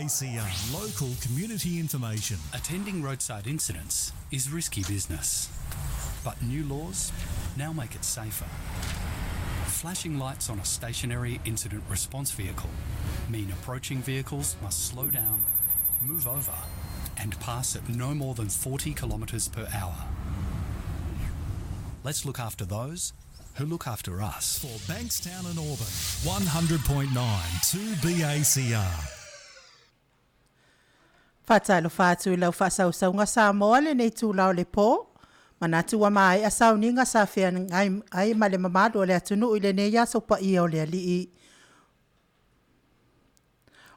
2BACR, local community information. Attending roadside incidents is risky business, but new laws now make it safer. Flashing lights on a stationary incident response vehicle mean approaching vehicles must slow down, move over, and pass at no more than 40 kilometres per hour. Let's look after those who look after us. For Bankstown and Auburn, 100.9 2BACR. Faatalofa atu i lau faasausauga Samoa lenei itula o le po. Manatu ua maea sauniga sa feagai ai ma le mamalu o le atunuu i lenei aso paia o le Alii.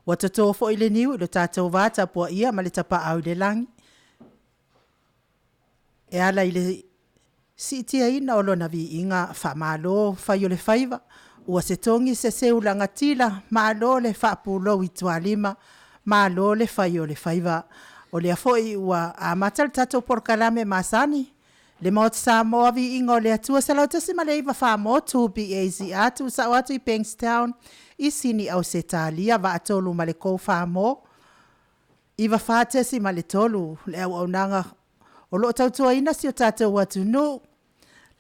Ua toto foi le niu i lo tatou vatapuaia ma le Tapaau i le Lagi, e ala i le siitiaina o Lona viiga, faamalo fai o le faiva, ua se togi se seu lagatila, malo le faapulou i tualima, malo le fai o le faiva. O lea foi ua amata le tatou polokalame masani, le Maota Samoa, Viiga o le Atua, 101.9 faamotu BAZR, tuusao atu i Bankstown, i Sini Ausetalia, Vaatolu ma le kou Faamo, 94.3 le auaunaga o lo o tautuaina si o tatou atunuu,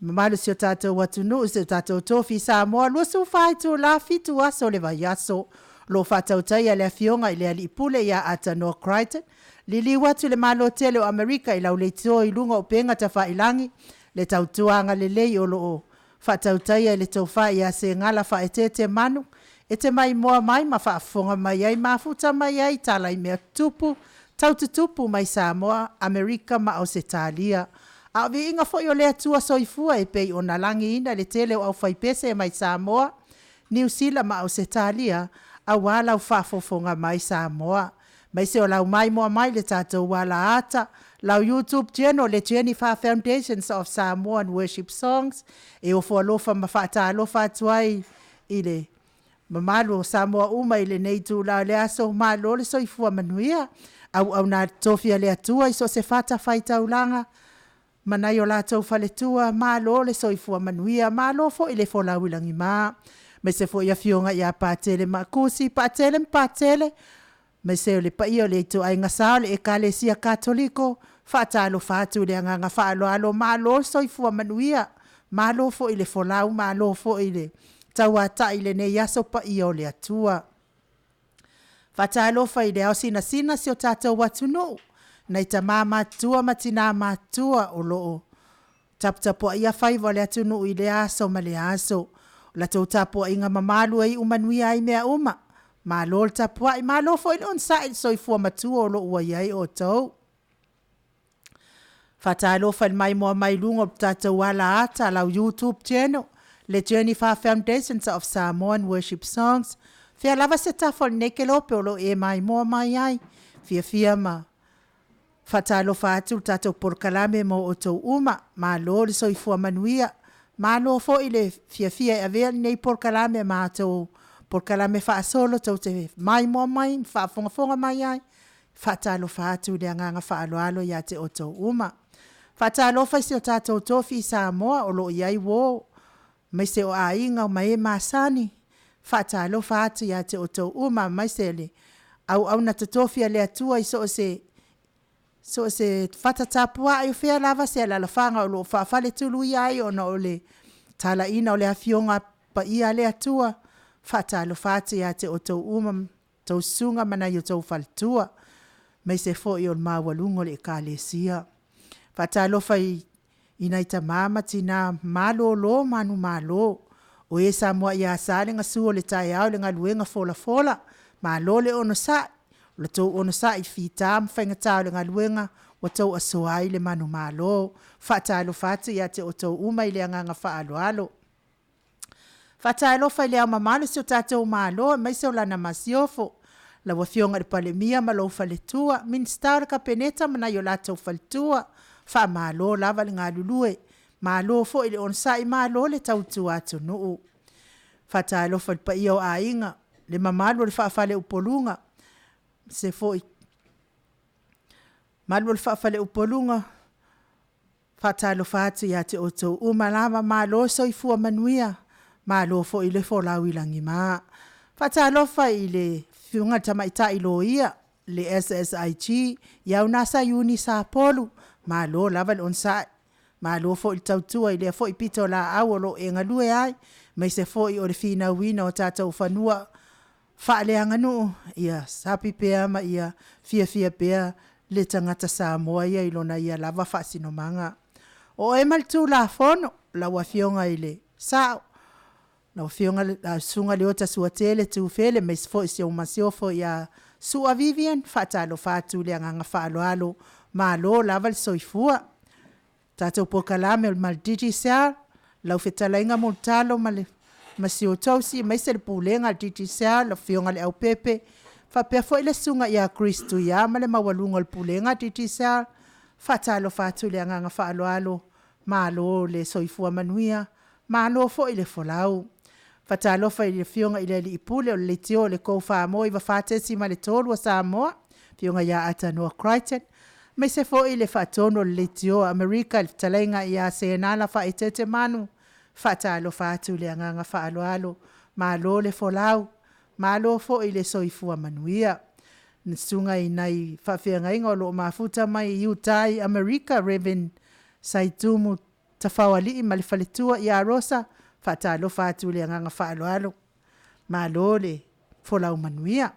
mamalu si o tatou atunuu, si o tatou tofi Samoa, 24 itula, 7 aso o le vaiaso. O lo o faatautaia e le Afioga i le Alii Pule ia Atanoa Crichton. Liliu atu i le Malo tele o Amerika i lau leitio i luga o upega tafailagi, le tautua agalelei o lo o faatautaia e le tofa ia Segala Faaeteete Manu, e te maimoa mai ma faafofoga mai ai, mafuta mai ai tala i mea tutupu, tau tutupu mai Samoa, Amerika ma Ausetalia. A o viiga foi o le Atua Soifua e pei ona lagiina le tele o aufaipese mai Samoa, Niu Sila ma Ausetalia, aua lau faafofoga mai Samoa, aemaise o lau maimoa mai i le tatou alaata, lau YouTube channel, le Jennifer Foundations of Samoan Worship Songs. E ofo alofa ma faatalofa atu ai i le mamalu o Samoa uma i lenei itula o le aso. Malo le soifua manuia. Auauna totofi a le Atua i so o se fatafaitaulaga ma nai o latou faletua, malo le soifua manuia, malo foi le folau i lagima, aemaise foi afioga ia Patele ma Akusi, Patele ma Patele, aemaise o le paia o le ituaiga sa o le Ekalesia Katoliko. Faatalofa atu i le agaga faaaloalo, malo le soifua manuia, malo foi le folau, malo foi le tauatai i lenei aso paia o le Atua. Faatalofa i le ao sinasina o si o tatou atunuu, nai tama matutua ma tina matutua o lo o taputapuaia faiva o le atunuu i lea aso ma lea aso. O la outou tapuaiga mamalu e iu manuia ai mea uma. Malo le tapuai, malo foi le onosai i le soifua matua o lo o ua i ai outou. Faatalofa i le maimoa mai luga o le tatou alaata, lau YouTube channel, le Jennifer Foundations of Samoan Worship Songs. Fea lava se tafa o lenei kelope o lo o e maimoa mai ai, fiafia ma faatalofa atu le tatou polokalame mo outou uma. Malo le soifua manuia, malo foi le fiafia e avea lenei polokalame ma matou polokalame faasolo tou te maimoa mai ma faafogafoga mai ai. Faatalofa atu i le agaga faaaloalo ia te outou uma. Faatalofa i si o tatou tofi i Samoa o lo o i ai uo, aemaise o aiga ma e masani. Faatalofa atu ia te outou uma, aemaise le auauna totofi a le Atua i so o se fata tapuai, o fea lava se alaalafaga o lo o faafaletuluia ai ona o le talaiina o le Afioga Paia a le Atua. Faatalofa atu ia te outou uma, outou susuga ma nai o outou faletua, aemaise foi o le maualuga o le Ekalesia. Faatalofa i nai tama ma tina malolo manumalo, o e sa muai asa le gasu o le taeao i le galuega folafola, malo le onosai, o le tou onosai fita ma faigata o le galuega ua outou asoa ai le manumalo. Faatalofa atu ia te outou uma i le agaga faaaloalo. Faatalofa i le Ao Mamalu o si o tatou Malo aemaise o lana Masiofo, lau Afioga i le Palemia ma lou faletua, Minisita o le Kapeneta ma nai o latou faletua, faamalo lava le galulue, malo foi le onosai, malo le tautua atunuu. Faatalofa i le paia o Aiga, le mamalu o le faafaleupoluga, aemaise foi mamalu o le faafaleupoluga, faatalofa atu ia te outou uma lava, malo le soifua manuia, malo foi le folau i lagima. Faatalofa i le Afioga i le Tamaitai Loia, le SSIG ia Unasa Iuni Sapolu, malo lava le onosai, malo foi le tautua i lea foi pitolaau o lo o e galue ai, aemaise foi o le finauina o tatou fanua faaleaganuu, ia sapi pea ma ia fiafia pea le tagata Samoa ia i lona ia lava faasinomaga. O oe ma le Tulafono lau Afioga i le Sao, lau Afioga lau Susuga Leota Suatele Tufele aemaise foi si ou Masiofo ia Su'a Vivian, faatalofa atu i le agaga faaaloalo, malo lava le soifua. Tatou polokalame o le Digicel, lau fetalaiga Mulitalo ma si ou tausi aemaise le Pulega a le Digicel, lau Afioga Leaupepe, faapea foi le Susuga ia Chris Tuia ma le maualuga o le Pulega a le Digicel, faatalofa atu i le agaga faaaloalo, malo le soifua manuia, malo foi le folau. Faatalofa i le Afioga i le Alii Pule o le Leitio le 94.3 a Samoa, Afioga ia Atanoa Crichton, aemaise foi le Faatonu o le Leitio a Amerika le Fetalaiga ia Senala Faaeteete Manu, faatalofa atu i le agaga faaaloalo, malo le folau, malo foi le soifua manuia. Le Susuga i nai faafeagaiga o lo o mafuta mai i uta i Amerika Reverend Saitumu Tafaoalii ma le faletua ia Rosa, faatalofa atu i le agaga faaaloalo, malo le folau manuia.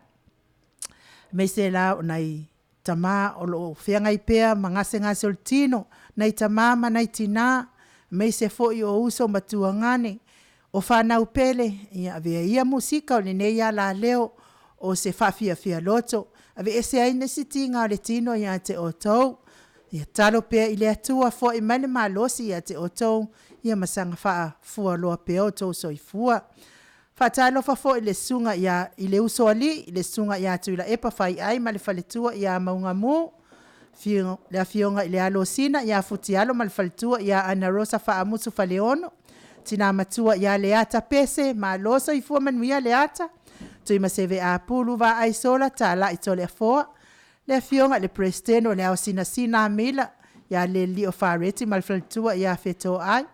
Aemaise la o nai tama o lo o feagai pea ma gasegase o le tino, nai tama ma nai tina, aemaise foi o uso ma tuagane, o fanau pele, ia avea ia musika o lenei alaleo o se faafiafia loto, aveese ai nisi tiga o le tino ia te outou. Ia tatalo pea i le Atua foi mai le malosi ia te outou, ia ma saga faafualoa pea outou soifua. Faatalofa foi i le Susuga i le Usoalii, le Susuga ia Tuilaepa Faiai ma le faletua ia Maugamu, le Afioga i le Alosina ia Futialo ma le faletua ia Anarosa Faamusu Faleolo, Tina Matua ia Leata Pese, malo le soifua manuia Leata, Tuimaseve Apulu Vaaia Talai Toleafoa, le Afioga i le Peresetene o le Ao Sinasina Amila ia Lelio Fareti ma le faletua ia Fetoai,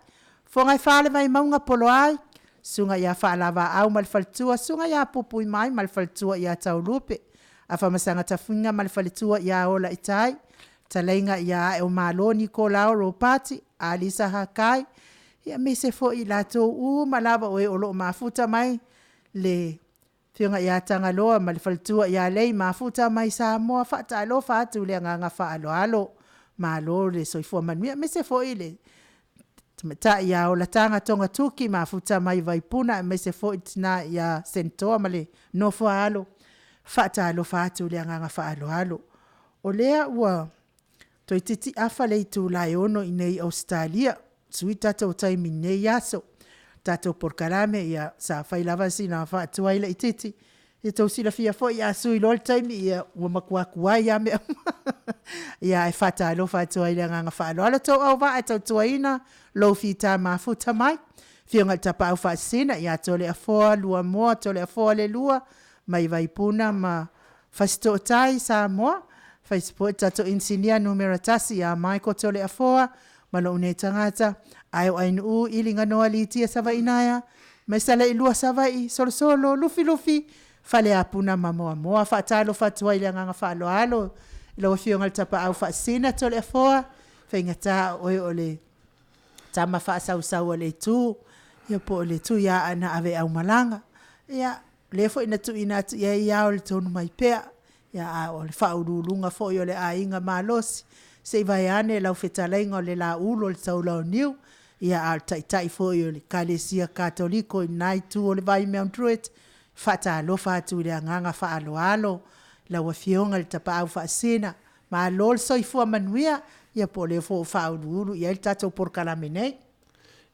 Fofoga e Fa o le Vaimauga Poloai, Susuga ia Faalavaau ma le faletua, Susuga ia Puipuimai ma le faletua ia Taulupe, Afamasaga Tafiga ma le faletua ia Olaitai, Fetalaiga ia Aeomalo Nikolao Ropati Alisa Hakai, aemaise foi i latou uma lava o e o lo o mafuta mai, le Afioga ia Tagaloa ma le faletua ia Lei, mafuta mai Samoa. Faatalofa atu i le agaga faaaloalo, malo le soifua manuia, aemaise foi le tamaitai ia Olataga Togatuki mafuta mai Vaipuna aemaise foi le tina ia Senetoa ma le nofo a alo, faatalofa atu i le agaga faaaloalo. O lea ua toeitiiti afa le itula e 6:00 i inei i Ausetalia, sui le tatou taimi i lenei aso. Tatou polokalame ia sa fai lava sina faatuai laitiiti, ia outou silafia foi a sui loa le taimi, ia ua matua tuai lava mea uma. Ia ae faatalofa atu ai i le agaga faaaloalo. Lo outou auvaa e tautuaina lou fita mafuta mai, Afioga i le Tapaau Faasisina ia Toleafoa Luamoa Toleafoa Leilua mai Vaipuna ma Fasitootai Samoa, faipea foi le tatou Inisinia Numera 1 ia Michael Toleafoa ma lou nei tagata, ae o Ainuu Iliganoa Litia Savaiinaea, mai Saleilua Savaii, Solosolo Lufilufi, Faleapuna ma Moamoa. Faatalofa atu ai i le agaga faaaloalo i lau Afioga i le Tapaau Faasisina Toleafoa, faigata o oe o le tama faasausau a le Itu, ia po o le Tuiaana aveaumalaga. Ia o le foi na tuuina atu i ai ao i le Tonumaipea, ia ae o le faauluuluga foi o le Aiga Malosi, se i vaeane lau fetalaiga o le Laulu o le Taulauniu, ia ae o le Taitai foi o le Ekalesia Katoliko i lena itu o le vai i Mount Druitt, faatalofa atu i le agaga faaaloalo lau Afioga i le Tapaau Faasisina, malo le soifua manuia, ia po o lea foi ua faauluulu i ai le tatou polokalame nei.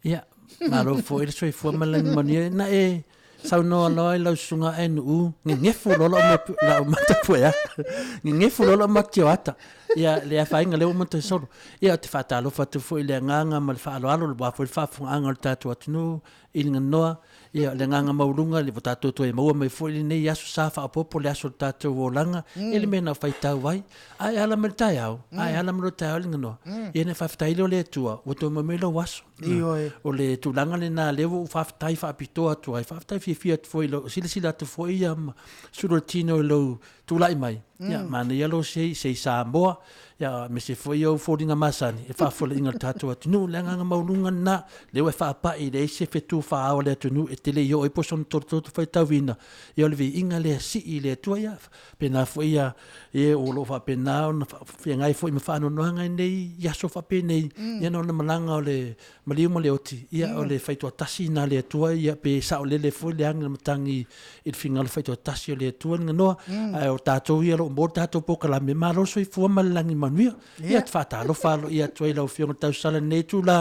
Ia, malo foi le soifua ma le lagi manuia. Na e saunoa loa i lau susuga ANU, gegefu loa lau mata pueata. Gegefu loa lau matioata. Ia, le afaina lea ua uma ona toe solo. Ia, ou te faatalofa atu foi i le agaga ma le faaaloalo aua foi le faafofogaaga a le tatou atunuu i le ganoa. Ia, o le agaga maualuga ua tatou toe maua mai foi lenei aso sa faaopoopo le aso o le tatou olaga i le mea na faitau ai. A e ala mai i le taeao, a e ala mai loa i le taeao le ganoa, ia ona faafetai lea o le Atua ua toe maua mai lou aso. Ioe. O le tulaga lena lea ua ou faafetai faapitoa atu ai, faafetai fiafia atu foi i lou, silasila atu foi ia ma sulu o le tino i lou tulai mai, ia manaia lou sei, sei Samoa, ia aemaise foi ou foliga masani e faafofoleina le tatou atunuu. Le agaga maualuga lena, lea ua e faapai, e leai se fetu faa-ao a le atunuu e te le i oo ai po o sona tolotolo faitauina, ia o le viiga lea sii i le Atua, ia faapena foi ia e o lo o faapena ona feagai foi ma faanoanoaga i nei aso faapenei, ia ona o le malaga o le maliu ma le oti, ia o le faitoatasi na le Atua, ia pe saolele foi le agi o le matagi i le finagalo faitoatasi o le Atua le ganoa, ae o tatou ia o lo o maua le tatou polokalame, malo le soifua ma le lagi manuia. Ia te faatalofa aloaia atu ai i lau Afioga i le Tausala i lenei itula,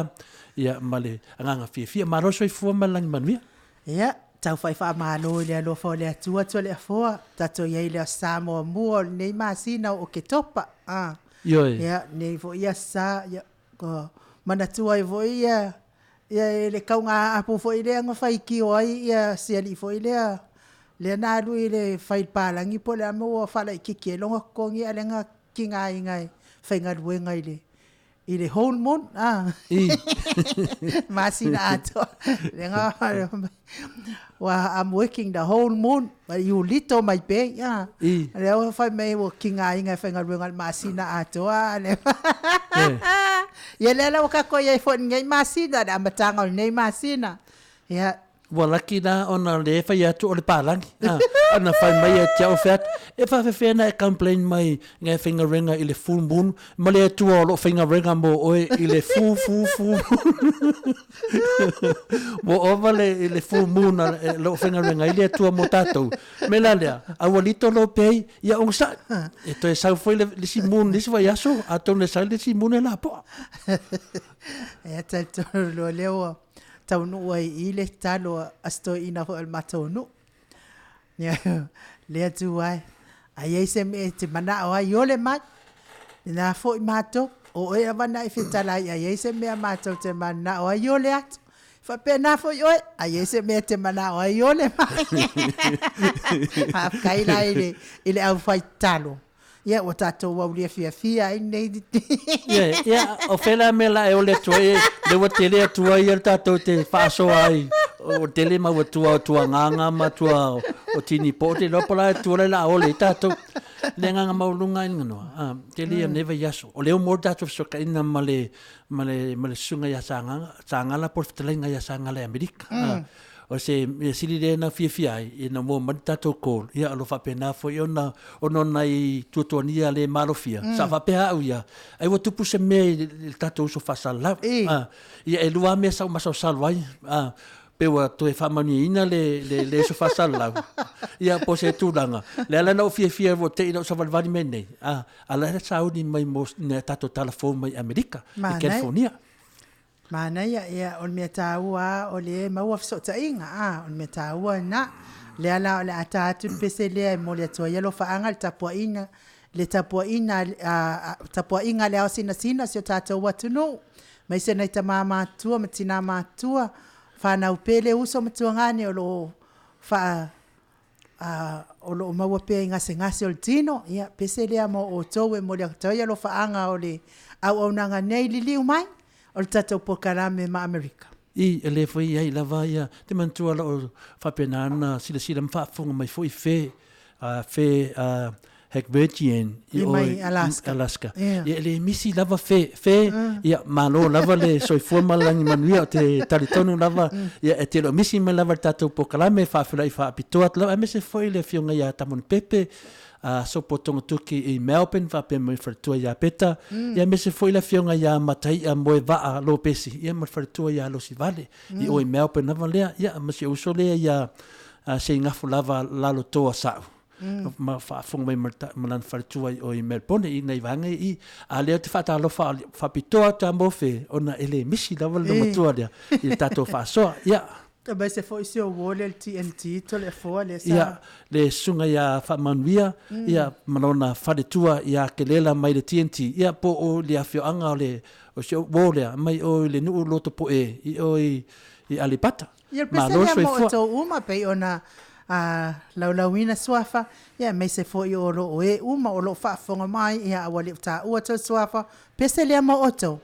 ia ma le agaga fiafia. Malo le soifua ma le lagi manuia. Ia, tau fai faamalo i le alofa o le Atua Tualeafoa, tatou i ai i le Aso Sa muamua o lenei masina o Oketopa. Ah. Ioe. Ia, lenei foi Aso Sa, ia, ua manatua ai foi ia, ia le kauga aapu foi lea na faitio ai ia si alii foi lea, lea na alu i le fai i le palagi po o le a le mea ua faalaitiiti ai lona totogi a o lea na tigaina e faigaluega i le i le whole moon a masina atoa lea na ua I'm working the whole moon but you little my pay a lea ua fai mai ua tigaina e faigaluega i le masina atoa a lea ia lea la ua tatou i ai foi i lenei masina le amataga o lenei masina ia. Ua laki la ona lea e fai atu o le palagi. Ah, ona fai mai ia te au fai atu, e faafefea na e complain mai ngai faigaluega i le full moon ma le Atua o lo o faigaluega mo oe i le fu fu fu Ua ova le, i le full moon a e, lo o faigaluega ai le Atua mo tatou. Me la lea, a ua lito lo pei, ia onosai. E toe sau foi le, le isi moon, le isi vaiaso, atonu e sau le isi moon e lapoa. Ia talitonu loa lea ua taunuu ai i i le tatalo a si toeaina foi o le matou nuu. Ia, le Atua e, a i ai se mea e te manao ai, ole mai, lena foi matou, o oe lava na e fetalai a i ai se mea matou te manao ai, ole atu. E faapena foi oe, a i ai se mea e te manao ai, ole mai. Faafetai la i le, i le aufai tatalo. Ia, ua tatou aulia fiafia ai lenei. Ia, ia, o fea la mea la e ole atu ai, le ua tele atu ai ia le tatou te faasoa ai, o tele mau atua o tuagaga ma atua o tinipo, te iloa po la atua la la ole i tatou. Le agaga maualuga ai le ganoa, a, tele ia nei vaiaso. O lea ua maua le tatou fesootaiga ma le, ma le, ma le susuga ia Sagaga, Sagala po o le fetalaiga ia Sagala i Amerika. A, O se mea sili lea na fiafia ai, ina mua mai le tatou call, ia o lo o faapena foi ona, ona o nai tuatuania le malofia, sa faapea au ia, ai ua tupu se mea i le tatou uso faasalalau. A, ia e lua lava mea sa ou masalosalo ai, a, pe ua toe faamanuiaina le, le, le uso faasalalau, ia po o se tulaga. Le ala na ou fiafia ua te i lou savalivali mai nei, a, a la e sauni mai mo nai a tatou tala fou mai Amerika, i California. Manaia, ia, o le mea taua lava o lea e maua fesootaiga, a, o le mea taua lena. O lea la o le a ta atu le pese lea e momoli atu ai alofaaga i le tapuaiga, le tapuaiga a, tapuaiga a le ao sinasina o si o tatou atunuu, aemaise nai tama matutua ma tina matutua, fanau pele, uso ma tuagane o lo o faa a o lo o maua pea i gasegase o le tino, ia, pese lea mo outou e momoli atu ai alofaaga o le auaunaga nei liliu mai o le tatou polokalame ma Amerika. I, e le foi i ai lava ia te manatua lo o faapena ona silasila ma faafofoga mai foi fe, a fe a Hackvergian i o i Alaska. Alaska. Yeah. Ia, e le misi lava fe, fe, mm. ia, malo lava le soifua ma le lagi manuia, o te talitonu lava, mm. ia, e te lo misi mai lava le tatou polokalame, faafeiloai faapitoa atu lava, aemaise foi le afioga ia Tamoni Pepe, a Sopo Togatoki i Melbourne, faapea mai le faletua ia Peta, mm. ia, aemaise foi le afioga ia Mataia Moevaa Lopesi, ia, ma le faletua ia Losivale, mm. i o i Melbourne lava lea, ia, ma si ou uso lea ia Seigafo lava Lalotoa Sa'u. Ma faafofoga mai ma lana faletua i o i Melbourne i nai vaega ia i. A lea ou te faatalofa faapitoa atu lava mo Fe ona e le misi lava le matua lea i le tatou faasoa. Ia. Aemaise foi si ou uo lea le TNT Toleafoa lea sa. Ia, le Susuga ia Faamanuia, ia, ma lona faletua ia Kelela mai le TNT, ia, po o le afioaga o le, o si ou uo lea, mai o i le nuu o Lotopoe i o i, i Aleipata. Ia, o le pese Malo lea mo soifua. outou uma, pei ona laulauina suafa, ia, aemaise foi o lo o e uma o lo o faafofoga mai, ia, a ua le o taua outou suafa, pese lea mo outou.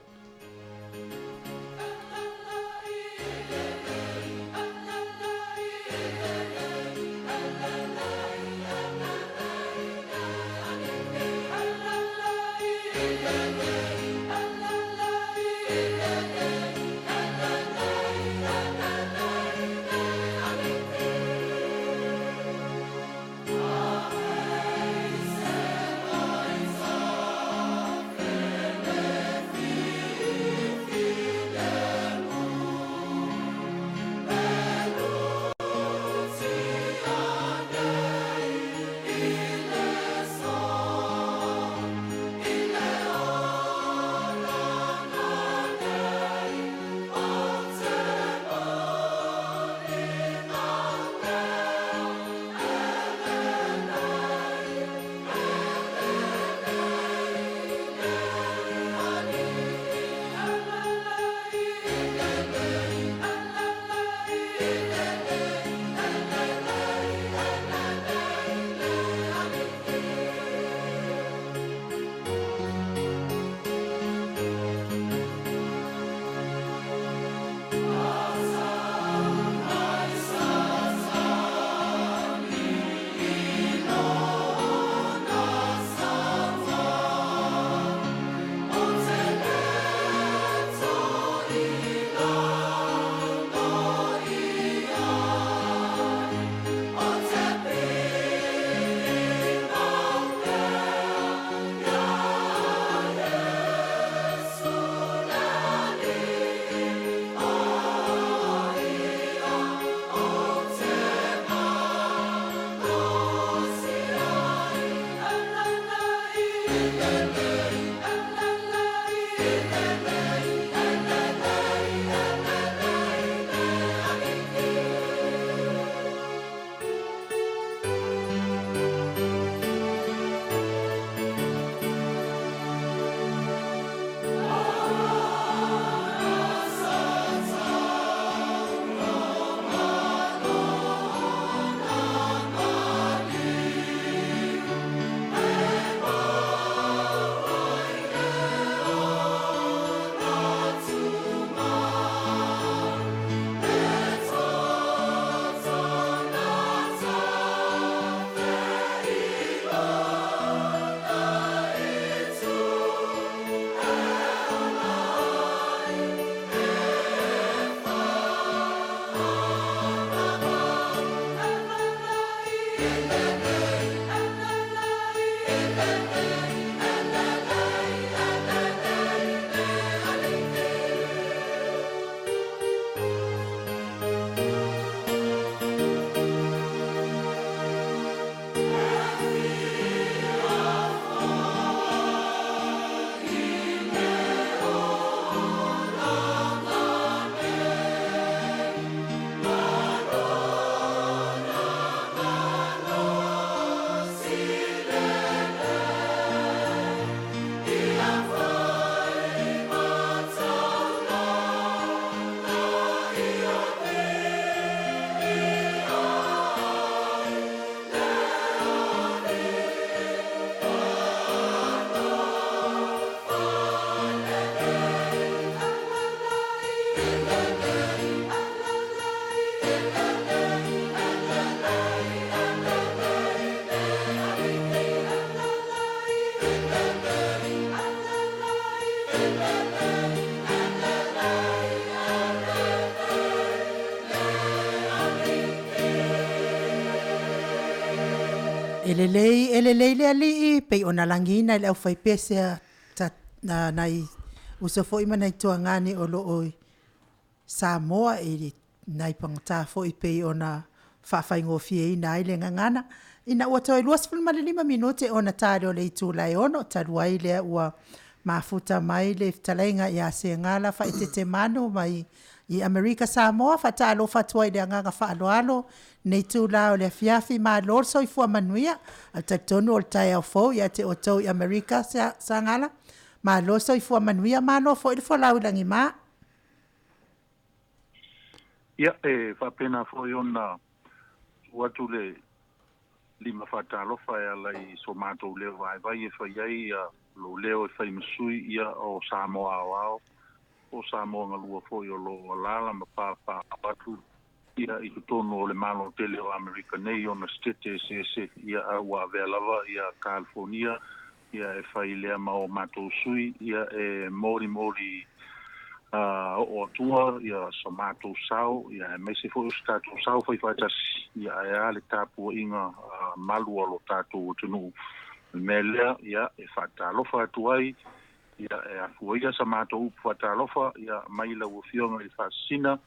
E lelei, e lelei le Alii, pei ona lagiina e le aufaipese a nai uso foi ma nai tuagane o lo o i Samoa i nai pagata foi pei ona faafaigofieina ai le gagana. Ina ua toe 25 minute ona ta lea o le itula e 6:00, talu ai lea ua mafuta mai le fetalaiga ia Segala Faaeteete Manu mai I Amerika Samoa, faatalofa atu ai i le agaga faaaloalo i lenei itula o le afiafi. Malo le soifua manuia. Ae ou te talitonu o le taeao fou ia te outou i Amerika Sagala. Malo le soifua manuia, malo foi le folau i lagima. Ia, e faapena foi ona tuu atu le lima faatalofa e ala i so matou leo vaivai e fai ai lou leo e fai ma sui ia o Samoa aoao, po o Samoa galua foi o lo o alaala ma papaaao atu ia i totonu o le Malo tele o Amerika nei i ona setete eseese, ia a ua avea lava ia Kalifonia ia e fai lea ma o matou sui ia e molimoli oo atua ia so matou sao ia aemaise foi o se tatou sao faifaatasi ia ae a le tapuaiga malu a lo tatou atunuu. O le mea lea ia e faatalofa atu ai ia e afua ia sa matou upu faatalofa ia mai lau Afioga i le Faasisina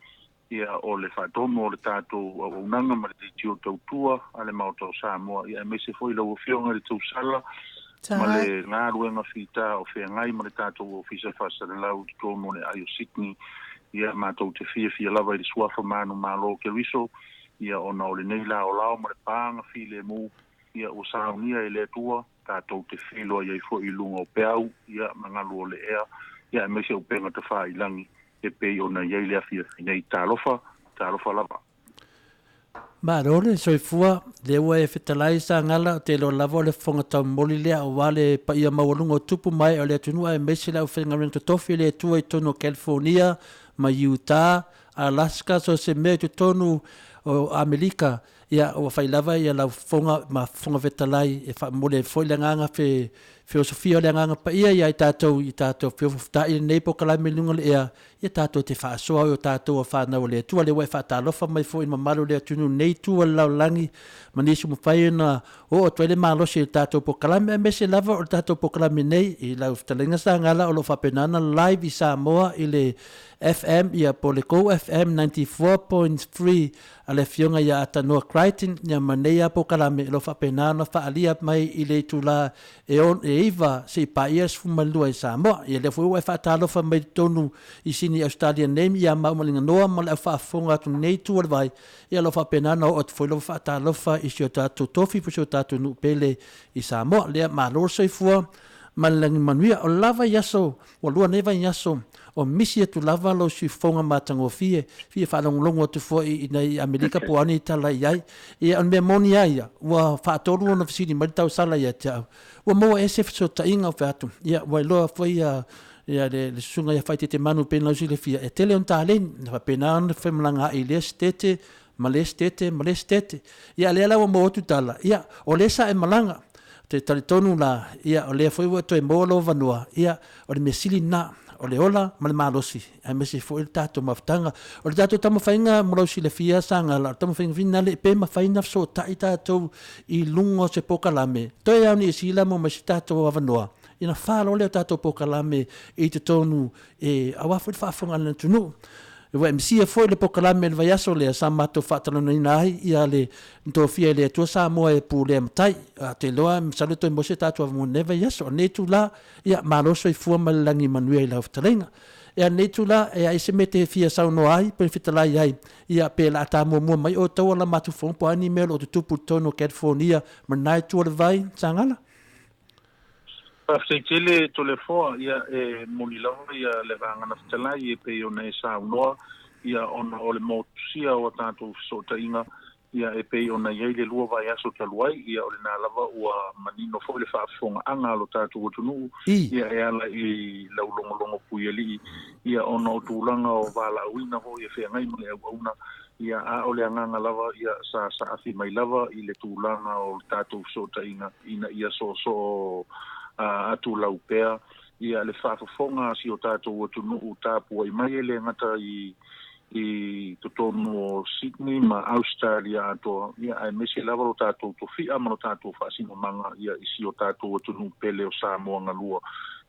ia o le faatonu o le tatou auaunaga ma le leitio tautua a le Maota o Samoa, ia aemaise foi lau Afioga i le Tausala ma le galuega fita o feagai ma le tatou Ofisa Faasalalau i totonu o le aai o Sydney. Ia matou te fiafia lava i le suafa manumalo o Keriso, ia ona o lenei laolao ma le paga filemu, ia ua saunia e le Atua, tatou te feiloai ai foi i luga o peau, ia ma galu o le ea, ia aemaise upega tafailagi e pei ona i ai le afiafi nei. Talofa, talofa lava. Malo le soifua, lea ua e fetalai Sagala, ou te iloa lava o le fofoga taumoli lea aua le paia maualuga o tupu ma ee o le atunuu aemaise le aufaigaluega totofi a le Atua i totonu o California ma Utah, Alaska, so o se mea i totonu o Amerika. Ia, ua fai lava ia lau fofoga ma fofoga fetalai e faamomoli ai foi le agaga fe, feosofia o le Agaga Paia ia i tatou i tatou feofofuta'i i lenei polokalame i luga o le ea, ia tatou te faasoa ai o tatou o fanau a le Atua. Lea ua e faatalofa mai foi i le mamalu o le atunuu i lenei itu o le lalolagi ma nisi ua mafai ona oo atu ai le malosi i le tatou polokalame, aemaise lava o le tatou polokalame nei i lau fetalaiga Sagala o lo o faapena ona live i Samoa i le FM ia po o le Go FM 94.3 a le Afioga ia Atanoa Crichton, ia ma nei lava polokalame o lo o faapena ona faaalia mai i le itula e 9 seia paia le 12 i Samoa. Ia lea foi ua e faatalofa mai i totonu i Sini Ausetalia nei ia maua ma le Ganoa ma le au faafofoga atu i lenei itu o le vai, ia o lo o faapena ona oo atu foi lau faatalofa i si o tatou tofi po o si o tatou nuu pele i Samoa. Lea, malo le soifua ma le lagi manuia. O le la vaiaso, ua lua nei vaiaso o misi atu lava lou siufofoga matagofie, fia faalogologo atu foi i nai Amerika po o a ni tala i ai. Ia, o le mea moni lava ia, ua faatolu ona fesili mai le tausala ia te au, ua maua ea se fesootaiga? Ou fai atu, ia, ua iloa foi ia ia le, le susuga ia Faaitetemanu pei ona silafia, e tele ona taleni, na faapena ona femalagaai i lea setete ma le setete ma le setete. Ia, a lea la ua maua atu tala, ia, o lea sa e malaga. Ou te talitonu la, ia, o lea foi ua e toe maua lou avanoa, ia, o le mea sili lena, o le ola ma le malosi, aemaise foi le tatou mafutaga. O le tatou taumafaiga mo lau silafia, Sagala, o le taumafaiga finale, pe mafai ona fesootai tatou i luga o se polokalame, toe ao Niu Sila mo mai se tatou avanoa, ina fa loa lea o tatou polokalame i totonu e, aua foi le faafofoga a le atunuu. Ua e misia foi le polokalame i le vaiaso lea sa matou faatalanoaina ai ia le tofia e le Atua Samoa e pulea matai. Ou te iloa masalo e toe maua se tatou avanoa i lenei vaiaso. O lenei itula, ia malo le soifua ma le lagi manuia i lau fetalaiga. Ia lenei itula, e ai se mea e te fia saunoa ai pe fetalai ai, ia pe o le a ta muamua mai outou a la matou fono po o a ni mea o lo o tutupu i totonu o California ma lena itu o le vai, Sagala? Faafetai tele Toleafoa, ia e moni lava ia le vagana fetalai e pei ona e saunoa, ia ona o le motusia o a tatou fesootaiga, ia e pei ona i ai le lua vaiaso talu ai, ia o lena lava ua manino foi le faafofogaaga a lo tatou atunuu, ia e ala i lau logologo puialii, ia ona o tulaga o valaauina foi e feagai ma le auauna, Ia, a o le agaga lava, ia, sa saafi mai lava i le tulaga o le tatou fesootaiga ina ia soosoo atu lau pea, ia, le faafofoga a si o tatou atunuu tapuai mai e le gata i i totonu o Sydney ma Ausetalia atoa, ia, aemaise lava lo tatou tofi'a ma lo tatou faasinomaga, ia, i si o tatou atunuu pele o Samoa galua,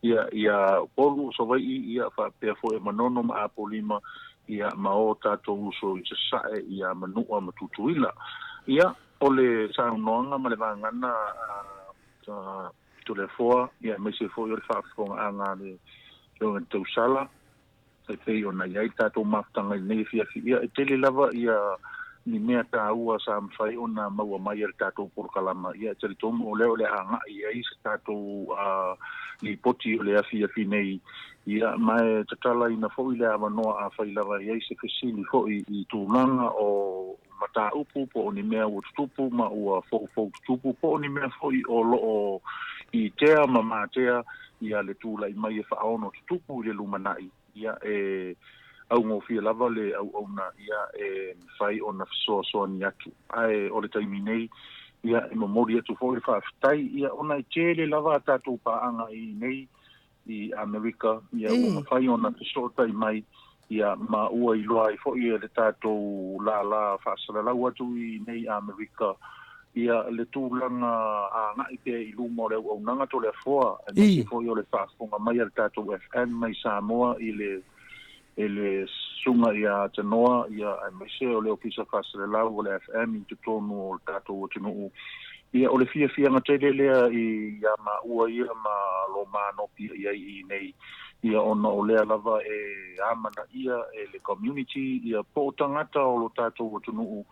ia, ia Upolu o Savai'i, ia, faapea foi Manono ma Apolima, ia, ma o tatou uso i Sasae, ia Manua ma Tutuila. Ia, o le saunoaga ma le vagana a Toleafoa, ia, aemaise foi o le faafofogaaga a le Afioga i le Tausala, E pei ona i ai le tatou mafutaga i lenei afiafi, ia, e tele lava ia ni mea taua sa mafai ona maua mai e le tatou polokalama. Ia, e talitonu o lea o le a agai i ai se tatou lipoti o le afiafi nei, ia, ma e tatalaina foi le avanoa afai lava e i ai se fesili foi i tulaga o mataupu po o ni mea ua tutupu ma ua foufou tutupu po o ni mea foi o lo o itea ma matea ia le tulai mai e faaono tutupu i le lumanai, ia e augofie lava le auauna ia e mafai ona fesoasoani atu. Ae o le taimi nei, ia e momoli atu foi le faafetai, ia ona e tele lava a tatou paaga i inei i Amerika, ia ua mafai ona fesootai mai, ia ma ua iloa ai foi e le tatou lālā faasalalau atu i inei Amerika, ia le tulaga agai pea i luma o le auaunaga Toleafoa, aemaise foi o le faafofoga mai a le tatou FM mai Samoa i le e le Susuga ia Atanoa, ia aemaise o le Ofisa Faasalalau o le FM i totonu o le tatou atunuu. Ia o le fiafiaga tele lea i a maua ia ma lo manopi i ai i nei, ia ona o lea lava e amanaia e le community, ia po o tagata o lo tatou atunuu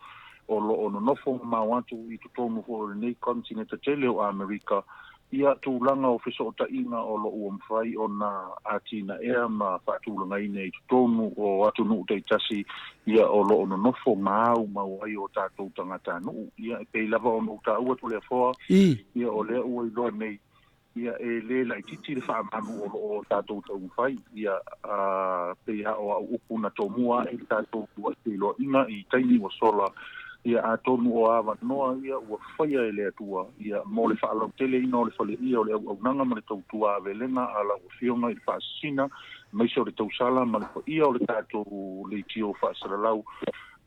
o lo o nonofo mamao atu i totonu foi o lenei konetineta tele o Amerika, ia tulaga o fesootaiga o lo o ua mafai ona atinaea ma faatulagaina i totonu o atunuu taitasi, ia o lo o nonofo ma aumau ai o tatou tagatanuu. Ia e pei lava ona ou taua Toleafoa, ia o lea ua iloa nei, ia e le laitiiti le faamalu o lo o tatou taumafai, ia a pei lava o au upu na tomua ae i le tatou feiloaiga i taimi ua sola, ia atonu o avanoa ia ua faia e le Atua, ia mo le faalauteleina o le faleia o le auaunaga ma le tautua avelega a lau Afioga i le Faasisina, aemaise o le tausala ma le paia o le tatou leitio faasalalau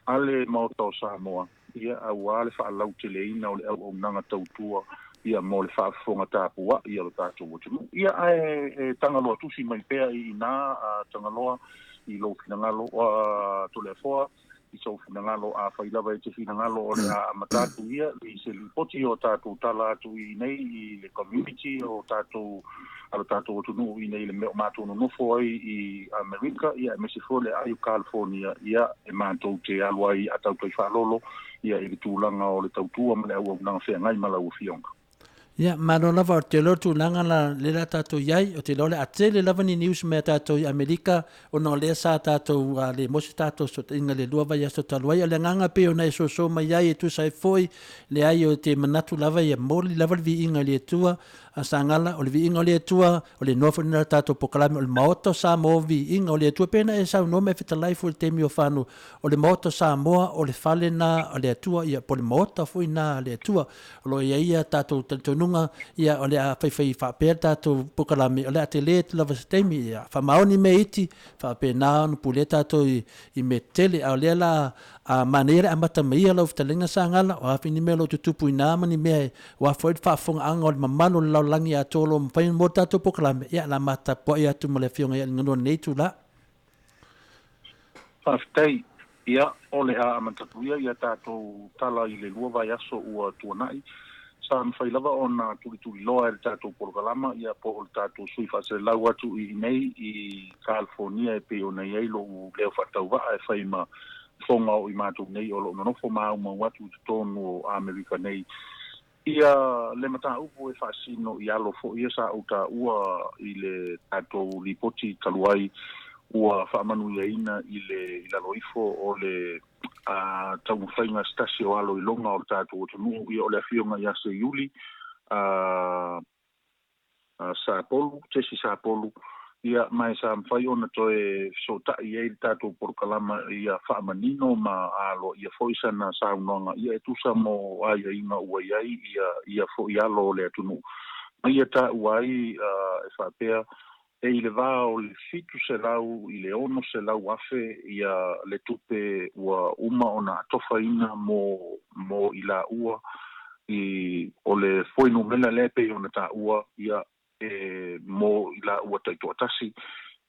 a le Maota o Samoa, ia aua le faalauteleina o le auaunaga tautua ia mo le faafofoga tapuai a lo tatou atunuu. Ia ae e Tagaloa tusi mai pea i ina a Tagaloa i lou finagalo a Toleafoa i sou finagalo afai lava e te finagalo o le a amata atu ia i se lipoti o tatou tala atu i inei i le community o tatou a lo tatou atunuu i inei i le mea o matou nonofo ai i Amerika, ia aemaise foi le aai o California, ia e matou te alu ai a tautai faalolo ia i le tulaga o le tautua ma le auaunaga feagai ma lau Afioga. Ia, malo lava, o te iloa le tulaga la lea la tatou i ai, ou te iloa o le a tele lava ni news mai a tatou i Amerika ona o lea sa tatou le maua se tatou fesootaiga i le lua vaiaso talu ai. O le agaga pei ona e soso mai ai e tusa ai foi, leai ou te manatu lava ia momoli lava le viiga i le Atua, a Sagala, o le viiga o le Atua, o le igoa foi lena o le tatou polokalame, o le Maota o Samoa, viiga o le Atua. Pei ona e saunoa ma e fetalai foi i le taimi o Fano, o le Maota o Samoa, o le fale lena a le Atua, ia, po o le Maota foi lena a le Atua. O lo o i ai a tatou talitonuga, ia, o le a faifai faapea le tatou polokalame, o le a tele atu lava i se taimi, ia, faamaoni mea iti, faapena ona pulea tatou i mea tetele. A o lea la a manaia le amata mai ia lau fetalaiga Sagala, o a foi ni mea o lo o tutupu i ina ma ni mea aua foi le faafofogaaga o le mamalu o le lalolagi atoa o lo o mafai ona maua le tatou polokalame, ia o le a ma tapuai atu ma le Afioga ia Alii i lenei itula. Faafetai. Ia, o le a amata atu ia i a tatou tala i le lua vaiaso ua tuanai. Sa mafai lava ona tulituliloa e le tatou polokalama, ia po o le tatou sui faaselelau atu i inei i California e pei ona i ai lou leo faatauvaa e fai ma fofoga o i matou nei o lo o nonofo maumau atu i totonu o Amerika nei. Ia le mataupu e faasino i alo foi ia sa ou taua i le tatou lipoti talu ai ua faamanuiaina i le i lalo ifo o le a taumafaiga se tasi o alo iloga o le tatou atunuu, ia o le Afioga ia Seiuli a Sapolu, Jesse Sapolu, ia ma e sa mafai ona toe fesootai ai le tatou polokalama ia faamanino ma aloaia foi sana saunoaga ia e tusa mo aiaiga ua i ai ia ia foi alo o le atunuu. Ma ia taua ai e faapea e i le va o le 700 i le 600 afe ia le tupe ua uma ona atofaina mo mo i laua i o le fuainumera lea e pei ona taua ia e mo i laua taitoatasi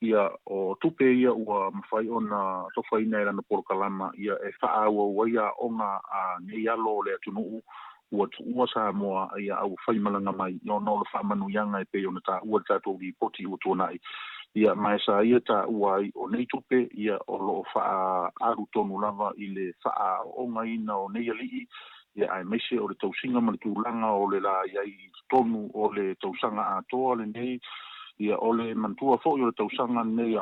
ia o tupe ia ua mafai ona atofaina e lana polokalama ia e faaauau ai aoga a nei alo o le atunuu ua tuua Samoa ia a ua faimalaga mai ona o le faamanuiaga e pei ona taua i le tatou lipoti ua tuanai. Ia ma e sa ia taua ai o nei tupe ia o loo faaalu tonu lava i le faaaoogaina o nei alii, ia aemaise o le tausiga ma le tulaga o le la i ai i totonu o le tausaga atoa lenei. Ia o le manatua foi o le tausaga lenei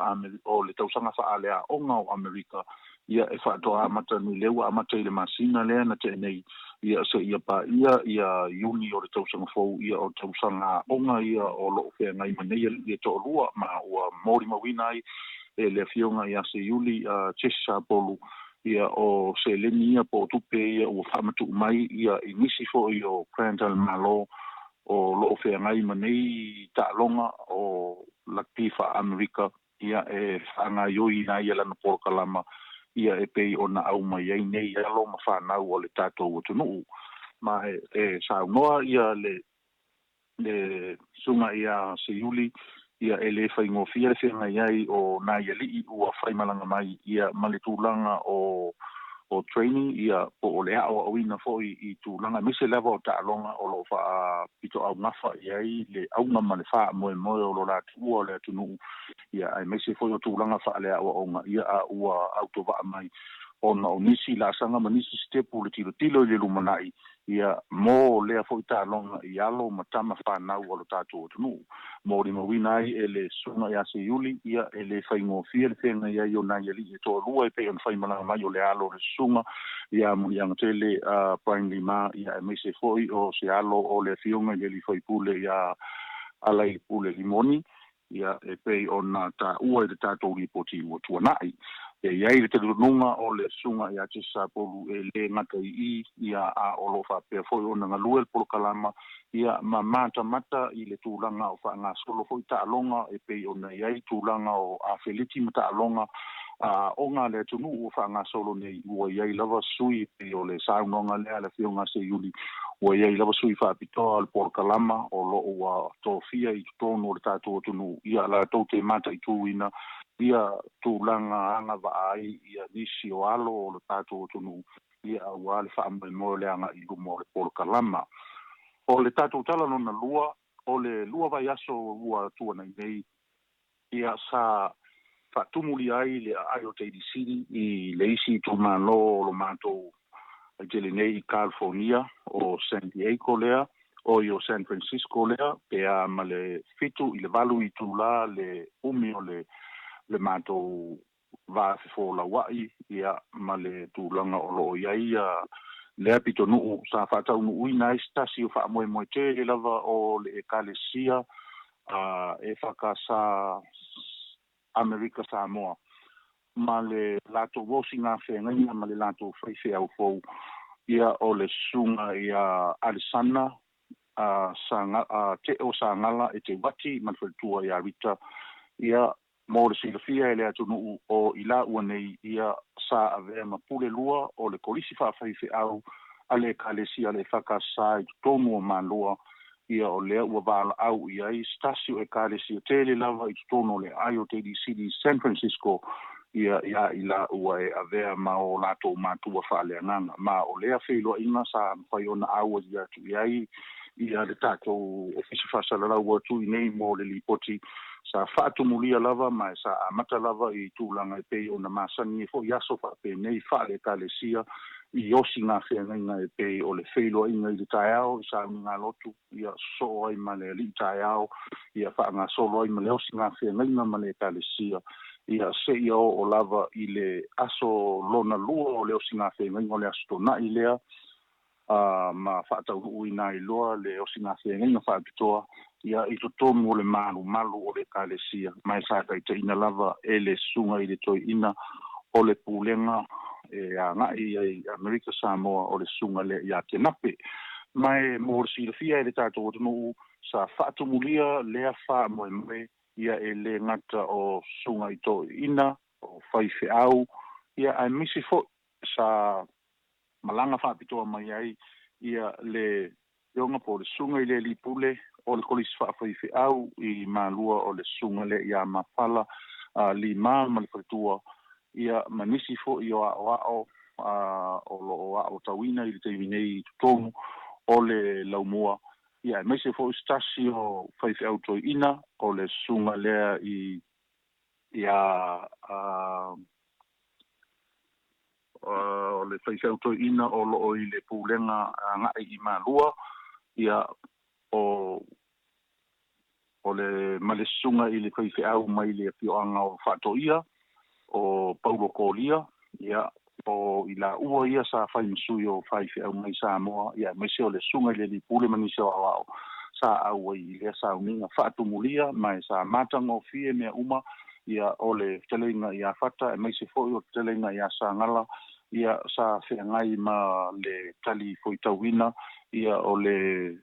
o le tausaga faaleaoga o Amerika, ia e faatoa amata nei lea ua amata i le masina lea na tea nei, ia seia paia ia Iuni o le tausaga fou, ia o tausaga aoga ia o loo feagai ma nei alii e toalua, ma ua molimauina ai e le afioga ia Seiuli Jesse Sapolu, ia o seleni ia po o tupe ia ua faamatuu mai ia i nisi foi o grant a le Malo o loo feagai ma nei taaloga o lakapi faa-Amerika, ia e faagaoioiina ai lana polokalama ia e pei ona aumai ai nei alo ma fanau o le tatou atunuu. Ma e saunoa ia le susuga ia Seiuli, ia e le faigofie le feagai ai o nai alii ua faimalaga mai ia ma le tulaga o training ia po o le aoaoina foi i tulaga aemaise lava o taaloga o loo faapitoaugafa i ai le auga ma le faamoemoe o lo latou o le atunuu, ia aemaise foi o tulaga faaleaoaoga, ia a ua autovaa mai ona o nisi laasaga ma nisi sitepu le tilotilo i le lumanai ia mo lea foi taaloga i alo ma tama fanau o lo tatou atunuu. Molimauina ai e le susuga ia Seiuli, ia e le faigofie le feagai ai o nai alii e toalua e pei ona faimalaga mai o le alo o le susuga ia Muliagatele Brian Lima, ia aemaise foi o se alo o le afioga i le alii faipule ia Alailepule Limoni, ia e pei ona taua i le tatou lipoti ua tuanai. E i ai le talitonuga o le susuga ia Jesse Sapolu e le gata i i, ia a o loo faapea foi ona galue le polokalama ia ma matamata i le tulaga o faagasolo foi taaloga e pei ona i ai tulaga o afeleti ma taaloga aoga a le atunuu ua faagasolo nei, ua i ai lava sui e pei o le saunoaga lea a le afioga Seiuli, ua i ai lava sui faapitoa o le polokalama o loo ua tofia i totonu o le tatou atunuu, ia latou te mataituina ia tulaga agavaa ai ia nisi o alo o le tatou atunuu, ia aua le faamoemoe o le agai i luma o le polokalama. O le tatou tala lona lua, o le 2 vaiaso ua tuanai nei, ia sa faatumulia ai le aai o Tailisili i le isi itumalo o lo matou tele nei i California, o San Diego lea, o i o San Francisco lea, pe a ma le 7 i le 8 itula le umi o le matou vaafefolauai, ia ma le tulaga o loo i ai lea pitonuu sa faataunuuina ai se tasi o faamoemoe tele lava o le Ekalesia e whakasa Amerika Samoa ma le latou osiga feagaiga ma le latou faifeau fou, ia o le susuga ia Alesana Teo Sagala e te Wati ma le faletua ia Rita, ia mo le silafia e le atunuu o i laua nei, ia sa avea ma pule lua o le kolisi faafaifeau a le Ekalesia le EFKS i totonu o Malua, ia o lea ua valaau i ai se tasi o Ekalesia tele lava i totonu o le aai o Tailisili i San Francisco, ia ia i laua e avea ma o latou matua faaleagaga. Ma o lea feiloaiga sa mafai ona auai atu i ai ia le tatou ofisa faasalalau atu i nei mo le lipoti sa faatumulia lava ma e sa amata lava i tulaga e pei ona masani ai foi aso faapenei faale-Ekalesia i osiga feagaiga e pei o le feiloaiga i le taeao i sauniga lotu, ia sosoo ai ma le alii taeao, ia faagasolo ai ma le osiga feagaiga ma le Ekalesia, ia seia oo lava i le aso lona lua o le osiga feagaiga o le aso Tona'i lea, ma faataunuuina ai loa le osiga feagaiga faapitoa ia i totonu o le malumalu o le Ekalesia, ma e sa taitaiina lava e le susuga i le toeaina o le pulega e agai ai Amerika Samoa o le susuga lea ia Kenape. Ma e mo le silafia e le tatou atunuu sa faatumulia lea faamoemoe, ia e le gata o susuga i toeaiina o faifeau, ia aemaise foi sa malaga faapitoa mai ai ia le afioga po o le susuga i le alii pule o le kolisi faafaifeau i Malua o le susuga lea ia Mafala Lima ma le faletua, ia ma nisi foi o aoao o loo aotauina i le taimi nei i totonu o le laumua, ia aemaise foi se tasi o faifeau toeaina o le susuga lea i Ia o le faifeau toeaina o loo i le pulega agai i Malua, ia o le ma le susuga i le faifeau mai le afioaga o Faatoia o Paulo Kolia, ia o i laua ia sa fai ma sui o faifeau mai Samoa, ia aemaise o le susuga i le alii pule ma nisi o aoao sa auai i lea sauniga faatumulia, ma e sa matagofie mea uma, ia o le fetalaiga ia Fata aemaise foi o le fetalaiga ia Sagala, ia sa feagai ma le tali foitauina, ia o le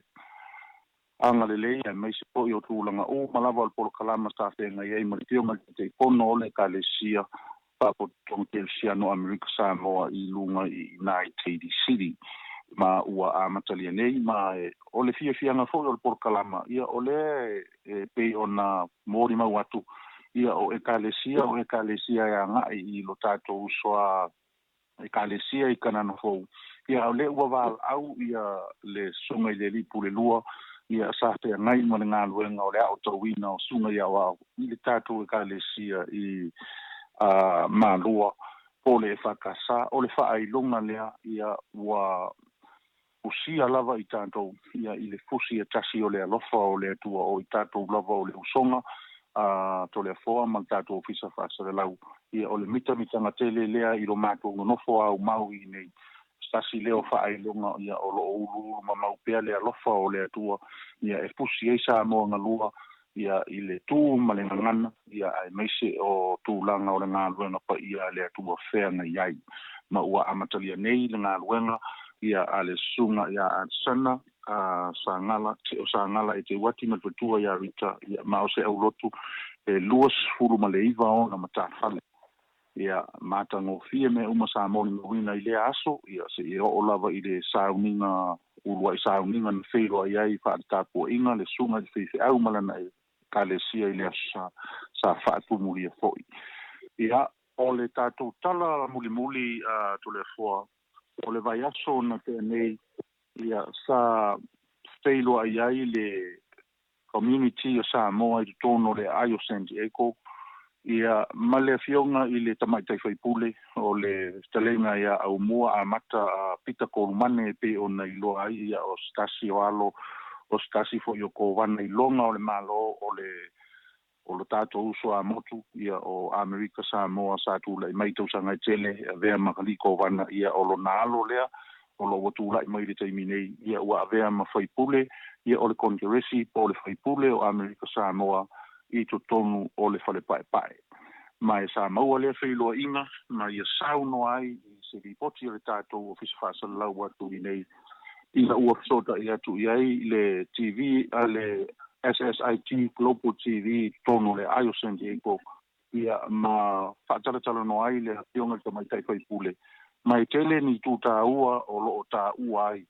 agalelei aemaise foi o tulaga uma lava o le polokalama sa feagai ai ma le afioga i le Taitaifono o le Ekalesia Faapotopotoga Kerisiano Amerika Samoa i luga i United City, ma ua amatalia nei, ma o le fiafiaga foi o le polokalama, ia o lea e pei ona molimau atu, ia o Ekalesia e agai i lo tatou uso a Ekalesia i Kanana Fou, ia o lea ua valaau ia le susuga i le alii pule lua, ia sa feagai ma le galuega o le aotauina o susuga i aoao i le tatou Ekalesia i Malua po le EFKS. O le faailoga lea, ia ua usia lava i tatou, ia i le fusi e tasi o le alofa o le Atua o i tatou lava o le usoga a Toleafoa ma le tatou ofisa faasalalau, ia o le mitamitaga tele lea i lo matou nonofo au mau i nei tasi lea o faailoga, ia o loo uluulu mamau pea le alofa o le Atua, ia e fusi ai Samoa galua, ia i le tū ma le gagana, ia aemaise o tulaga o le galuega paia a le Atua feagai ai, ma ua amatalia nei le galuega, ia a le susuga ia Atsana Sagala te o Sagala e te uati ma le fatua ia Rita, ia ma o se aulotu e 29 ona matafale, ia matagofie mea uma sa molimauina i lea aso, ia seia oo lava i le sauniga uluai sauniga na feiloai ai faaletapuaiga le susuga i le faifeau ma lana Ekalesia i le aso sa faatumulia foi. Ia o le tatou tala mulimuli a Toleafoa o le vaiaso na tea nei, ia sa feiloai ai le community o Samoa i totonu o le aai o San Diego, ia ma le afioga i le tamaitai faipule o le fetalaiga ia Aumua Amata a Pita Kolumane, e pei ona iloa ai, ia o se tasi o alo o se tasi foi o kovana iloga o le Malo o le o lo tatou uso a motu, ia o Amerika Samoa sa tulai mai tausaga e tele avea ma alii kovana, ia o lona alo lea o lo ua tulai mai le taimi nei, ia ua avea ma faipule, ia o le Kongeresi po o le faipule o Amerika Samoa i totonu o le fale paepae. Ma e sa maua lea feiloaiga ma ia saunoa ai i se lipoti o le tatou ofisa faasalalau atu i nei, ina ua fesota'i atu i ai le TV a le SSIT Global TV i totonu o le aai o San Diego, ia ma faatalatalanoa ai le afioga i le tamaitai faipule, ma e tele ni itu taua o loo taua ai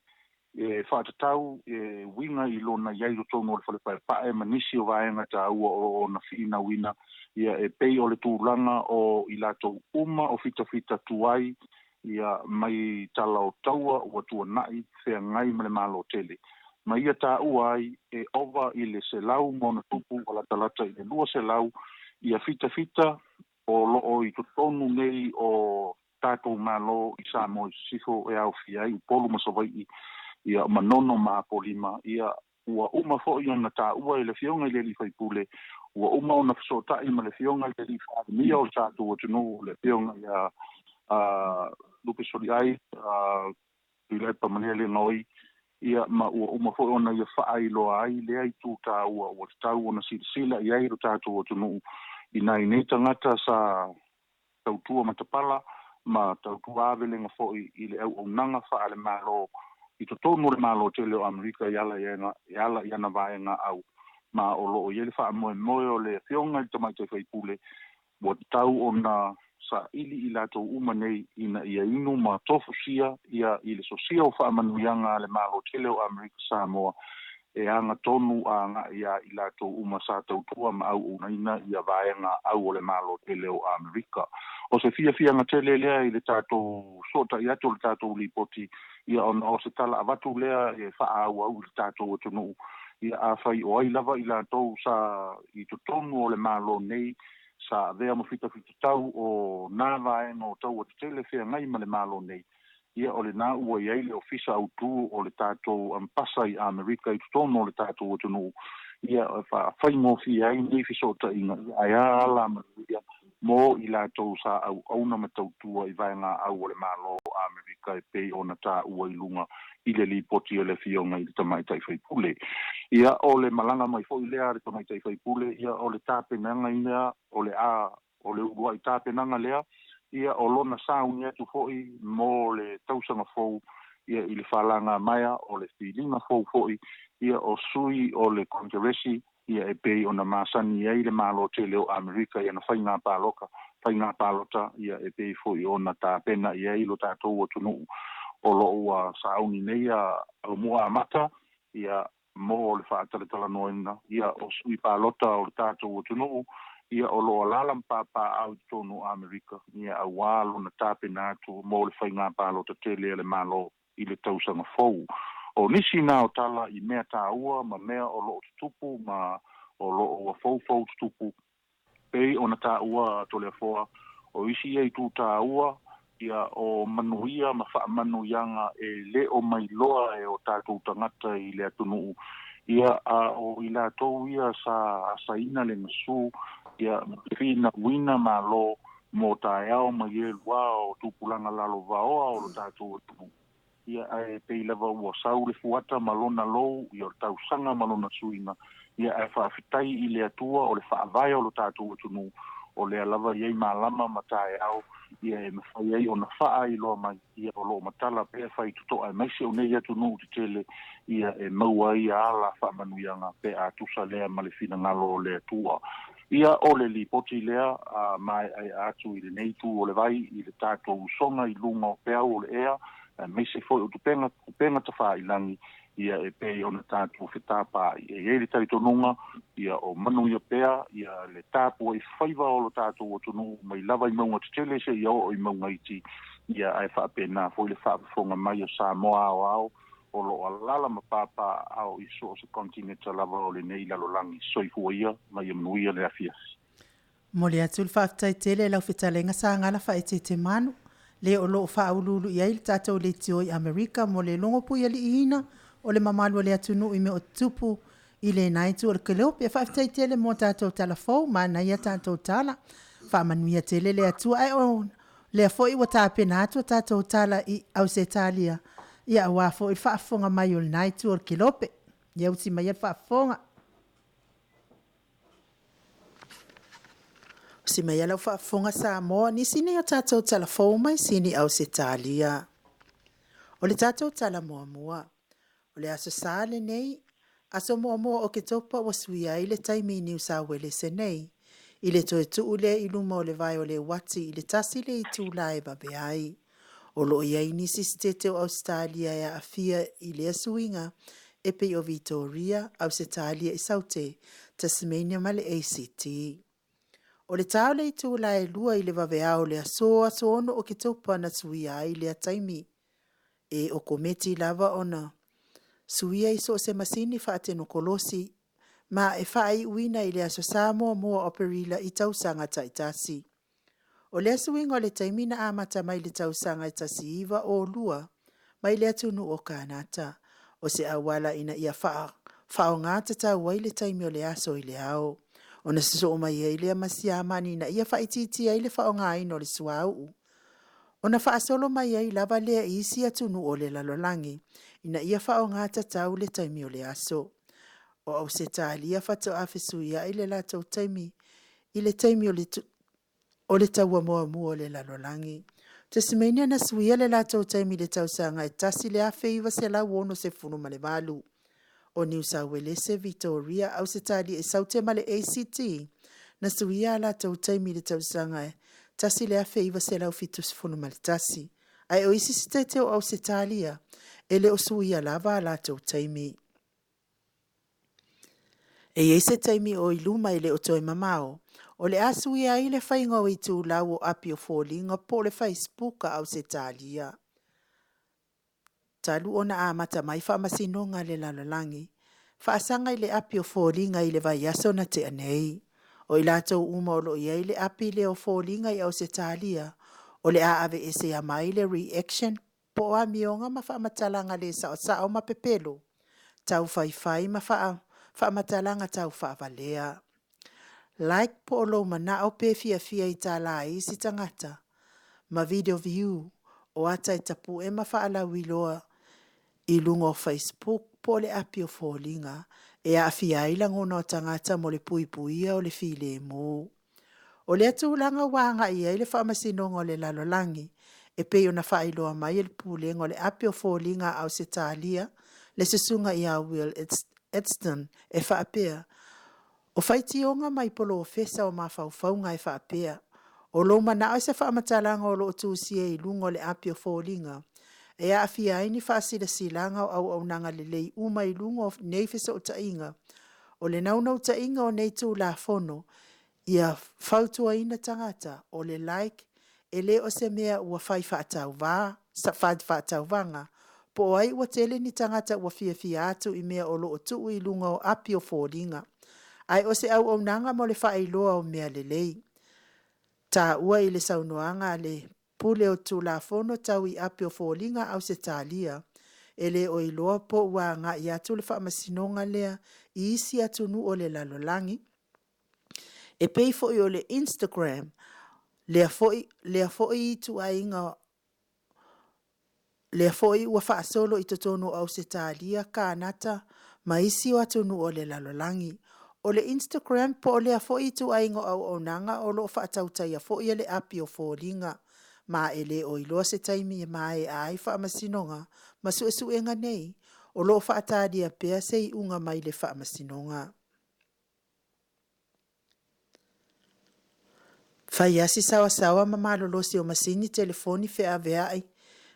e faatatau e uiga i lona i ai totonu o le fale paepae ma nisi o vaega taua o ona finauina, ia e pei o le tulaga o i latou uma o fitafita tuai, ia mai tala o taua ua tuanai feagai ma le Malo tele. Ma ia taua ai e ova i le 100+ o latalata i le 200 ia fitafita o loo i totonu nei o tatou Malo i Samoa i sisifo e aofia ai Upolu ma Savaii, ia Manono ma Apolima, ia ua uma foi ona taua e le afioga i le alii faipule, ua uma ona fesootai ma le afioga i le alii Palemia o le tatou atunuu, le afioga ia Lupe Soliai Tuilaepa Malielegaoi, ia ma ua uma foi ona ia faailoa ai lea itu taua ua tatau ona silasila i ai lo tatou atunuu i nai nei tagata sa tautua matapala ma tautua avelega foi i le auaunaga faale-Malo i totonu o le Malo tele o Amerika i ala i ana vaega au, ma o loo i ai le faamoemoe o le afioga i le tamaitai faipule ua tatau ona saili i latou uma nei ina ia inu ma tofusia ia i le sosia o faamanuiaga a le Malo tele o Amerika Samoa e aga tonu a agai ia i latou uma sa tautua ma auaunaina ia vaega au o le Malo tele o Amerika. O se fiafiaga tele lea i le tatou sota'i atu o le tatou lipoti, ia ona o se tala avatu lea e faaauau i le tatou atunuu, ia afai o ai lava i latou sa i totonu o le Malo nei sa avea ma fitafitatau o nā vaega o taua tetele feagai ma le Malo nei, ia o lenā ua i ai le Ofisa Autū o le tatou Ampasa i Amerika i totonu o le tatou atunuu, ia e faafaigofie ai nei fesootaiga, ia ae a ala manuia mo i latou sa auauna ma tautua i vaegaau o le Malo o Amerika e pei ona taua i luga i le lipoti a le Afioga i le Tamaitai Faipule. Ia, o le malaga mai foi lea a le Tamaitai Faipule, ia o le tapenaga ia o le a, o le uluai tapenaga lea, ia o lona sauni atu foi mo le tausaga fou, ia i le falagamaea o le filiga fou foi, ia o sui o le Konekeresi, ia e pei ona masani ai le Malo tele o Amerika i ana faiga paloka, faiga palota, ia e pei foi ona tapena i ai lo tatou atunuu o lo o ua sauni nei a Aumua Amata, ia mo le faatalatalanoaina, ia o sui palota o le tatou atunuu, ia o lo o alaala ma papaaao i totonu o Amerika, ia auā lona tapena atu mo le faiga palota tele a le Malo i le tausaga fou. O nisi na o tala i mea tāua ma mea o lo o tutupu ma o lo o ua foufou tutupu, pei ona taua a Toleafoa, o isi ia itu tāua, ia o manuia ma faamanuiaga e le o mailoa e o tatou tagata i le atunuu, ia a o i latou ia sa asaina le gasu, ia ma finauina Malo mo taeao ma ie lua o tupulaga lalovaoa o lo tatou atunuu, ia ae pei lava ua sau le fuata ma lona lou, ia o le tausaga ma lona suiga, ia ae faafetai i le Atua o le faavae o lo tatou atunuu, o lea lava i ai malama ma taeao, ia e mafai ai ona faailoa mai, ia o lo o matala pea faitotoa aemaise o nei atunuu tetele, ia e maua ai ia ala faamanuiaga pe a tusa lea ma le finagalo o le Atua. Ia o le lipoti lea a maeaea atu i lenei itu o le vai i le tatou usoga i luga o peau o le ea, aemaise foi o tupega, upega tafailangi, ia e pei ona tatou fetapaai. E i ai le talitonuga, ia o manuia pea ia le tapuai faiva o lo tatou atunuu mai lava i mauga tetele seia oo i mauga iti, ia ae faapena foi le faafofoga mai o Samoa aoao o lo o alaala ma papaaao i so o se kontineta lava o lenei lalolagi. Soifua ia ma ia manuia le afiafi. Momoli atu le faafetai tele i lau fetalaiga Sagala Faaeteete Manu, le o lo o faauluulu i ai le tatou leitio i Amerika mo le logo puialiiina o le mamalu o le atunuu i mea o tutupu i lena itu o le Kelope. Faafetai tele mo tatou tala fou, manaia tatou tala, faamanuia tele le Atua. Ae o lea foi ua tapena atu a tatou tala i Ausetalia, ia aua foi le faafofoga mai o lena itu o le Kelope. Ia uti maia le faafofoga. Usi mai lau faafofoga Samoa, nisi nei o tatou tala fou mai Sini Ausetalia. O le tatou tala muamua, o le Aso Sa lenei, aso muamua o Oketopa ua suia ai le taimi i Niu Sauelese nei, i le toe tuu lea i luma o le vae o le uati i le tasi le itula e vave ai. O lo o i ai nisi sitete o Ausetalia e aafia i lea suiga e pei o Vitoria, Ausetalia i Saute, Tasmania ma le ACT. O le tā o le itula e 2 i le vaveao o le aso aso 6 o Oketopa na suia ai lea taimi. E okometi lava ona suia i so o se masini faatenokolosi ma e faaiuina i le Aso Sa muamua o Aperila i tausaga taitasi. O lea suiga o le taimi na amata mai le tausaga e 1902 mai le atunuu o Kanata, o se auala ina ia faaaoga tatau ai le taimi o le aso i le ao, ona sosoo mai ai lea ma Siamani ina ia faaitiitia ai le faaaogaina o le suauu, ona faasolo mai ai lava lea i isi atunuu o le lalolagi ina ia faaaoga tatau le taimi o le aso. O Ausetalia faatoa fesuiai le latou taimi i le taimi o le o le taua muamua o le lalolagi. Tasmania na suia le latou taimi i le tausaga e 1968. O Niu Sauelese, Vitoria, Ausetalia i Saute ma le ACT na suia a latou taimi i le tausaga e 1971. Ae o isi sitete o Ausetalia e le o suia lava a latou taimi. E i ai se taimi o i luma e le o toe mamao, o le a suia ai le faiga o itulau o api o foliga po o le Facebook a Ausetalia. Talu ona amata mai faamasinoga a le lalolagi, faasaga i le api o foliga i le vaiaso na tea nei. O i latou uma o lo o i ai le api lea o foliga i Ausetalia, o le a aveesea mai le reaction po o amioga ma faamatalaga le saosao ma pepelo, taufaifai ma faamatalaga tau faavalea. Like po o lou manao pe fiafia i tala a isi tagata, ma video view o ata e tapue ma faalauiloa i luga o Facebook po o le api o foliga e aafia ai lagona o tagata mo le puipuia o le filemu. O lea tulaga ua agai i ai le Faamasinoga o le Lalolagi e pei ona faailoa mai e le Pulega o le Api o Foliga a Ausetalia, le Susuga ia Will Edston, e faapea, O faitioga mai polofesa o mafaufauga e faapea, o lou manao se faamatalaga o lo o tusia i luga o le api o foliga e aafia ai ni faasilasilaga o auaunaga lelei uma i luga o nei fesootaiga, o le naunautaiga o nei Tulafono ia fautuaina tagata o le like e le o se mea ua fai faatauva, faatauvaga, po o ai ua tele ni tagata ua fiafia atu i mea o lo o tuu i luga o api o foliga, ae o se auaunaga mo le faailoa o mea lelei. Taua i le saunoaga a le Pule o Tulafono tau i api o foliga a Ausetalia, e le o iloa po ua agai atu le faamasinoga lea i isi atunuu o le lalolagi, e pei foi o le Instagram, lea foi ituaiga lea foi ua faasolo i totonu o Ausetalia, Kanata ma isi o atunuu o le lalolagi. O le Instagram po o lea foi ituaiga o auaunaga o lo o faatautaia foi e le api o foliga, ma e le o iloa se taimi e maea ai faamasinoga ma suesuega nei, o lo o faatalia pea se iuga mai le faamasinoga. Fai asi saoasaoa ma malolosi o masini telefoni feaveai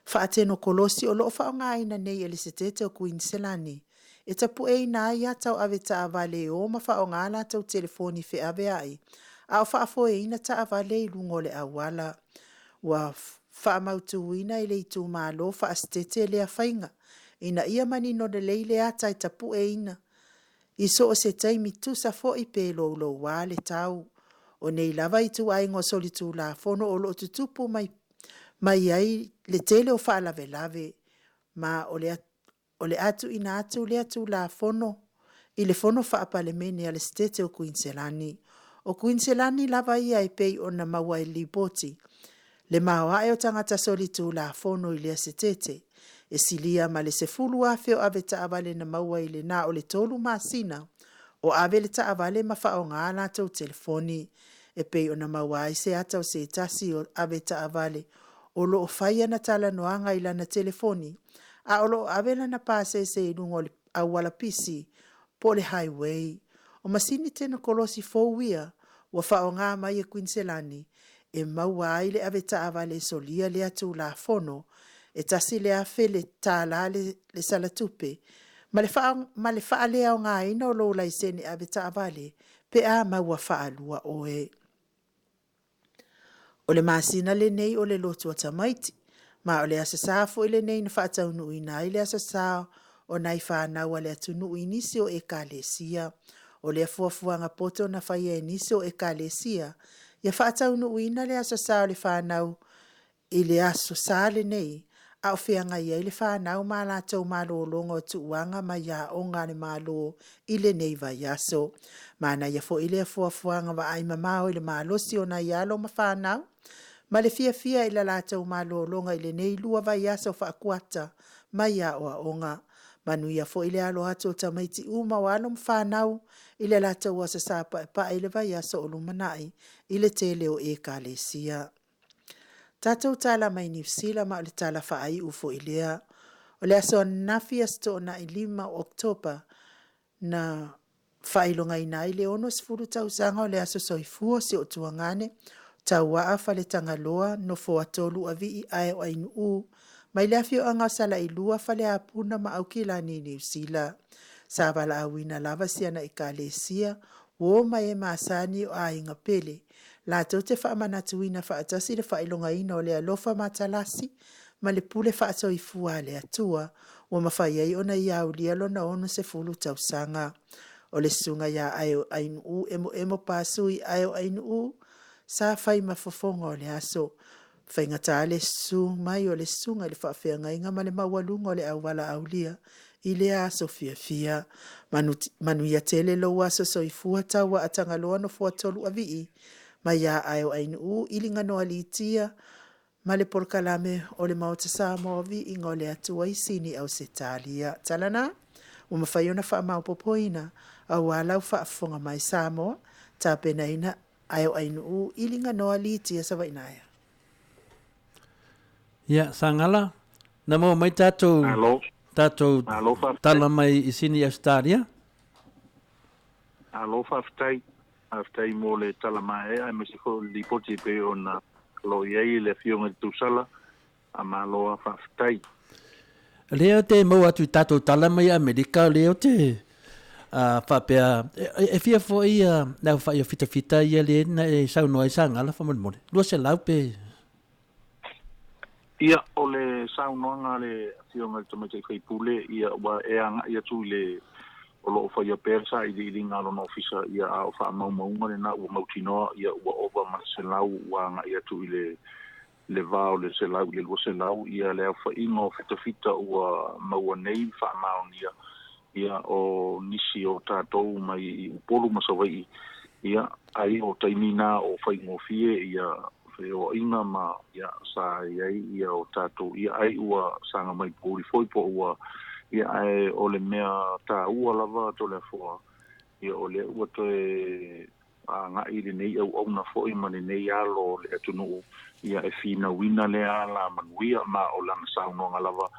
faatenokolosi o lo o faaaogaina nei e le Setete o Kuiniselani e tapueina ai ata o avetaavale e o ma faaaoga a latou telefoni feaveai a o faafoeina taavale i luga o le auala. Ua faamautuina e le itumalo faasetete lea faiga ina ia manino lelei le ata e tapueina i so o se taimi tusa foi pe louloua le tau. O nei lava ituaiga o solitulafono o lo o tutupu mai, mai ai le tele o faalavelave, ma o le a tuuina atu lea Tulafono i le Fono Faa-Palemene a le Setete o Kuiniselani. O Kuiniselani lava ia e pei ona maua i le lipoti, le maoae o tagata solitulafono i lea setete, e silia ma le 10,000 o avetaavale na maua i le na o le 3 masina o ave le taavale ma faaaoga a latou telefoni, e pei ona maua ai se ata o se tasi o avetaavale o lo o fai ana talanoaga i lana telefoni a o lo o ave lana pasese i luga o le auala pisi po o le highway. O masini tenekolosi fou ia ua faaaoga mai e Kuiniselani e maua ai le avetaavale e solia lea Tulafono, e $1,000 le salatupe, ma le faaleaogaina o lou laisene avetaavale pe a maua faalua oe. O le masina lenei o le lotu a tamaiti, ma o le Aso Sa foi lenei na faataunuuina ai le Aso Sa o nai fanau a le atunuu i nisi o ekalesia. O lea fuafuaga poto na faia e nisi o ekalesia, ia faataunuuina le Aso Sa o le fanau i le Aso Sa lenei, a o feagai ai le fanau ma a latou malologa o tuuaga mai aoga a le Malo i lenei vaiaso. Manaia foi lea fuafuaga vaai mamao i le malosi o nai alo ma fanau, ma le fiafia i le latou malologa i lenei 2 vaiaso faakuata mai aoaoga. Manuia foi le alo atu o tamaiti uma o alo ma fanau i le latou Aso Sa Paepae i le vaiaso o lumanai i le tele o ekalesia. Tatou tala mai Niu Sila ma o le tala faaiu foi lea. O le aso ananafi, aso Toonai 5 o Oketopa, na faailogaina ai le 60 tausaga o le aso soifua o si ou tuagane, Tauaa Faletagaloa Nofoa 3 Avii ae o Ainuu, mai le afioaga o Salailua, Faleapuna ma Aukilani, Niu Sila. Sa valaauina lava si ana ekalesia, uo ma e masani o aiga pele, latou te faamanatuina faatasi le faailogaina o le alofa matalasi ma le pule faasoifua a le Atua, ua mafai ai ona ia aulia lona 60 tausaga. O le susuga ia Aeo Ainuu Emoemo Pasui Aeo Ainuu sa fai ma fofoga o le aso. Faigata le susu mai o le susuga i le faafeagaiga ma le maualuga o le auala aulia i lea aso fiafia. Manu, manuia tele lou aso soifua taua a Tagaloa Nofoa Tolu Avii mai ia Aeo Ainuu Iliganoa Litia ma le polokalame o le Maota Samoa Viiga o le Atua i Sini Ausetalia. Talana, ua mafai ona faamaopoopoina auā lau faafofoga mai Samoa, tapenaina Aeo Ainuu Iliganoa Litia Savainaea. Ia, Sagala, na maua mai tatou, Malo. tatou Malo faafetai. tala mai i Sini Ausetalia. Malo faafetai. Faafetai mo le tala maeaea aemaise foi o le lipoti e pei ona lo i ai le Afioga i le Tausala. A malo lava faafetai. Lea ou te maua atu i tatou tala mai Amerika, lea ou te faapea, e fia foi le aofai o fitafita ia lea na e saunoa ai Sagala faamolemole, 200 pe... Ia, o le saunoaga a le Afioga i le Tamaitai Sui Usufono, ia, ua e agai atu i le o lo o faia pea le sailiiliga a lona ofisa, ia, a o faamaumauga lena ua mautinoa, ia, ua ova ma le 100 ua agai atu i le le va o le 100 i le 200, ia, le aofaiga o fitafita ua maua nei faamaonia, ia, o nisi o tatou mai i Upolu ma Savaii, ia, ai o taimi na o faigofie, ia, feoaiga ma, ia, sa i ai, ia, o tatou, ia, ai ua saga mai pouli foi po ua, ia, ae o le mea taua lava Toleafoa, ia, o lea ua toe agai lenei auauna foi ma lenei alo o le atunuu, ia, e finauina lea alamanuia, ma o lana saunoaga lava,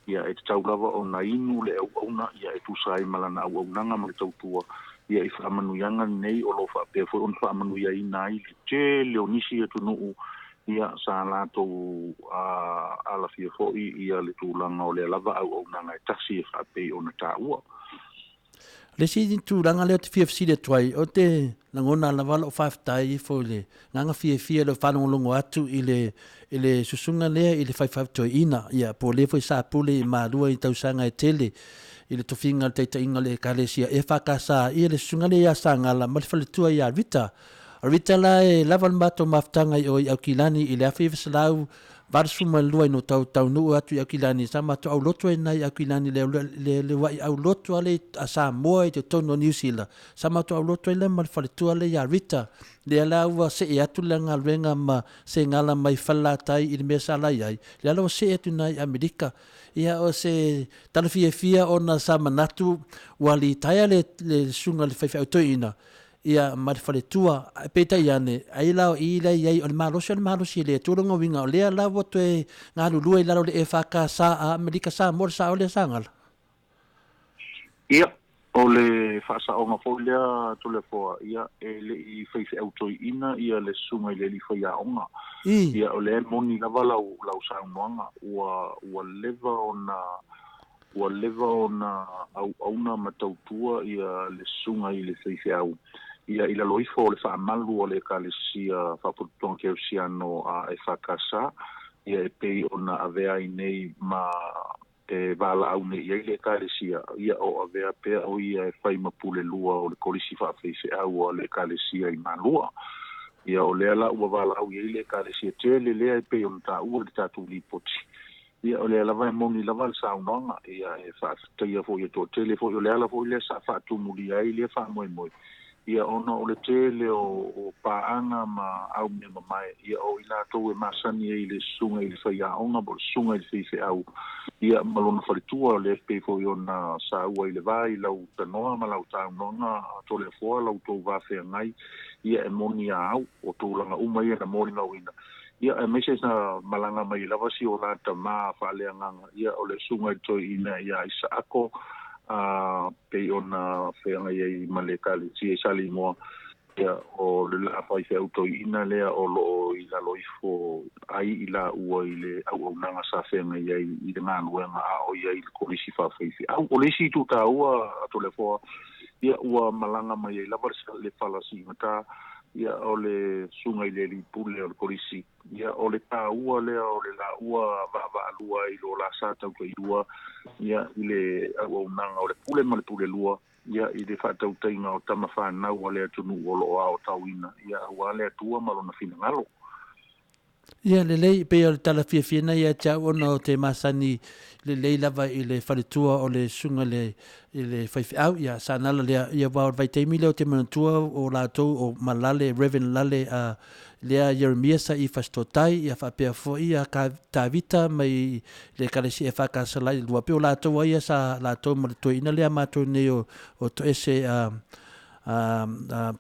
ia, e tatau lava ona inu le auauna, ia, e tusa ai ma lana auaunaga ma le tautua, ia, i faamanuiaga lenei o lo o faapea foi ona faamanuiaina ai le tele o nisi atunuu, ia, sa latou alafia foi ia le tulaga o lea lava auaunaga e tasi e faapei ona taua. O le isi tulaga lea ou te fia fesili atu ai, ou te lagona lava lou faafetai ifo i le agaga fiafia i lou faalogologo atu i le, i le susuga lea i le faifeau toeaina, ia, po o lea foi sa pule i Malua i tausaga e tele i le tofiga o le taitaiga o le Ekalesia EFKS, ia le susuga lea ia Sagala ma le faletua ia Rita. O Rita la e lava le matou mafutaga i o i Aukilani i le 1982 ina ua tau taunuu atu i Aukilani, sa matou aulotu ai i Aukilani le, le, le ua'i aulotu a le a Samoa i totonu o Niu Sila, sa matou aulotu ai lea ma le faletua lea ia Rita, lea la ua see atu le galuega ma segala mai Falelatai i le mea sa la i ai, lea la ua see atu i i Amerika. Ia o se tala fiafia ona sa manatu ua litaea le, le susuga i le faifeau toeaina, ia ma le faletua. Peitai ane, ai la o i lea i ai, o le malosi o le malosi e le Atua lona uiga, o lea la ua toe galulue i lalo o le EFKS a Amerika Samoa, le sao lea Sagala? Ia, o le faasaoga foi lea Toleafoa, ia, e le i faifeau toeaina ia le susuga i le alii faiaoga. Ia, o lea e moni lava lau, lau saunoaga, ua, ua leva ona Ua leva ona auauna ma tautua ia le susuga i le faifeau ia i lalo ifo o le faamalu o le Ekalesia Faapotopotoga Kerisiano a EFKS ia e pei ona avea ai nei ma e valaau nei i ai le Ekalesia ia o avea pea o ia e fai ma pule lua o le Kolisi Faafaifeau a le Ekalesia i Malua. Ia o lea la ua valaau i ai le Ekalesia tele lea e pei ona taua i le tatou lipoti. Ia, o lea lava e moni lava le saunoaga, ia, e faafetaia foi e toatele foi, o le ala foi lea sa faatumulia ai lea faamoemoe, ia, ona o le tele o, o paaga ma au mea mamae, ia, o i latou e masani ai i le susuga i le faiaoga po o le susuga i le faifeau, ia, ma lona faletua, lea pei foi ona saua i le va i lau tanoa ma lau saunoaga Toleafoa, lau tou va feagai, ia, e moni a au, o tulaga uma ia na molimauina. Ia, aemaise sa malaga mai lava si o la tama faaleagaga, ia, o le susuga i le toeaina ia Isaako, a pei ona feagai ai ma le Ekalesia i Salimoa, ia, o le la faifeau toeaina lea o lo o i lalo ifo ai i laua i le auaunaga sa feagai ai i le galuega a o i ai i le Kolisi Faafaifeau. O le isi itu taua a Toleafoa, ia, ua malaga mai ai lava le fala siigata. Ia o le susuga i le alii pule o le kolisi, ia o le taua lea o le laua vaavaalua i lo la sa tautailua, ia i le auaunaga o le pule ma le pule lua, ia i le faatautaiga o tama fanau a le atunuu o loo aotauina, ia aua le Atua ma lona finagalo. Ia lelei, e pei o le tala fiafia lena ia te au ona ou te masani lelei lava i le faletua o le susuga i le, i le faifeau, ia Sanala lea, ia aua o le vaitaimi lea ou te manatua o latou o Malale, Reverend Lale a lea Ieremia sa i Fasitotai, ia faapea foi ia Tavita mai le Ekalesia EFKS la i Lua, pei o latou a ia sa latou ma le toeaina lea a matou nei o, o Toese a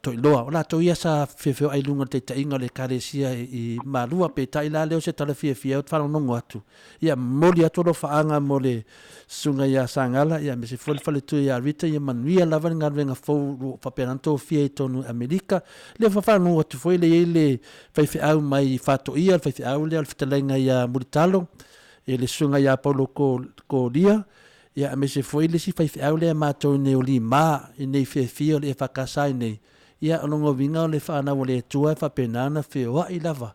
Toiloa. O latou ia sa feofeoai i luga o le taitaiga o le Ekalesia i Malua. Peitai la lea o se tala fiafia ou te faalogologo atu. Ia momoli atu alofaaga mo le susuga ia Sagala, ia aemaise foi le faletua ia Rita, ia manuia lava le galuega fou o lo o faapena ona tofia i totonu o Amerika. Lea ua faalogologo atu foi lea e i ai le faifeau mai Faatoia, le faifeau lea o le fetalaiga ia Mulitalo, i le susuga ia Paulo Kolia, Ia aemaise foi le isi faifeau lea matou nei o Lima i nei fiafia o le EFKS i nei, ia o lona uiga o le fanau a le Atua e faapena ona feoai lava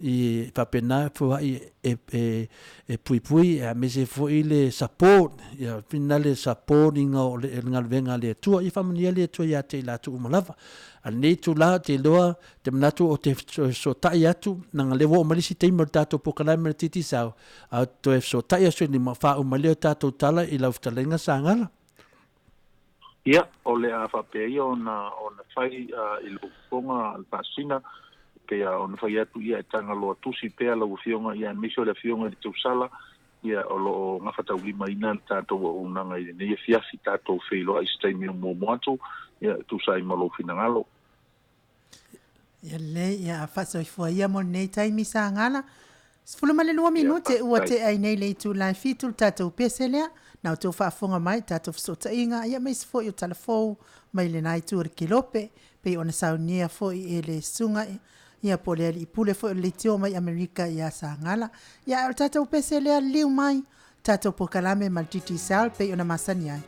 i faapena feoai e, e, e puipui aemaise foi le support, ia finale support ina o le galuega a le Atua. Ia faamanuia le Atua ia te i latou uma lava. A lenei itula ou te iloa te manatu ou te fesootai atu, leaga lea ua oo mai le isi taimi o le tatou polokalame o le Digicel, a ou te toe fesootai aso i lima, faauma ai lea o tatou tala i lau fetalaiga Sagala. Ia, o le a faapea ia ona ona fai i lou fofoga le faasina, pei ona fai atu ia e tagaloa tusi pea lau Afioga, ia aemaise o le Afioga i le Tausala, ia o lo o gafataulimaina le tatou auaunaga i lenei afiafi, tatou feiloai i se taimi o muamua atu, ia e tusa ai ma lou finagalo. Ia lelei, ia faasoifua ia mo lenei taimi Sagala. 12 minute ua tea ai nei le itula e 7 le tatou pese lea. Na outou faafofoga mai i tatou fesootaiga, ia aemaise foi o tala fou mai lena itu o le kelope, pei ona saunia foi e le susuga ia po o le alii pule foi o le leitio mai Amerika ia Sagala. Ia ae o le tatou pese lea liliu mai, tatou polokalame ma le Digicel pei ona masani ai.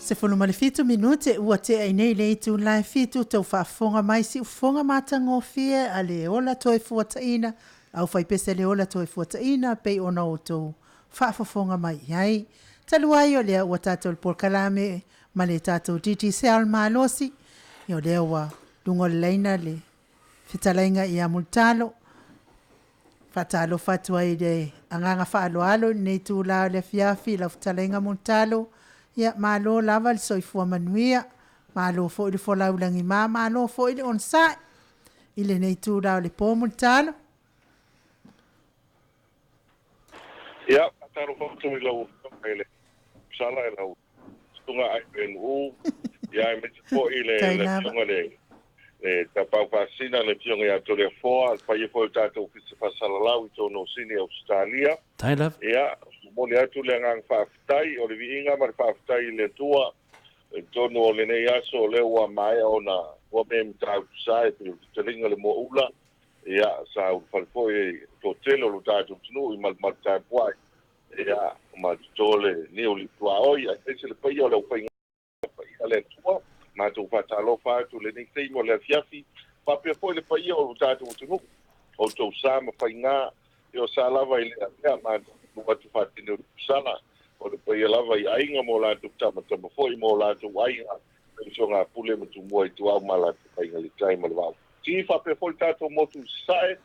17 minute ua tea i nei le itula e fitu tou faafofoga mai siufofoga matagofie a le ola toefuataina au faipese le ola toefuataina pei ona outou faafofoga mai i ai. Talu ai o lea ua tatou le polokalame ma le tatou Digicel malosi, ia o lea ua luga o le laina le fetalaiga ia Mulitalo. Faatalofa atu ai i le agaga faaaloalo i lenei itula o le afiafi i lau fetalaiga Mulitalo. Ia malo lava le soifua manuia, malo foi le folau i lagima, malo foi le onosai i lenei itula o le po Mulitalo. Ia, faatalofa atu i lau Afioga i le Sala i lau Susuga Aivelu, ia aemaise foi le Afioga i le Tapaau Faasisina, le Afioga ia Toleafoa, le paia foi o le tatou Ofisa Faasalalau i totonu o Sini, Ausetalia. Ia, momoli atu le agaga faafetai, o le viiga ma le faafetai i le Atua i totonu o lenei aso, o lea ua maea ona ua mea matautu sa e pei o le fetalaiga i le Moaula, ia, sa ulufale foi le toatele o lo tatou atunuu i malumalu tapuai, ia, ma toto le niu i le tuaoi, aemaise le paia o le aufaigaluega paia a le Atua. Matou faatalofa atu i lenei taimi o le afiafi, faapea foi le paia o lo tatou atunuu, o outou sa ma faiga, ia o sa lava i lea mea, matou tuu atu faatini o Sala, o le paia lava i aiga ma o latou tamatama foi ma o latou aiga, usoga Pule ma Tumua i Tuau ma latou aiga le tai ma le vao. Ti faapea foi le tatou motu i Sasae,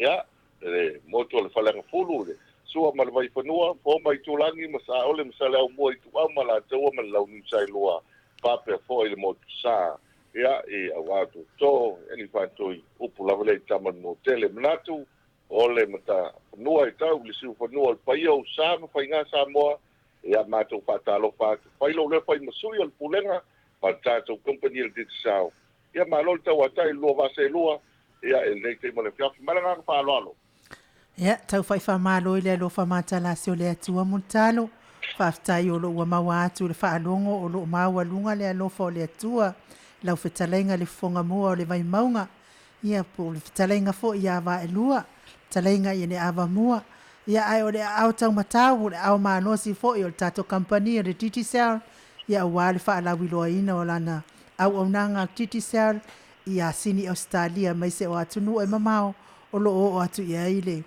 ia, le motu o le Faleagafulu, le Sua ma le Vaifanua, Fofu ma Itulagi ma Saole ma Saleaaumua i Tuau ma Alataua ma le Launiu Saelua, faapea foi le motu sa, ia, i aua toto, e faatoi upu lava le tama le motele. Manatu, o le matafanua i tau, le siufanua o le paia o sa ma faiga Samoa, ia matou faatalofa atu. Fai lou lea fai masui o le pulega, ma le tatou company le Digicel. Ia malo le tauatai lua vase lua, ia e lenei taimi o le afiafi. Ma le agaga faaaloalo. Ia, tau fai faamalo i le alofa matalasi o le Atua Mulitalo. Faafetai o loo ua maua atu le faalogo o loo maualuga le alofa o le Atua i lau fetalaiga le fofoga mua o le Vaimauga. Ia, po o le fetalaiga foi ia Vaelua, fetalaiga i le Avamua. Ia, ae o le aao taumatau, o le aao malosi foi o le tatou kamupani o le Digicel, ia aua le faalauiloaina o lana auaunaga Digicel ia Sini Ausetalia aemaise o atunuu e mamao o loo oo atu i ai le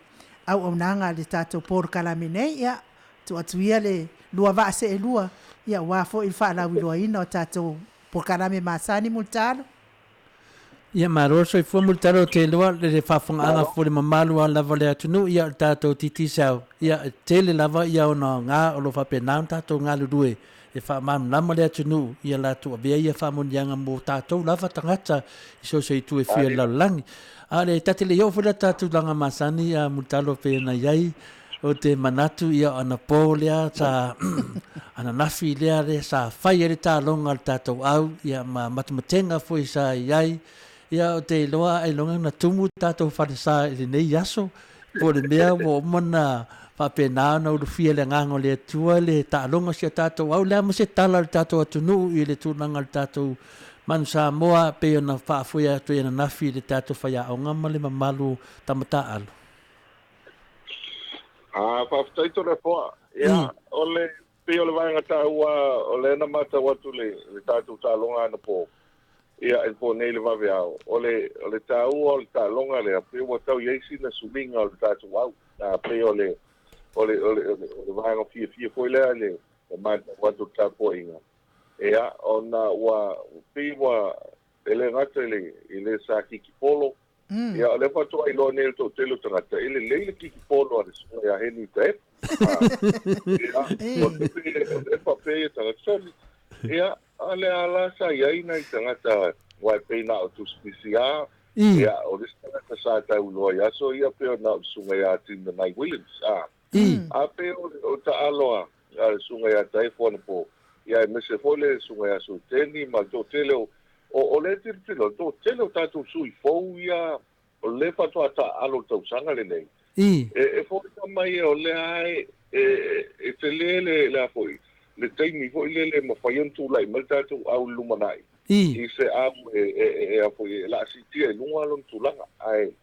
auaunaga a le tatou polokalame nei. Ia, tuu atu ia le lua vaa seelua, ia aua foi le faalauiloaina o tatou polokalame masani Mulitalo. Ia malo le soifua Mulitalo, ou te iloa le faafofogaaga foi le mamalu a lava o le atunuu, ia o le tatou Digicel, ia e tele lava ia ona aoga o lo o faapena ona tatou galulue e faamalamalama le atunuu ia latou avea ia faamanuiaga mo tatou lava tagata i so o se itu e fia o le lalolagi. A o le ta te le i oo foi la ta tulaga masani a Mulitalo pei ona i ai, ou te manatu ia o anapo lea sa ananafi lea lea sa fai ai le taloga a le tatou au ia ma matematega foi sa i ai. Ia ou te iloa ailoga na tumu tatou falesa i lenei aso, po o le mea ua uma ona faapena ona ulufia e le Agaga o le Atua le taaloga o si a tatou au. O le a ma se tala a le tatou atunuu i le tulaga o le tatou Manu Samoa pei ona faafoe atu ai ananafi i le tatou faiaoga ma le mamalu tama taaalo? A, faafetai Toleafoa. Ia, o le pei o le vaega taua o lea na matau atu le le tatou taaloga anapo, ia i le po nei i le vaveao, o le o le taua o le taaloga lea, pei ua tau i ai sina suiga o le tatou au. A pei o le o le o le o le vaega fiafia foi lea i le matau atu o le tapuaiga, ia ona ua pei ua e le gata i le i le sa kikipolo. Ia, o lea faatoa iloa nei e le toatele o tagata, e lelei le kikipolo a le susuga ia Henry Taefu. Ia, o le faapea ia tagata, soli. Ia, a o le a la sa i ai nai tagata, aua e pei na o tusipisi lava. Ia, o le isi tagata sa tau iloa i aso ia, pei na o le susuga ia Tim Nanai Williams. A pei o taalo a le susuga ia Taefu anapo, ia aemaise foi le susuga ia Sueteni ma le toatele o O lea e tilotilo, o le toatele o tatou sui fou ia o lea faatoa taaalo i le tausaga lenei, e foliga mai o lea e tele le a foi, le taimi foi lele e mafai ona tulai mai le tatou au i le lumanai, i se au e a foi, e laa siitia i luga lona tulaga. Ae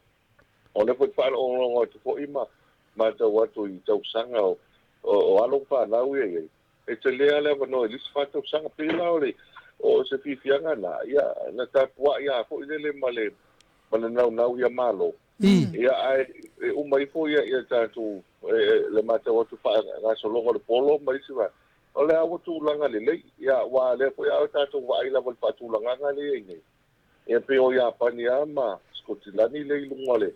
o lea foi e faalogologo atu foi ma matau atu i tausaga o alo ma fanau ia e i ai. E tele lava le avanoa i le isi fa tausaga. Pei la o le o se fiafiaga lena, ia, na tapuai lava foi lele ma le ma le naunau ia malo. Ia, ae e uma ifo ia ia tatou le matau atu faagasologa o le polo ma isi vaega, o le a ua tulaga lelei. Ia, aua o lea foi a tatou vaai lava i le faatulagaga lea e i ai nei, ia pei o Iapani lava ma Sikotilani lea i luga o le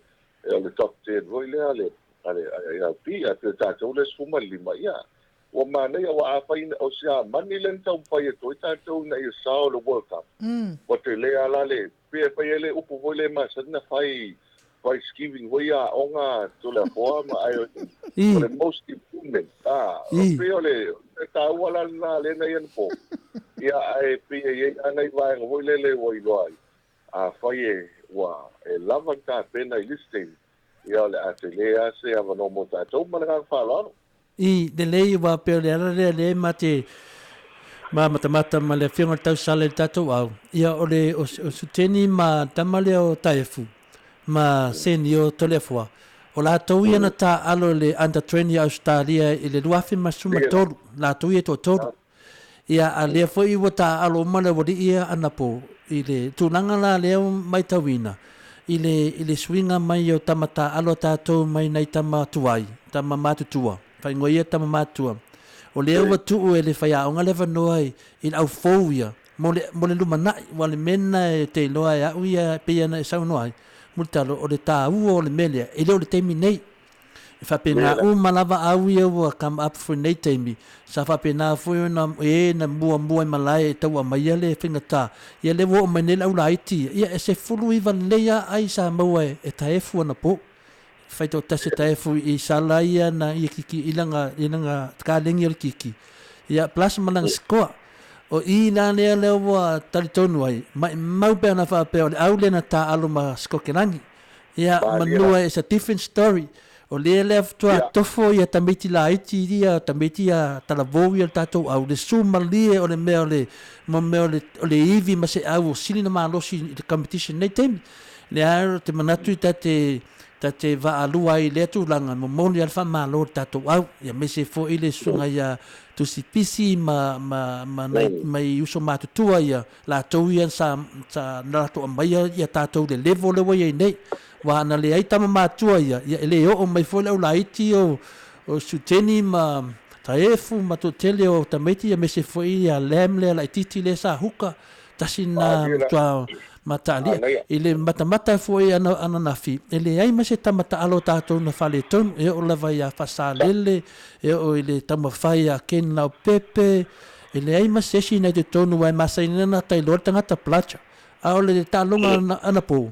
o le top ten foi lea a le a le ALP, ae pei o tatou lea e 15, ia, ua manaia, aua afai o Siamani lea na taumafai atu ai tatou ina ia sao i le World Cup, ua tele lava la le, pei e fai ai le upu foi lea e masani ona fai Thanksgiving foi ia aoga Toleafoa ma ai o le most improvement, a, pei o le taua la lena lea na i anapo, ia, ae pei e i ai lava nai vaega foi lele ua iloa ai, afai e ua e lava le tapena i le isi taimi, ia o le a tele lava se avanoa mo tatou ma le agaga faaaloalo. I lelei aua pei o le ala lea lea ma te ma matamata ma le afioga i le tausala i le tatou au, ia o le o, o Suteni ma tama lea o Taefu ma Seni o Toleafoa, o latou ia na taaalo i le under 20 a Ausetalia i le 2013, latou ia e toatolu. Ia, a lea foi ua taaalo uma le aualii ia anapo i le tulaga la lea ua matauina i le, i le suiga mai o tama taaalo a tatou mai nai tama tuai, tama matutua, faaigoa ia tama matutua. O lea ua tuu e le faiaoga le avanoa i, i le au fou ia mo le, mo le lumanai, aua o le mea lena e te iloa e au ia e pei ona e saunoa ai, Mulitalo, o le taua o le mea lea, e le o le taimi nei. E faapena uma lava au ia ua come up foi nei taimi, sa faapena foi ona e na muamua i malae e tau aumaia le faigata, ia lea ua oo mai nei le au laiti ia, ia e 19 lelei lava ai sa maua e Taefu anapo. Fai toatasi e Taefu i sala ia na ia kiki i lana i lana kalegi o le kiki, ia plus ma lana sikoa. O i la lea lea ua talitonu ai, maimau pe ana faapea o le au lea na taaalo ma Sikokelani. Ia, manua it's a different story. O lea lea faatoa tofo ia tamaiti laiti ia, tamaiti ia talavou ia le tatou au, le su malie o le mea o le, mo mea o le, o le ivi ma se au o sili na malosi i le competition nei taimi. Lea ou te manatu ta te, ta te vaalua ai i lea tulaga, momoli lava le faamalo i le tatou au, ia aemaise foi le susuga ia Tusi Pisi ma, ma, ma nai, mai uso matutua ia, latou ia sa, sa na latou aumaia ia tatou i le level lea ua i ai nei. Aua ana leai tama matua ia, ia e le oo mai foi le au laiti o, o Suteni ma Taefu ma toatele o tamaiti aemaise foi ia Lam lea laitiiti lea sa huka, tasi lena matua mataalia. I le matamata foi ana, ananafi, e leai ma se tama taalo o tatou na faaletonu, e oo lava ia Fasalele, e oo i le taumafai a Ken Leaupepe, E leai ma se isi nei totonu aua e masani ana ta iloa le tagata placha. A o le taaloga anapo,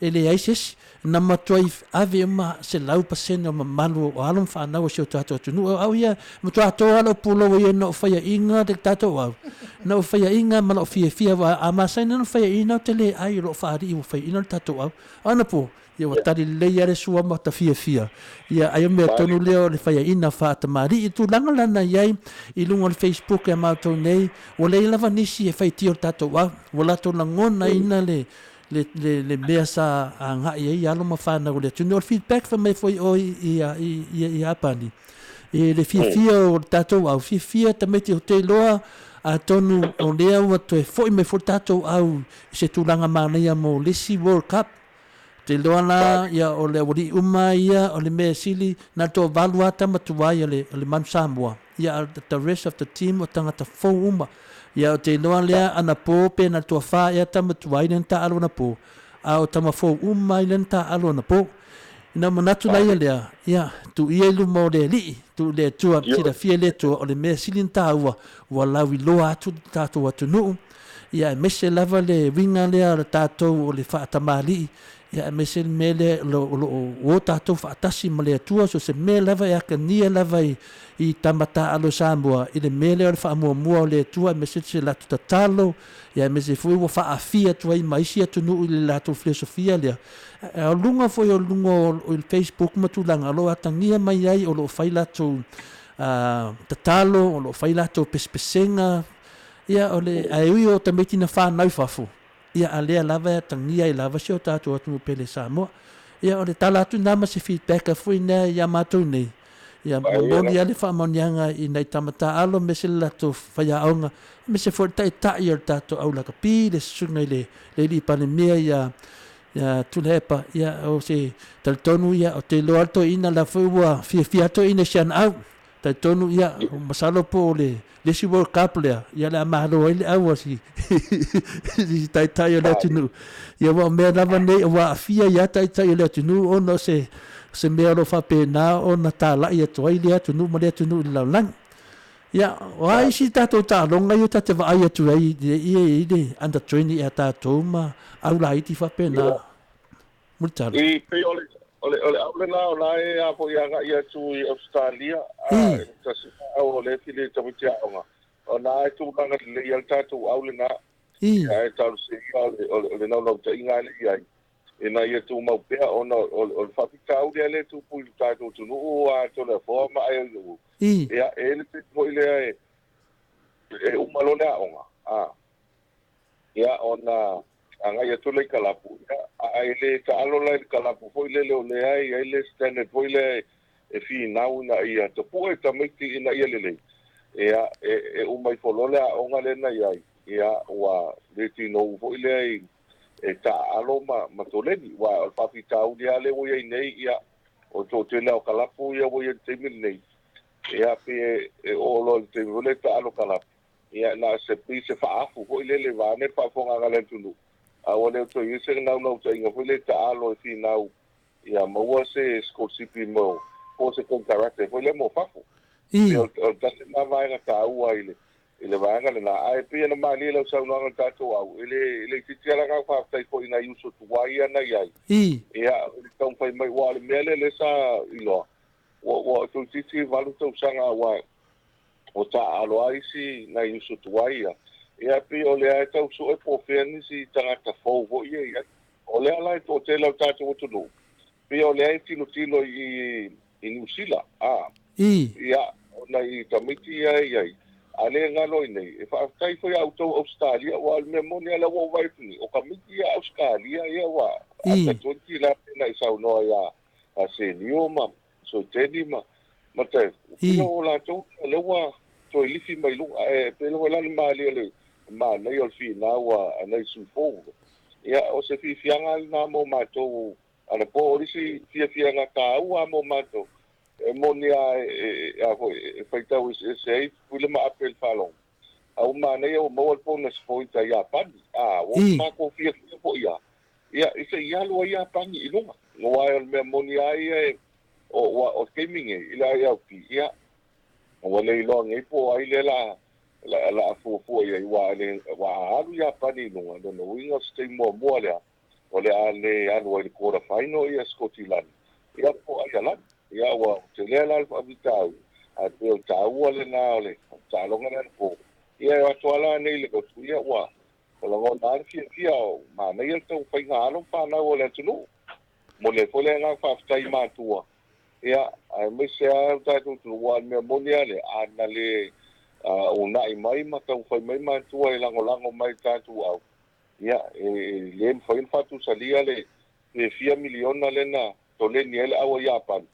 e leai se isi. Na matuai ave uma 100% o mamalu o alo ma fanau o si o tatou atunuu. O au ia, e matua atoa lava lou pulou ia ina ou faiaina le tatou au. Na ou faiaina ma lou fiafia aua a masani ona faiaina ou te le ai o lou faalii ua faiaina le tatou au. O anapo, Ia ua tali lelei lava le sua ma ta fiafia. Ia ai o mea tonu lea o le faiaina faatamalii. I tulaga la na i ai i luga o le Facebook ia matou nei, ua leai lava nisi e faitio i le tatou au. Ua latou lagonaina le le le le mea sa agai ai alo ma fanau o le atunuu. O le feedback fai mai foi o i i i Iapani, i le fiafia o le tatou au, fiafia tamaiti ou te iloa atonu o lea ua toe foi mai foi le tatou au i se tulaga manaia mo le isi World Cup. Te iloa la, ia, o le aualii uma ia, o le mea sili, na o le toavalu lava tama tuai o le, o le Manu Samoa, ia, a the rest of the team o tagata fou uma. Ia, o te iloa lea, anapo pe na o le toafa ea tama tuai lea na taaalo anapo, a o tama fou uma lea na taaalo anapo. Ina manatu la ia lea, ia, tuu ia i luma o le Alii, tuu i le Atua, silafia e le Atua, o le mea sili ona taua, ua lauiloa atu le tatou atunuu, ia aemaise lava le uiga lea o le tatou o le faatamalii, ia aemaise le mea lea o lo o o tatou faatasi ma le Atua, so o se mea lava e atagia lava i tama taaalo Samoa i le mea lea o le faamuamua o le Atua, aemaise se latou tatalo, ia aemaise foi ua faaafia atu ai ma isi atunuu i le latou filosofia lea. A o luga foi o luga o le Facebook ma tulaga o lo o atagia mai ai o lo o fai latou tatalo, o lo o fai latou pesepesega, Ia, o le, ae ui o tamaiti na fanau i fafo, ia, a lea lava e atagia ai lava si o tatou atunuu pele Samoa. Ia, o le tala atu lena ma se feedback foi lea ia matou nei. Ia, momoli lava le faamaoniaga i nai tama taaalo aemaise le latou faiaoga, aemaise foi le taitai o le tatou au lakapi, le susuga i le Alii Palemia ia ia Tuilaepa. Ia, o se talitonu, ia, ou te iloa lava le toeaina la foi ua fiafia lava toeaina i si ana au. Talitonu, ia, masalo po o le isi World Cup lea, ia o le a malo ai le au a si si taitai o le atunuu. Ia aua o mea lava nei ua aafia ai lava taitai o le atunuu ona o se se mea o lo o faapena ona talai atu ai lea atunuu ma lea atunuu i le lalolagi. Ia, o a isi tatou taaloga ia ta te vaai atu ai i le under 20 ia tatou ma au laiti faapena? Mulitalo. I pei o le o le o le au lena o la e a foi agai atu i Ausetalia a e tasi au o le fili tamaiti aoga ona e tulaga lelei ai le tatou au lena. Ae talosia o le o le naunautaiga lea i ai ina ia tumau pea ona o le faafitauli lea e tupu i le tatou atunuu a Toleafoa ma Aioi. Ia e i ai le taimi foi lea e uma loa le aoga a Ia, ona agai atu lea i kalapu, ia, a e le taalo la i le kalapu foi lele o lea e i ai le standard foi lea e finau ina ia tapue tamaiti ina ia lelei, ia, e uma ifo loa le aoga lea na i ai, ia, ua le tinou foi lea i e taaalo ma toleni. Aua o le faafitauli lava lea ua i ai nei, ia, o le toatele lava o kalapu ia ua i ai i le taimi lenei, ia, pei e oo loa i le taimi foi lea e taalo kalapu, Ia, na o se pei se faaafu foi lele vaeane le faafofogaaga a le atunuu, a ua le o toe i ai se naunautaiga foi lea e taalo e finau ia maua se sikolasipi mo po o se konekarate foi lea mo fafo. Pei o le tasi lena vaega taua i le i le vaega lena. Ae pei ona malie lau saunoaga i le tatou au, e le e le itiiti lava le agaga faafetai foi i nai uso tuai ia na i ai. Ia, i le taumafai mai, aua o le mea lea lea sa iloa, ua ua toeitiiti 8 tausaga aua o taaalo lava isi nai uso tuai ia, ia pei o lea e tau sue po o fea nisi tagata fou foi ia i ai. O lea la e toatele o le tatou atunuu, pei o lea e tilotilo i i Niu Sila, a, ia, o nai tamaiti ia e i ai, a le galo i inei, e faafetai foi ia outou Ausetalia, aua o le mea moni lava lea ua ou vaai atu nei, o tamaiti ia Ausetalia ia ua under 20 la pei ona e saunoa ia Senio ma Soiteni ma ma te pei o latou ia lea ua toe lifi mai luga ae pei foi la le malie o le manaia o le finau a nai sui fou. Ia o se fiafiaga lena mo matou anapo o le isi fiafiaga taua mo matou e moni lava e a foi e faitau eseese ai Tutuila ma Ape i le faalogo a ua manaia ua maua le bonus point a Iapani a ua matou fiafia foi lava Ia, se i alu ai Iapani i luga. Aua o le mea moni lava ia e, o, ua, o le taimi nei, i le ILP, ia, ua le iloa nei po o ai lea la, la, la a fuafua i ai, aua, le, aua a alu Iapani i luga, lona uiga o se taimi muamua lea, o le a le alu ai i le quarter final ia Sikotilani, ia po o Aialani. Ia, ua tele la le faafitauli, ae pei o le taua lena o le taaloga lea anapo. Ia, e o atu lava la nei i le lotu, ia, ua, Ua lagona lava le fiafia o manaia le taumafaiga a alo ma fanau o le atunuu. Momoli ai foi le agaga faafetai i matua, ia, aemaise lava lo tatou atunuu, aua o le mea moni lava lea, a na le uunai mai ma taumafai mai matua e lagolago mai i le tatou au, ia, e le mafai ona faatusalia le fia miliona lea na toleni ai le au a Iapani,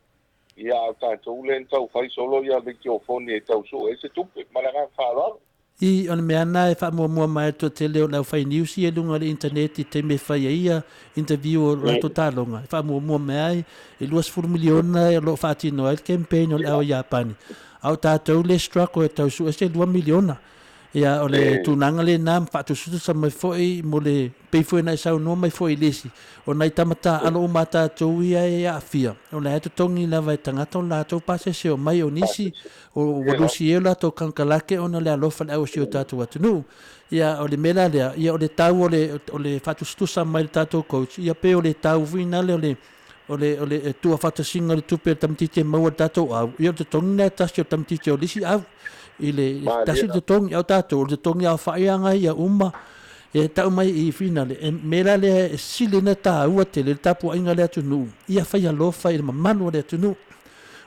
ia, a o tatou lea na taufai solo ia leitiofoni e tau sue ai se tupe. Ma le agaga faaaloalo. I, o le mea lena e faamuamua mai ai le toatele o le aufai news ia i luga o le internet i taimi e fai ai ia interview o latou taaloga, e faamuamua mai ai e 20 miliona o lo o faatino ai le campaign o le ao Iapani, a o tatou lea e struggle e tau sue se 2 miliona. Ia, o le tulaga lena ma faatusatusa mai foi mo le, pei foi ona e saunoa mai foi i le isi, o nai tama taaalo uma a tatou ia e aafia, o la e totogi lava e tagata o latou pasese omai, o nisi ua lusi ai o latou kanikalake ona o le alofa i le au o si o tatou atunuu. Ia, o le mea la lea, ia o le tau o le, o le faatusatusa mai i le tatou coach, ia pei o le tau foi lea o le, o le, o le tuuafatasiga o le tupe a le tamaitiiti e maua i le tatou au, ia o le totogi lena e tasi o le tamaitiiti o le isi au. I le tasi le totogi, a o tatou, o le totogi aofai lava ia uma, e tau mai i finale. E mea la lea e sili ona taua tele le tapuaiga a le atunuu, ia fai alofa i le mamalu o le atunuu.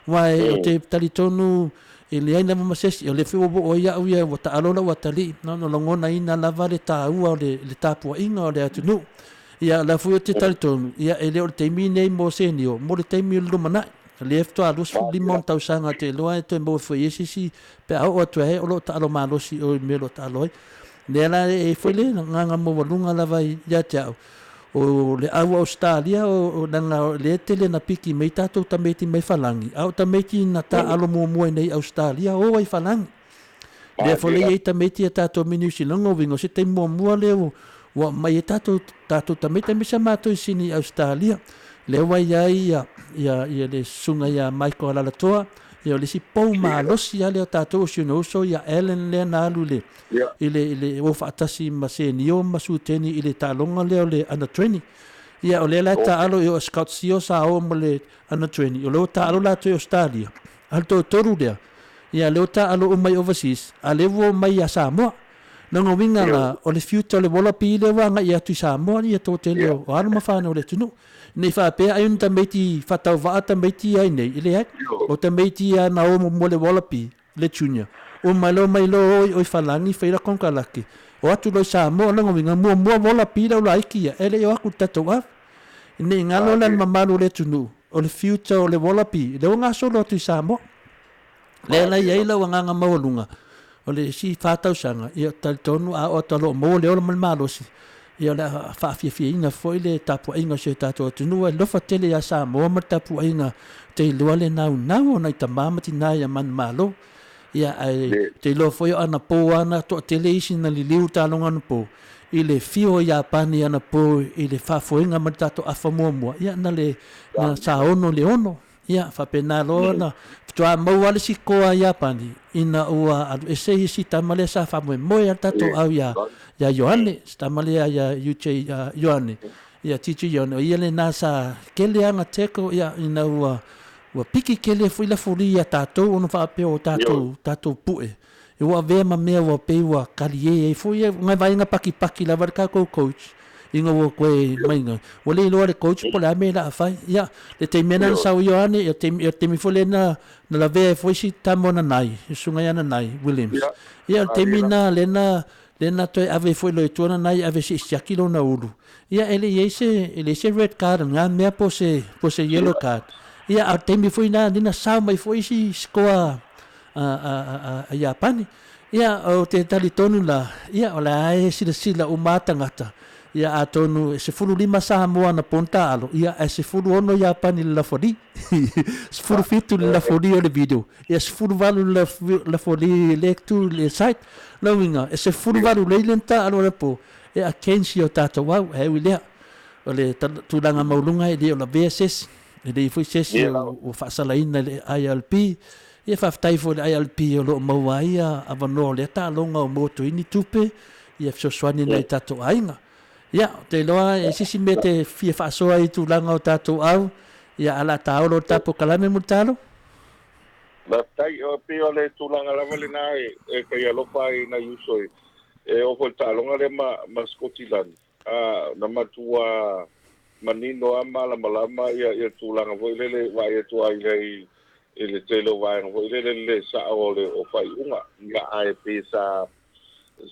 Aua ou te talitonu e leai lava ma se isi, o lea foi ua oo ai au ia, ua taalo lau atalii, na ona lagonaina lava le taua o le tapuaiga o le atunuu. Ia, o la foi ou te talitonu, ia, e le o le taimi lenei mo senio, mo le taimi o le lumanai. Lea faatoa 25 ona tausaga ou te iloa e toe maua foi i ai se isi pe a oo atu ai o lo o taalo malosi i o i le mea o lo o taalo ai. Lea la e i ai foi le agaga maualuga lava ia te au, o le au Ausetalia o leaga o lea e tele na piki mai tatou tamaiti mai Falagi, a o tamaiti na taaalo muamua i inei i Ausetalia o ai i Falagi. Lea foi la e i ai tamaiti a tatou mai Niu Sila, lona uiga o se taimi muamua lea ua aumai ai tatou tatou tamaiti aemaise a matou i Sini i Ausetalia. Lea ua i ai ia ia ia le susuga ia Michael Alalatoa, ia o le isi pou malosi lava lea o tatou o si ona uso ia Allan lea na alu i le i le i le o faatasi ma Senio ma Suteni i le taaloga lea o le under 20. Ia o lea la e taalo i o Scott Sio sa o ma le under 20, o lea ua taalo latou i Ausetalia. A o le toatolu lea, Ia lea ua taaalo uma i overseas, a lea ua omai ia Samoa. Lona uiga la, o le future o le Wallaby lea ua agai atu i Samoa ia toatele o alo ma fanau o le atunuu. Ne i faapea ai o ni tamaiti faatauvaa tamaiti ia i nei, e leai. O tamaiti ia na o muamua i le Wallaby, le junior, uma loa omai loa o i Falani fai la konekarate, o atu loa i Samoa, lona uiga muamua Wallaby le au laiti ia, e le i o atu i le tatou ave. Ne i galo la le mamalu o le atunuu, o le future o le Wallaby, lea ua gasolo atu i Samoa. Lea la i ai lau agaga maualuga, o le isi fa tausaga, ia talitonu a oo atu o lo o maua le ola ma le malosi, ia o le a faafiafiaina foi le tapuaiga o si o tatou atunuu. E alofa tele ia Samoa ma le tapuaiga, ou te iloa le naunau o nai tama ma tina ia manumalo. Ia ae ou te iloa foi o anapo lava na toatele isi na liliu i taaloga anapo, i le fio o Iapani anapo i le faafoega ma le tatou afa muamua, ia na le na saono i le ono. Ia, faapena loa ona faatoa maua lava le isi koa a Iapani ina ua alu ese isi tama lea sa faamoemoe lava le tatou au ia ia Ioane, si tama lea ia UJ Ioane, ia TJ Ioane, o ia lena sa kele ana tackle ia ina ua ua piki tele foi lafuli ia tatou ona faapea o tatou tatou pue ua avea ma mea ua pei ua kalie ai foi ia nai vaega pakipaki lava le tatou coach ina ua toe mai ina ua le iloa le coach po o le a mea o le a fai. Ia, le taimi lava na sau ai Ioane, ia le taimi foi lea na lavea ai foi si tama o Nanai, le susuga ia Nanai Williams. Ia, o le taimi lena lea na lea na toe ave ai foi loa i tua Nanai ave se i siaki lona ulu. Ia, e le i ai se e leai se red card o lena mea po o se po o se yellow card. Ia, a o le taimi foi lena lea na sao mai foi isi score a Iapani. Ia, ou te talitonu la, ia, o la e silasila uma a tagata, ia, atonu e 15 Samoa na po taalo, ia, ae 16 Iapani i le lafoli, 17 i le lafoli o le video, ia, 18 i le lafoli i le tu i le site. Lona uiga, e 18 lelei le taalo o le po e against i o tatou au, ae ui lea, o le tulaga maualuga e le o lavea se isi. E leai foi se isi ua faasalaina i le ILP. Ia faafetai foi i le ILP o lo o maua ai avanoa o lea taaloga o maua atu ai ni tupe ia fesoasoani i nai tatou aiga. Ia, ou te iloa e se isi mea e te fia faasoa ai i tulaga o tatou au, ia ae o le a taolo le tatou polokalame Mulitalo. Faafetai. E pei o le tulaga lava lena e fai alofa ai i nai uso e oo foi i le taaloga lea ma Sikotilani. Na matua manino lava ma malamalama ia tulaga foi lele e vaai atu ai i le tele o vaega foi lele le sao o le o faaiuga. Ia ae pei sa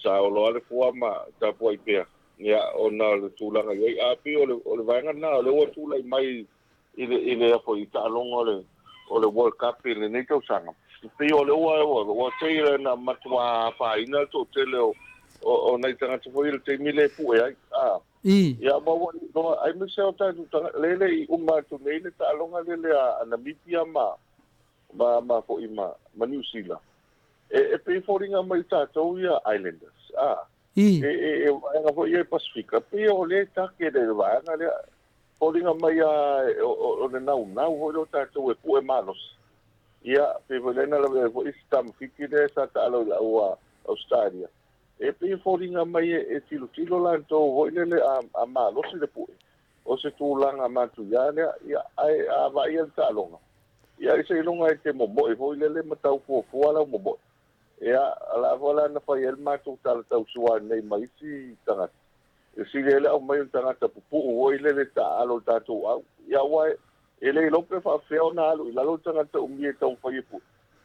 sa olo lava le fua ma tapuai pea ia ona o le tulaga i ai. Ae pei o le o le vaega lena o lea ua tulai mai i le i le foi taaloga o le o le World Cup i lenei tausaga. Pei o lea ua ua tei na matua afaina le toatele o o nai tagata foi i le taimi lea e pue ai. A ia ma ua iloa aemaise o tatou tagata lea e le i uma atu nei le taaloga lele a Namibia ma ma ma foi ma ma Niu Sila. E pei e foliga mai tatou ia Islanders. A e vaega foi ia i Pasifika, pei o lea e take le vaega lea. Foliga mai a o le naunau foi lea o tatou e pue malosi. Ia, pei foi lea na lavea ai foi si tama Fiti lea sa taalo i le au Ausetalia. E pei e foliga mai e tilotilo latou foi lele a malosi le pue, o se tulaga matuia lea. Ia, ae a vaaia le taaloga, ia ai seiloga e te momoe foi lele ma tau fuafua lau momoe. Ia, o la foi la na fai ai le matou tala tausua nei ma isi tagata. E sili ai le aumai o ni tagata pupuu foi lele taaalo i le tatou au. Ia aua e le iloa pe faapefea ona alu i lalo le tagata umi e taumafai e pue,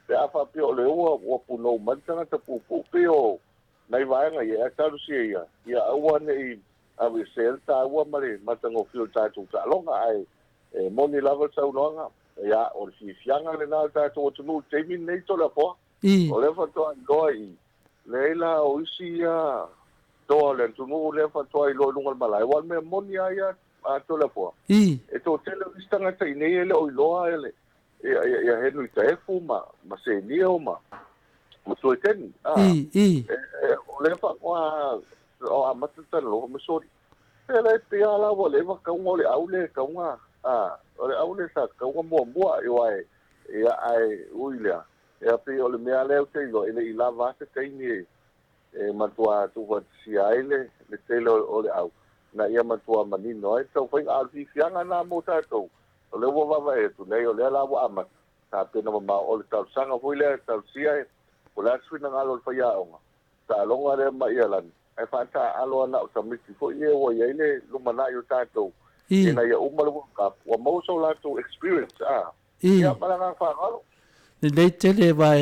pe a faapea o lea ua punou mai le tagata puupuu. Pei o nai vaega ia e talosia ia, ia aua ne i aveesea le taua ma le matagofie o le tatou taaloga. Ae moni lava le saunoaga, Ia, o le fiafiaga lena o le tatou atunuu i le taimi lenei Toleafoa. O lea faatoa iloa i leai la o isi ia toa o le atunuu lea faatoa iloa i luga o le malae. Aua o le mea moni lava ia a Toleafoa, e toatele o isi tagata i inei e le o iloa ia Henry Taefu ma Senio ma Sueteni. O lea faatoa amata talanoa ma soli. E le pei lava la ua leva tauga o le au lea e tauga, o le au lea sa tauga muamua, ia ae ui lea, ia pei o le mea lea ou te iloa, e le i lava se taimi e matua tuufaatasia ai le tele o le au, na ia matua manino ai le taumafaiga. A o le fiafiaga lena mo tatou, o lea ua vaavaai atu nei, o lea la ua amata, tapena mamao, o le talosaga foi lea e talosia, o le a se finagalo o le faiaoga, taaloga lea ma ia lani, ae faataaalo ana o tamaiti foi ia ua i ai le lumanai o tatou, ina ia uma le World Cup, ua maua so latou experience, ia ma le agaga faaaloalo. Lelei tele aua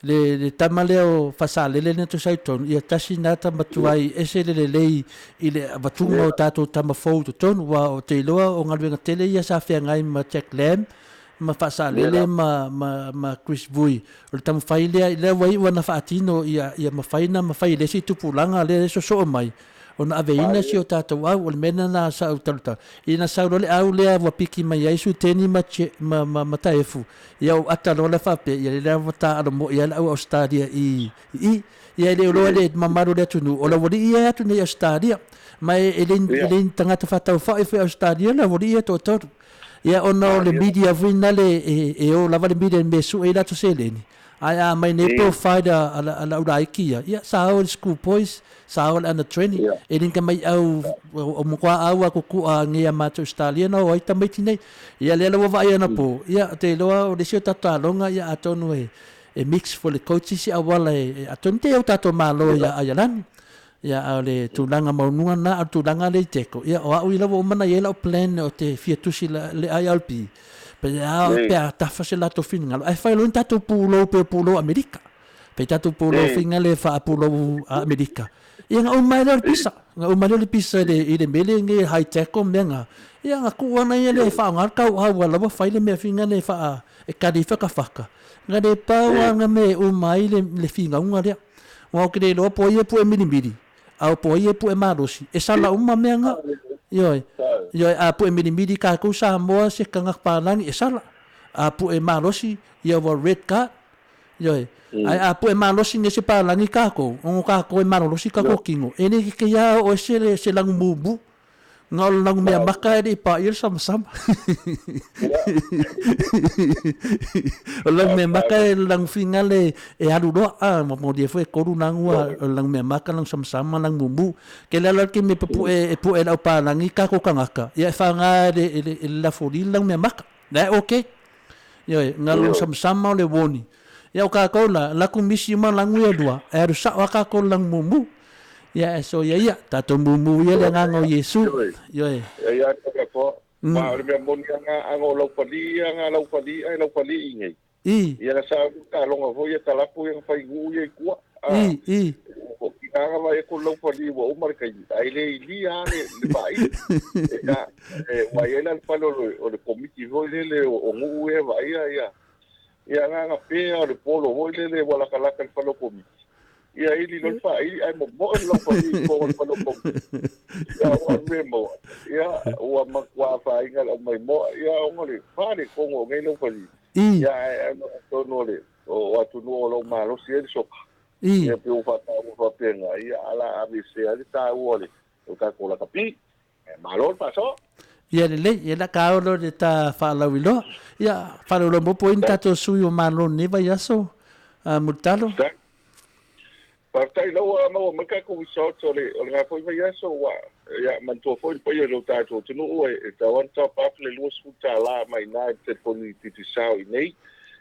le tama lea o Faasalele lena tusa ai totonu, ia tasi lena tama tuai ese le lelei i le avatuga o tatou tama fou i totonu, aua ou te iloa o galuega tele ia sa feagai ma Jack Lam ma Faasalele ma Chris Vui. O le taumafai lea, lea ua iu ona faatino ia mafai ona mafai e le isi tupulaga lea e sosoo mai ona aveina si o tatou au. O le mea lena sa ou talutalu, ina sau loa le au lea ua piki mai ai Suteni ma Taefu, ia ou ata loa lea faapea, ia lea ua taaalo moi ai le au Ausetalia i i. Ia e le o iloa le mamalu o le atunuu, o le aualii ia e atu nei i Ausetalia. Ma e le ni tagata faataufai foi Ausetalia le aualii ia e toatolu. Ia ona o le media foi nale e o lava le media i le mea e sue ai latou seleni. Ae a aumai nei profile a le au laiti ia, ia sa o i le school boys, sa o i le under 20, e le ni tamaiau o matua au a kukua nei a matou Australia na o ai tamaiti nei. Ia lea la ua vaai anapo, ia ou te iloa o le isi o tatou taaloga, ia atonu e mix foi le coach isi auala e atonu te i au tatou malo ia Aialani. Ia a o le tulaga maualuga lena, a o le tulaga lea i Teko, ia o au ia ua uma ona i ai lau plan ou te fia tusi le IRB, pe a pe a tafa se latou finagalo, ae fai loa ni tatou pulou pei o pulou Amerika. Pei tatou pulou faiga lea faapulou Amerika. Ia na uma ai lea o le pisa. Na uma ai lea o le pisa i le mea lea nei high tech o mea na. Ia na tuu ana ia lea e faaaoga le tauau a la ua fai le mea faiga lea faa e kali fakafaka. Na le pau lava na mea e uma ai le finauga lea. Aua ou te le iloa po o ai e pue milimili, a po o ai e pue malosi. E sala uma mea na. Ioe. Ioe, a pue milimili tatou Samoa se tagata palagi, e sala. A pue malosi, ia ua red card. Ioe. Ae a pue malosi nei se palagi tatou, ona o tatou e malolosi tatou tino, e le kekei lava oo ese se lanu mumu. Na o le lanu mea maka e le i paia le samasama. O le lanu mea maka e lanu figale e alu loa. A molia foi e tolu lanu a o le lanu mea maka, lanu samasama, lanu mumu. Ke le ala le taimi e pupue e pue e le aupalagi tatou tagata, ia e faga e le lafoli le lanu mea maka. La e okay. Ioe, na lanu samasama o le warning. Ia o tatou la, laku misi uma lanu ia lua, e alu sao lava tatou i le lanu mumu. Ia e soia ia, tatou mumu ia le agaga o Iesu. Ioe. Ia ia te atua. Ma o le mea moni lava aga o laupalii ia aga laupalii ae laupalii nei. Ia na sa taaloga foi ia talapu ia na fai nuu ia i tua. I, i. O ina na vaai atu le laupalii ua uma le taimi, ae le ilia lava le faaili. Ia, e, ua i ai la le fale o le komiti foi lele o nuu ia e vaaia ia. Ia na na pea o le polo foi lele ua latalata i le fale o komiti. Ia ili loa le faaili ae momoe le laupalii i totonu o le fale o komiti. Ia ua mea maua. Ia ua matua afaina le aumaimoa. Ia ona o le faaletonu o nei laupalii. Ia ae atonu o le o atunuu o lo o malosi ai le soka. Ia pei ua faataua faapena, ia ala aveesea ai le taua o le tatou lakapi. Malo le faasoa. Ia lelei, ia la ka olo le ta faalauiloa. Ia faalauiloa mo po ai ni tatou sui o Malo i lenei vaiaso, Mulitalo. Faafetai lau ua maua mai tatou results o le o lena foi vaiaso ua ia manatua foi le paia o le tatou atunuu e tatau lava ona top up le $20 mai ina i le telefoni Digicel i nei.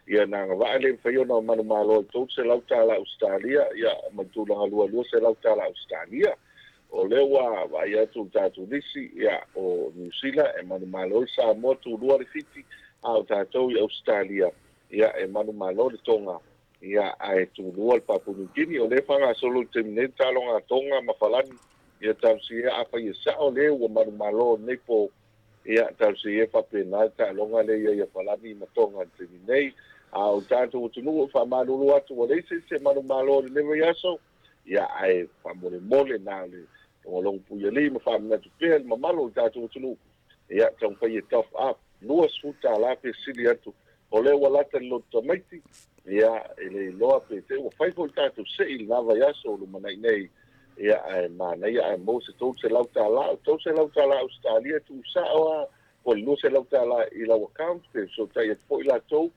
Ia na agavaa le mafai ona manumalo i $300 Ausetalia ia ma le tulaga lua $200 Ausetalia. O lea ua vaai atu le tatou lisi, ia, o Niu Sila e manumalo le Samoa, tulua le Fiti, a o tatou i Ausetalia, ia, e manumalo le Tonga, ia, ae tulua le Papua New Guinea. O lea e faagasolo i le taimi nei le taaloga a Tonga ma Falani, ia talosia afai e sao le ua manumalo i lenei po, Ia talosia ia e faapena le taaloga lea ia ia Palagi ma Toga i le taimi nei. A o le tatou atunuu e faamalulu atu ua leai se isi e manumalo i lenei vaiaso, ia ae faamolemole na o le logologo puialii ma faamanatu pea i le mamalu o le tatou atunuu, ia taumafai e top up $20 pe sili atu. O lea ua lata le loto tamaiti, ia e le iloa pe te i ua fai foi le tatou sei i lena vaiaso o lumanai nei, ia ae manaia ae maua se $300. O $300 Ausetalia e tuusao lava po o le $200 i lau account pe fesootai atu foi latou,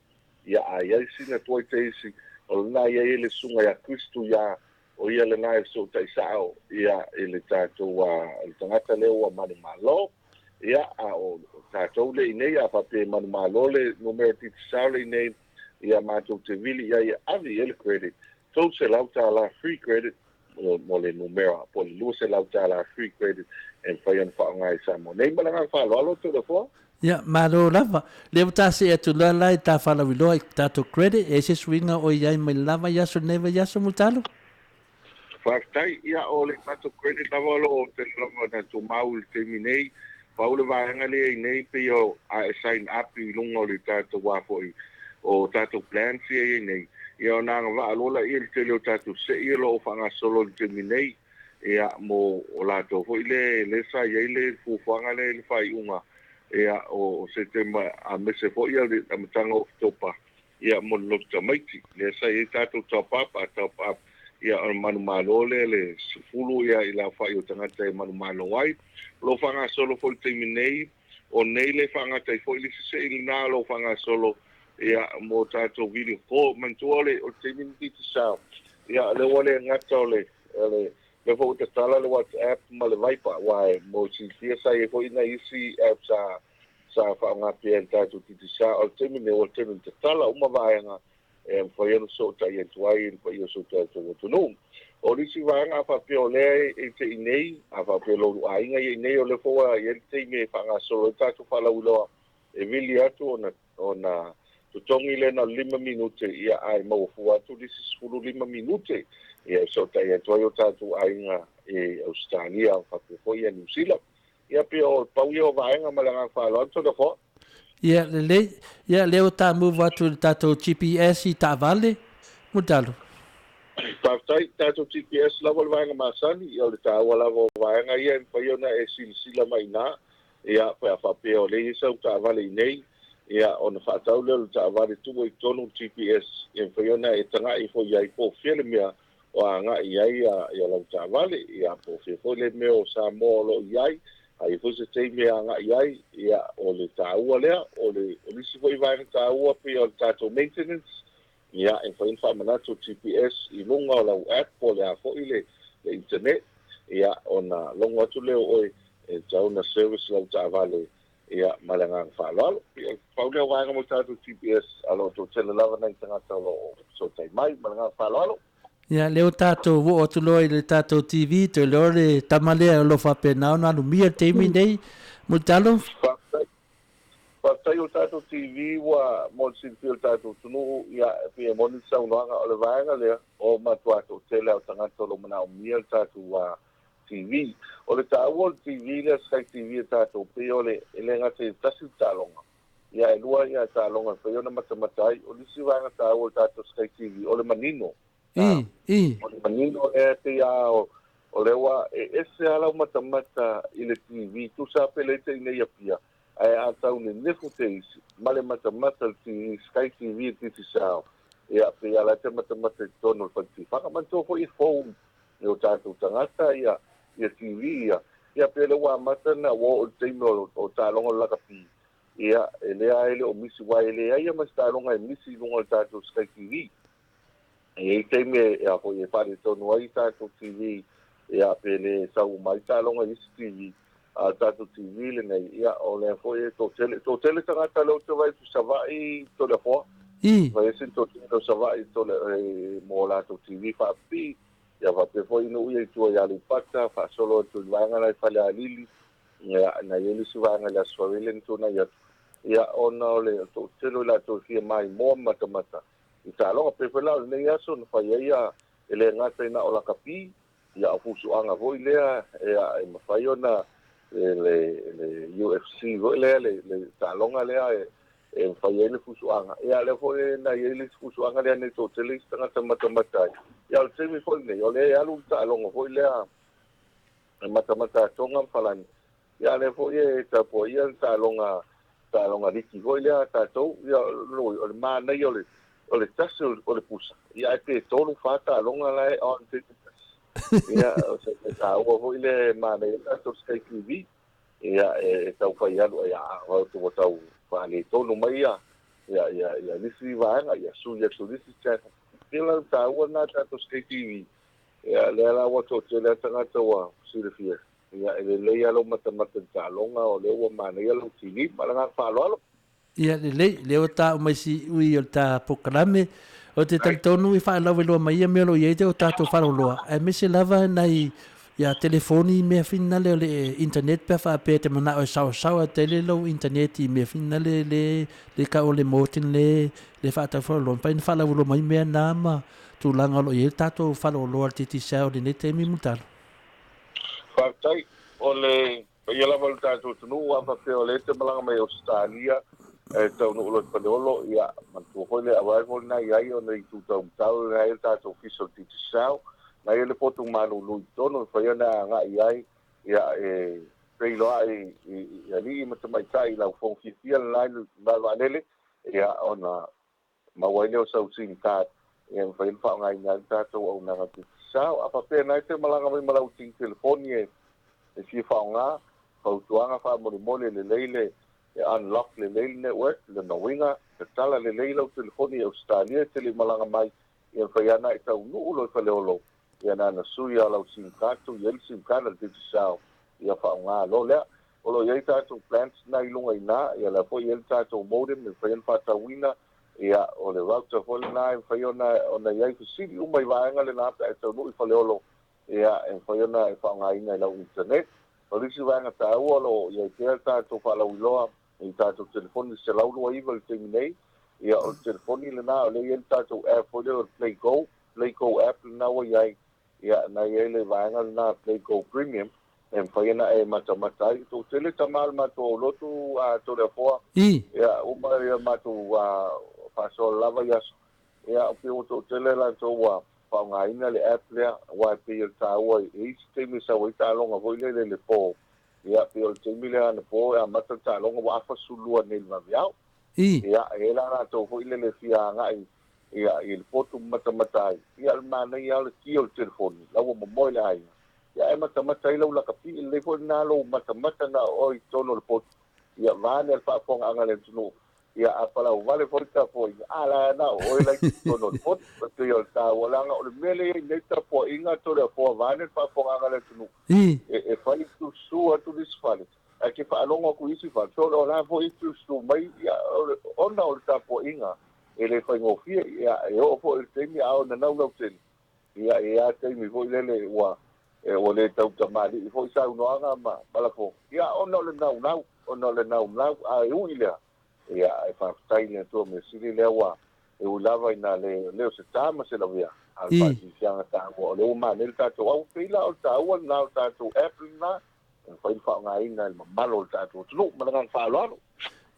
ia a i ai sina tuai te isi, o lena e i ai le susuga ia Kristu ia, o ia lena e fesootai sao ia i le tatou le tagata lea ua manumalo. Ia a o tatou le i nei, a faapea e manumalo le numera Digicel le i nei, ia matou te vili i ai e ave i ai le credit, $300 free credit mo le numera, po o le $200 free credit e mafai ona faaaoga i Samoa nei. Ma le agaga faaaloalo, Toleafoa. Ia, malo lava. Lea ua ta see atu loa la i ta faalauiloa i tatou credit, e ai se suiga o i ai mai le la vaiaso i lenei vaiaso, Mulitalo? Faafetai. Ia, o le tatou credit lava o lo o tele lava ina tumau i le taimi nei. Pau le vaega lea i nei pei o a e sign up i luga o le tatou a foi o tatou plans ia i ai nei, ia ona agavaa loa laia i le tele o tatou sei o lo o faagasolo i le taimi nei, ia mo o latou foi le le sa i ai le fuafuaga lea i le faaiuga ia o Setema aemaise foi ia le amataga o Oketopa ia mo le loto tamaiti. Lea sa i ai tatou top up, a top up ia ona manumalo lea le 10 ia i le aofai o tagata e manumalo ai. O lo o faagasolo foi i le taimi nei, o nei le faagata ai foi le isi sei lena o lo o faagasolo ia mo tatou video call. Manatua o le taimi lenei Digicel, ia lea ua le gata o le lea foi ua tatala le WhatsApp ma le Viber, aua e mo le silafia sa i ai foi nai isi apps sa sa faaaoga pea e le tatou Digicel. O le taimi lenei, ua taimi tatala uma vaega e mafai ona fesootai atu ai i le paia o si o tatou atunuu. O le isi vaega a faapea o lea e te i nei, a faapea o lou aiga ia i nei, o lea foi ua i ai le taimi e faagasolo ai tatou faalauiloa e vili atu ona totogi lea na o le 5 minute, ia ae maua fua atu le isi 15 minute ia e fesootai atu ai o tatou aiga i Ausetalia faapea foi ia Niu Sila. Ia pei o pau ia o vaega ma le agaga faaaloalo Toleafoa. Ia lelei. Ia lea ua ta move atu i le tatou GPS i taavale. Mulitalo. Faafetai. Tatou GPS lava o le vaega masani. Ia o le taua lava o vaega ia e mafai ona e silasila mai i ina. Ia pe a faapea o lea e i ai sau taavale i inei, ia ona faatau lea o le taavale tuu ai i totonu le GPS ia mafai ona e tagai ifo i ai po o fea le mea o agai i ai ia lau taavale, ia po o fea foi le mea o Samoa o lo o i ai, a i ai foi se taimi e agai ai, ia o le taua lea. O le isi foi vaega taua pei o le tatou maintenance, ia e mafai ona faamanatu le GPS i luga o lau app po o le a foi le internet, ia ona logo atu lea o oe e tatau ona service lau taavale Ia, ma le agaga faaaloalo. Ia, pau lea o vaega mo le tatou GPS, a o lo o toatele lava nai tagata o lo o fesootai mai. Ma le agaga faaaloalo. Ia, lea ua tatou oo atu loa i le tatou TV, toe iloa le tama lea o lo o faapena ona alumia i le taimi nei. Mulitalo. Faafetai. Faafetai o le tatou TV ua mo le silafia o le tatou atunuu, ia, e pei e moni le saunoaga, o le vaega lea, o matua toatele lava o tagata o lo o manaomia le tatou TV. O le taua o le TV lea, Sky TV a tatou, pei o le, e le gata i le tasi le taaloga, ia e lua ia taaloga e mafai ona matamata ai. O le isi vaega taua o le tatou Sky TV, o le manino. I, i. O le manino lea e pei lava o, o lea ua e ese lava lau matamata i le TV, tusa lava pe le ita i inei Apia, ae a tau nenefu te isi ma le matamata o le TV, Sky TV a Digicel, ia pei lava la e te matamata i totonu o le fale tifaga. Manatua foi e fou e o tatou tagata ia ia TV ia, ia pe lea ua amata na ua oo i le taimi o o taaloga o le lakapi, ia e lea e le o misi aua e leai lava ma se taaloga e misi i luga o le tatou Sky TV. E i ai taimi e a foi e faaletonu ai tatou TV ia pe le sau uma ai taaloga i isi TV, a o le tatou TV lenei, ia o lea foi e toatele, toatele tagata lea ou te vaai atu i Savaii, Toleafoa. I. Fai ese le toatele o Savaii tole, e, mo latou TV faapipii, ia faapea foi nuu ia i tua i Aleipata, faasolo atu i le vaega la i Falealili, ia, na i ai le isi vaega i le Aso Faraile na tuanai atu, ia, ona o le toatele o i latou e fia maimoa ma matamata i taaloga. Pei foi la o lenei aso na fai ai ia, e le gata i na o lakapi, Ia o fusuaga foi lea e mafai ona le UFC foi lea, le taaloga lea e mafai ai le fusuaga. Ia lea foi na i ai le isi fusuaga lea nei toatele isi tagata matamata ai. Ia o le taimi foi lenei, o lea e alu le taaloga foi lea e matamata a Tonga ma Falani. Ia lea foi e tapuaia le taaloga taaloga liki foi lea a tatou. Ia o le manaia o le tasi o le pusa. Ia ae pe 3, 4 taaloga la e on te tasi. Ia o se taua foi le manaia tatou Sky TV. Ia e tau fai alu ia o tau faaletonu mai ia ia ia ia nisi vaega ia sui atu nisi channel. Ia la taua na tatou Sky TV. Ia lea la ua toatele a tagata ua silafia. Ia e lelei lava lou matamata i le taaloga o lea ua manaia lau TV ma le agaga faaaloalo. Ia lelei, lea ua ta uma i siui o le ta polokalame. Ou te talitonu i faalauiloa mai ia mea o lo o i ai o tatou faalauiloa, aemaise lava nai ia telefoni mea finale o le internet pe a faapea e te manao e saosaoa tele lou internet i mea finale le le tau o le modem le le faatau faalauiloa. Mafai ona faalauiloa mai mea na ma tulaga o lo o i ai le tatou faalauiloa a le Digicel i lenei taimi Mulitalo. Faafetai. O le paia lava o le tatou atunuu, a faapea o lea e te malaga mai Ausetalia e taunuu loa i Faleolo, ia, manatua foi le arrival lena i ai ona i itu taumatau lena e i ai le tatou ofisa o le Digicel, na i ai le potu malulu i totonu e mafai ona e agai i ai, ia, e feiloai i alii ma tamaitai i lau fono fiafia lena i le malae vaalele, ia, ona maua ai lea o sau sim card e mafai ona faaaogaina ai le tatou auaunaga Digicel. A faapea na e te malaga mai ma lau sim telefoni e fia faaaoga, fautuaga faamolemole lelei le unlock lelei le network, lona uiga tatala lelei lau telefoni i Ausetalia e te le i malaga mai, ia mafai lava ona e taunuu loa i Faleolo, ia na ona sui lava o lau sim card tuu i ai le sim card a le Digicel ia faaaoga loa lea. O lo o i ai tatou plans na i luga i ina, ia o la foi e i ai le tatou modem e mafai ona faatauina, ia o le router foi lena e mafai ona ona i ai fesili uma i vaega lena pe a e taunuu i Faleolo, ia e mafai ona e faaaogaina i lau internet. O le isi vaega taua o lo o i ai pea le tatou faalauiloa i tatou telefoni 129 i le taimi nei, ia o le telefoni lena o lea e i ai le tatou app foi lea o le Play Go, Play Go app lena ua i ai, Ia, na i ai le vaega lena Play Go Premium e mafai ona e matamata ai. Toatele tama o le matou aulotu a Toleafoa. I. Ia, uma ia matou faasoa lava i aso. Ia, pei ua toatele latou ua faaaogaina le app lea, aua e pei o le taua e i ai se taimi e sau ai taaloga foi lele i le po. Ia, pei o le taimi lea anapo e amata le taaloga ua afa 12 nei i le vaveao. I. Ia, e i ai la latou foi lele e fia agai ia, i le potu matamata ai, ia, o le manaia lava o le ki o le telefoni, la ua momoe le aiga, ia, ae matamata ai lau lakapi, e lelei foi lena lou matamata na o oe i totonu o le potu, ia, vaeane le faafofogaaga a le atunuu, ia, a palauvale foi le tapuaiga, a la e na o oe la i totonu o le potu. E pei o le taua, leaga o le mea lea e i ai nei tapuaiga a Toleafoa, vaeane le faafofogaaga a le atunuu, e fai susu atu le isi fale, ae te faalogo atu i isi fale, sole o la foi e susu mai, ia, ona o le tapuaiga e le faigofie, ia, e oo foi i le taimi a o nanau lautele, ia, e i ai lava taimi foi lele ua, ua le tautamalii foi saunoaga ma, ma lafoga, ia, ona o le naunau, ona o le naunau, a e ui i lea, ia, e faafetai i le Atua measili lea ua, e ui lava ina le, le o se ta ma se lavea, a o le faafiafiaga taua, o lea ua manaia le tatou au, pei la o le taua lena o le tatou app lena, e mafai ona faaaogaina e le mamalu o le tatou atunuu. Ma le agaga faaaloalo.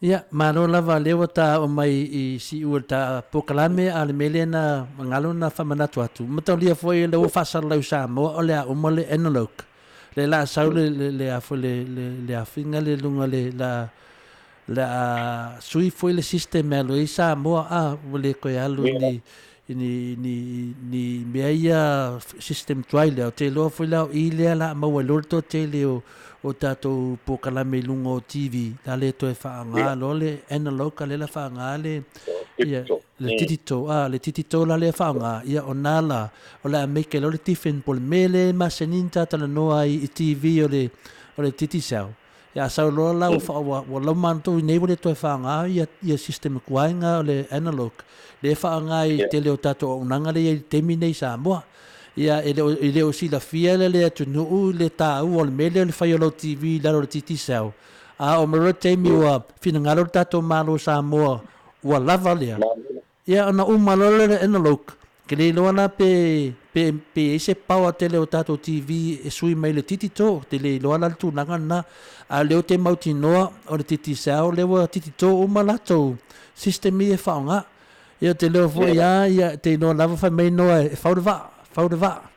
Ia, malo lava lea ua ta oo mai i siu o le ta polokalame, a o le mea lea na galo na faamanatu atu, mataulia foi lea ua faasalalau i Samoa o le a uma le analog. Le la sau le le le a foi le le le afiga le luga le la le a sui foi le system e alu ai Samoa a ua le toe alu ni ni ni ni mea ia system tuai lea. Ou te iloa foi la o i lea la maua ai loa le toatele o o tatou polokalame i luga o TV, la le toe faaaoga loa le analog a lea la faaaoga le ia le digital a le digital la lea faaaoga ia o na la o le a make loa le different po o le mea lea e masani ona ta talanoa ai i TV o le o le Digicel. Ia a sau loa la ua ua ua lauma atu i nei ua le toe faaaoga ia ia system tuai na o le analog lea e faaaoga i le tele o tatou auaunaga lea e i ai i le taimi nei i Samoa. Ia e le o e le o silafia e le atunuu le taua o le mea lea o le fai o lau TV i lalo o le Digicel. A oo mai loa le taimi ua finagalo le tatou Malo o Samoa ua lava lea, ia ona uma loa lea o le analog. Ke le iloa la pe pe pe i ai se power tele o tatou TV e sui mai le titito, te le iloa la le tulaga lena. A o lea ou te mautinoa o le Digicel lea ua titito uma latou system ia e faaaoga. Ia ou te iloa foi lava ia te iloa lava fai mai noa e fau le vaa, fau le vaa.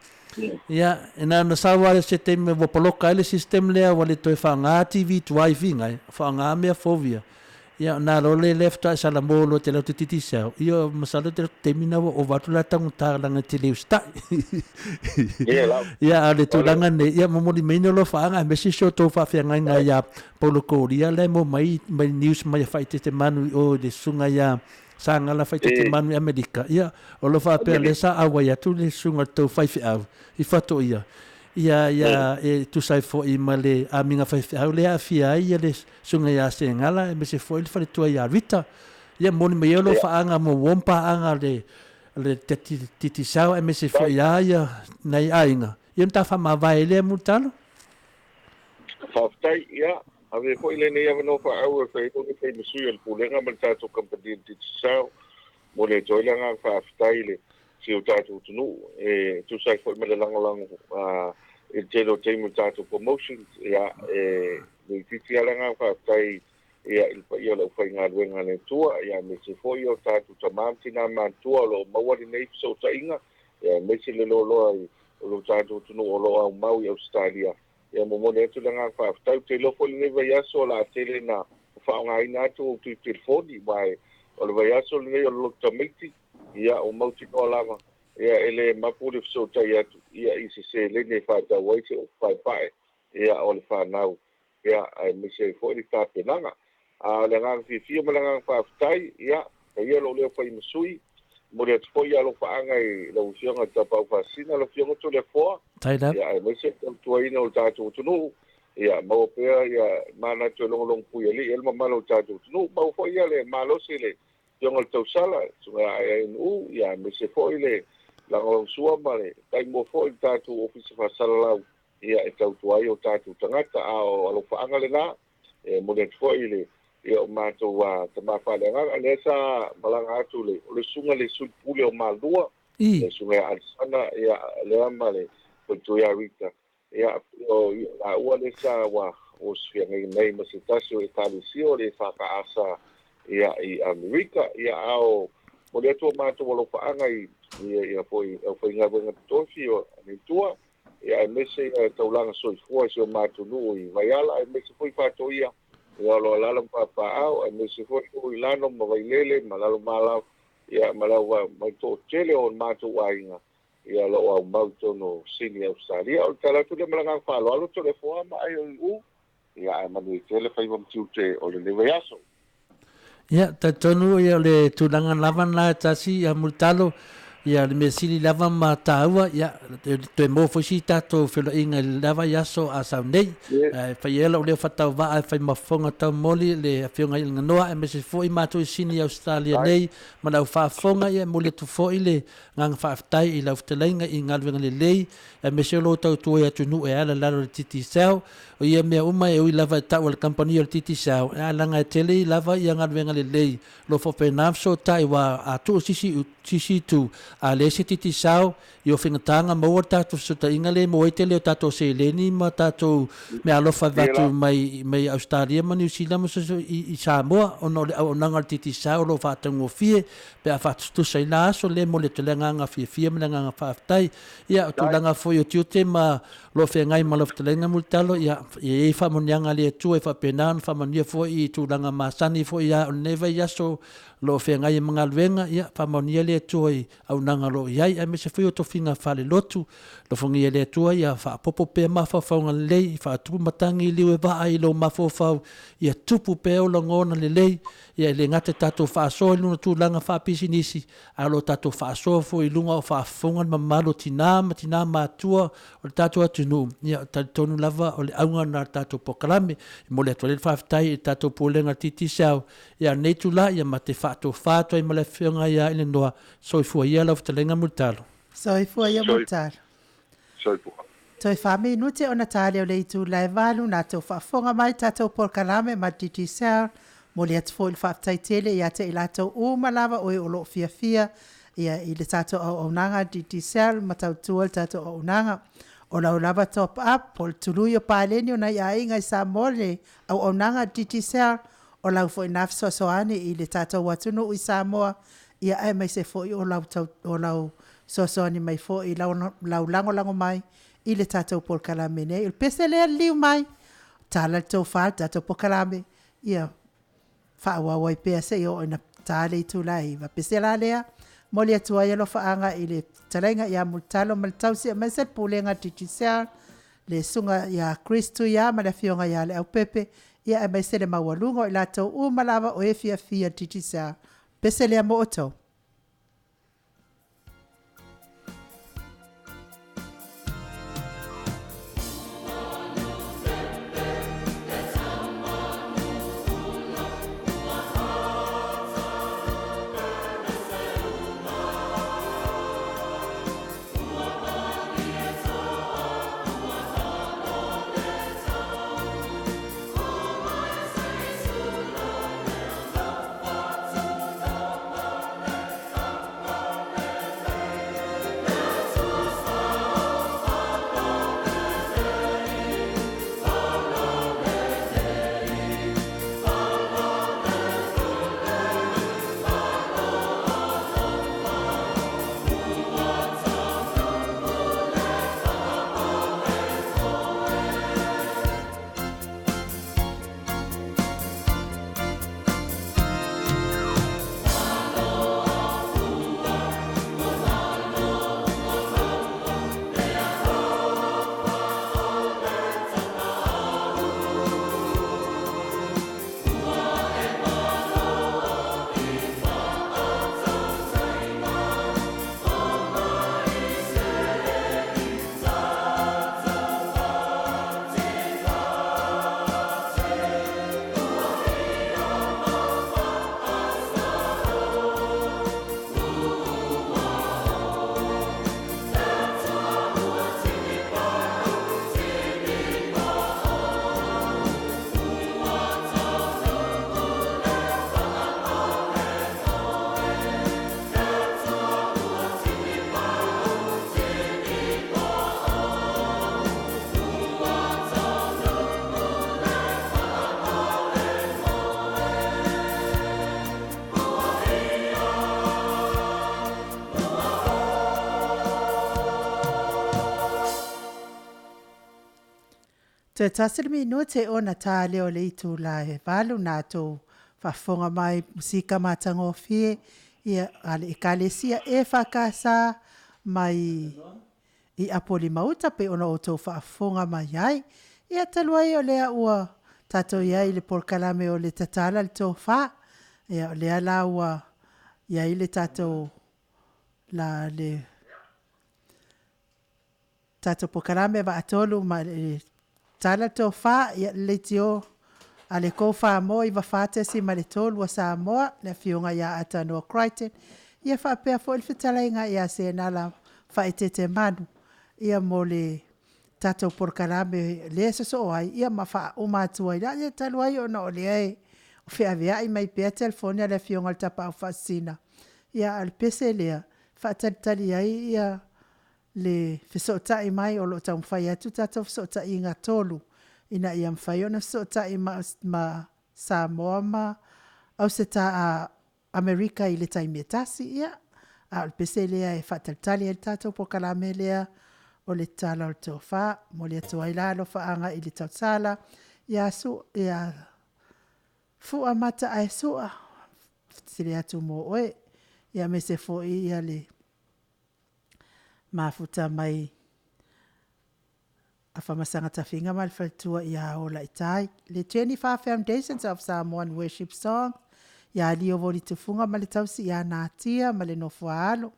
Ia, e na ona sau lava se taimi ua poloka ai le system lea ua le toe faaaoga TV tuai fingai, faaaoga mea fou ia. Ia ona loa lea lea faatoa e salamo loa te latou Digicel, ia masalo te taimi lena ua ova atu la taugata leaga e te le usitai. Ia a o le tulaga nei, ia momoli mai ni alofaaga aemaise si o tou faafeagaiga ia Paulo Kolia la e maua mai mai news mai a Faaeteete Manu i o i le susuga ia Sagala Faaeteete Manu i Amerika. Ia o lo o faapea lea sa auai atu le susuga i le tou faifeau i Fatoia ia ia e tusa ai foi ma le amiga faifeau lea e aafia ai ia le susuga ia Segala aemaise foi le faletua ia Rita. Ia momoli mai ai alofaaga mo uo ma paaga a le le Digicel aemaise foi lava ia nai aiga. Ia ona ta faamavae ai lea Mulitalo. Faafetai. Ia, avea foi lenei avanoa faaauau e fai ai lou fai ma sui o le Pulega ma le tatou kamupani o le Digicel. Momoli atu ai le agaga faafetai i le si o tatou atunuu e tusa ai foi ma le lagolago i le tele o taimi o le tatou promotions. Ia, e le itiiti lava le agaga faafetai ia, i le paia o le aufaigaluega a le Atua, ia, aemaise foi o tatou tama ma tina matutua o lo o maua lenei fesootaiga, ia, aemaise le loaloa i o lo tatou atunuu o lo o aumau i Ausetalia. Ia momoli atu le agaga faafetai. Ou te iloa foi lenei vaiaso o le a tele ina faaaogaina atu outou telefoni, aua o le vaiaso lenei o le lotu tamaiti, ia ua mautinoa lava ia e le mapu le fesootai atu ia i se seleni e faatau ai se upu paepae ia o le fanau ia aemaise ai foi le tapenaga. A o le agaga fiafia ma le agaga faafetai, ia, paia lou leo fai ma sui, momoli atu foi ia alofaaga i lau Afioga i le Tapaau Faasisina, lau Afioga Toleafoa, ia aemaise le tautuaina o le tatou atunuu, ia maua pea ia manatu e logologo puialii ai le mamalu o le tatou atunuu, maua foi ia le malosi i le Afioga i le Tausala, Susuga ia AINU, ia aemaise foi le lagolagosua ma le taimua foi i le tatou Ofisa Faasalalau ia e tautua ai o tatou tagata. A o alofaaga lena, e momoli atu foi i le ia o matou tama faaleagaga, lea sa malaga atu le, o le susuga i le Sui Pule o Malua, le susuga ia Alisana, ia lea ma le faletua ia Rita, ia o laua lea sa ua osofia nei ma se tasi o Ekalesia o le EFKS ia i Amerika. Ia a o momoli atu o matou alofaaga i ia foi aufaigaluega totofi o le Atua, ia aemaise ia taulaga soifua i si o matou nuu i Vaiala, aemaise foi Faatoia, ia o lo o alaala ma Papaaao, aemaise foi nuu i Lano ma Vailele ma Lalomalau, ia ma le au mai toatele o matou aiga, ia o lo o aumau i totonu o Sini Ausetalia. O le tala atu lea ma le agaga faaaloalo, Toleafoa ma IOU, ia ae manuia tele faiva ma tiute o lenei vaiaso. Ia, talitonu ia o le tulaga lava lena e tasi ia Mulitalo, ia le mea sili lava ma taua, ia toe maua foi si tatou feiloaiga i le la vaiaso a sau nei. Ae fai ai lau leo faatauvaa e fai ma fofoga taumoli le Afioga i le Ganoa aemaise foi matou i Sini Ausetalia nei ma le au faafofoga, ia e momoli atu foi le agaga faafetai i lau fetalaiga i galuega lelei aemaise o lou tautua i atunuu e ala i lalo o le Digicel. O ia mea uma e ui lava e tau a le kamupani o le Digicel, ae leaga e tele lava ia galuega lelei o lo o faapena fesootai aua a tuu sisi sisi itu a leai se Digicel i o faigata maua le tatou fesootaiga lea e maua ai tele o tatou seleni ma tatou meaalofa e avatu mai mai Ausetalia ma Niu Sila ma so i Samoa ona o le auaunaga a le Digicel o lo o faataugofie pe a faatusatusa i la aso lea e momoli atu ai le agaga fiafia ma le agaga faafetai. Ia o tulaga foi o tiute ma o lo o feagai ma lau fetalaiga Mulitalo, ia, e i ai faamanuiaga a le Atua e faapena ona faamanuia foi i tulaga masani foi ia o lenei vaiaso o lo o feagai ai ma galuega, ia, faamanuia le Atua i auaunaga o lo o i ai, aemaise foi o tofiga faalelotu. Alofagia e le Atua ia faaopoopo pea mafaufauga lelei, faatupu matagi i liu e vaa i lou mafaufau, ia tupu pea ou lagona lelei, ia e le gata i tatou faasoa i luna tulaga faapisinisi, ae o lo o tatou faasoa foi i luga o faafofoga le mamalu o tina ma tina matutua o le tatou atunuu, ia talitonu lava o le auga lena o le tatou polokalame. E momoli atu ai le faafetai i le tatou Pulega a le Digicel, ia lenei itula, ia ma te faatofa atu ai ma le Afioga ia Elenoa. Soifua ia lau fetalaiga Mulitalo. Soifua ia Mulitalo. Soifua. Toe fa minute ona tali o le itula e 8 na tou faafofoga mai tatou polokalame ma Digicel. Momoli atu foi le faafetai tele ia te i latou uma lava o e o lo o fiafia Ia, i le tatou auaunaga a le Digicel ma tautua le tatou auaunaga. O lau lava top up po o le tului o paleni o nai aiga i Samoa le auaunaga a le Digicel, o lau foi lena fesoasoani i le tatou atunuu i Samoa, ia aemaise foi o lau o lau fesoasoani mai foi i lau lagolago mai i le tatou polokalame nei. O le pese lea liliu mai, tala le tofa i le tatou polokalame, ia faaauau ai pea seia oo ina ta le itula e 9:00. Pese la lea, momoli atu ai alofaaga i le fetalaiga ia Mulitalo ma le tausi aemaise le Pulega a le Digicel, le Susuga ia Chris Tuia ma le Afioga ia Leaupepe, ia aemaise le maualuga o i latou uma lava o e fiafia i le Digicel. Pese lea mo outou. Toe tasi le minute ona ta lea o le itula e 8:00 na tou faafofoga mai musika matagofie ia a le Ekalesia EFKS mai i Apolima-uta pei ona outou faafofoga mai ai. Ia talu ai o lea ua tatou i ai i le polokalame o le Tatala le Tofa, ia o lea la ua i ai le tatou la le tatou polokalame Vaatolu ma le Tatala le Tofa, ia le leitio a le Go4More 94.3 a Samoa, le Afioga ia Atanoa Crichton, ia faapea foi le fetalaiga ia Senala Faaeteete Manu, ia mo le tatou polokalame lea e sosoo ai, ia ma faauma atu ai. Ia talu ai ona o lea e feaveai mai pea telefoni a le Afioga i le Tapaau Faasisina, ia a o le pese lea, e faatalitali ai le fesootai mai o lo o taumafai atu tatou fesootaiga 3 ina ia mafai ona fesootai ma Samoa ma Amerika i le taimi e tasi. Ia, a o le pese lea e faatalitali ai le tatou polokalame lea o le Tatala o le Tofa. Momoli atu ai la alofaaga i le tausala ia Fua Matae Sua, sili atu mo oe, ia aemaise foi ia le mafuta mai Afamasaga Tafiga ma le faletua ia Olaitai, le Jennifer Foundations of Samoan Worship Song, ia Lio Voli Tufuga ma le tausi ia Natia ma le nofo a alo,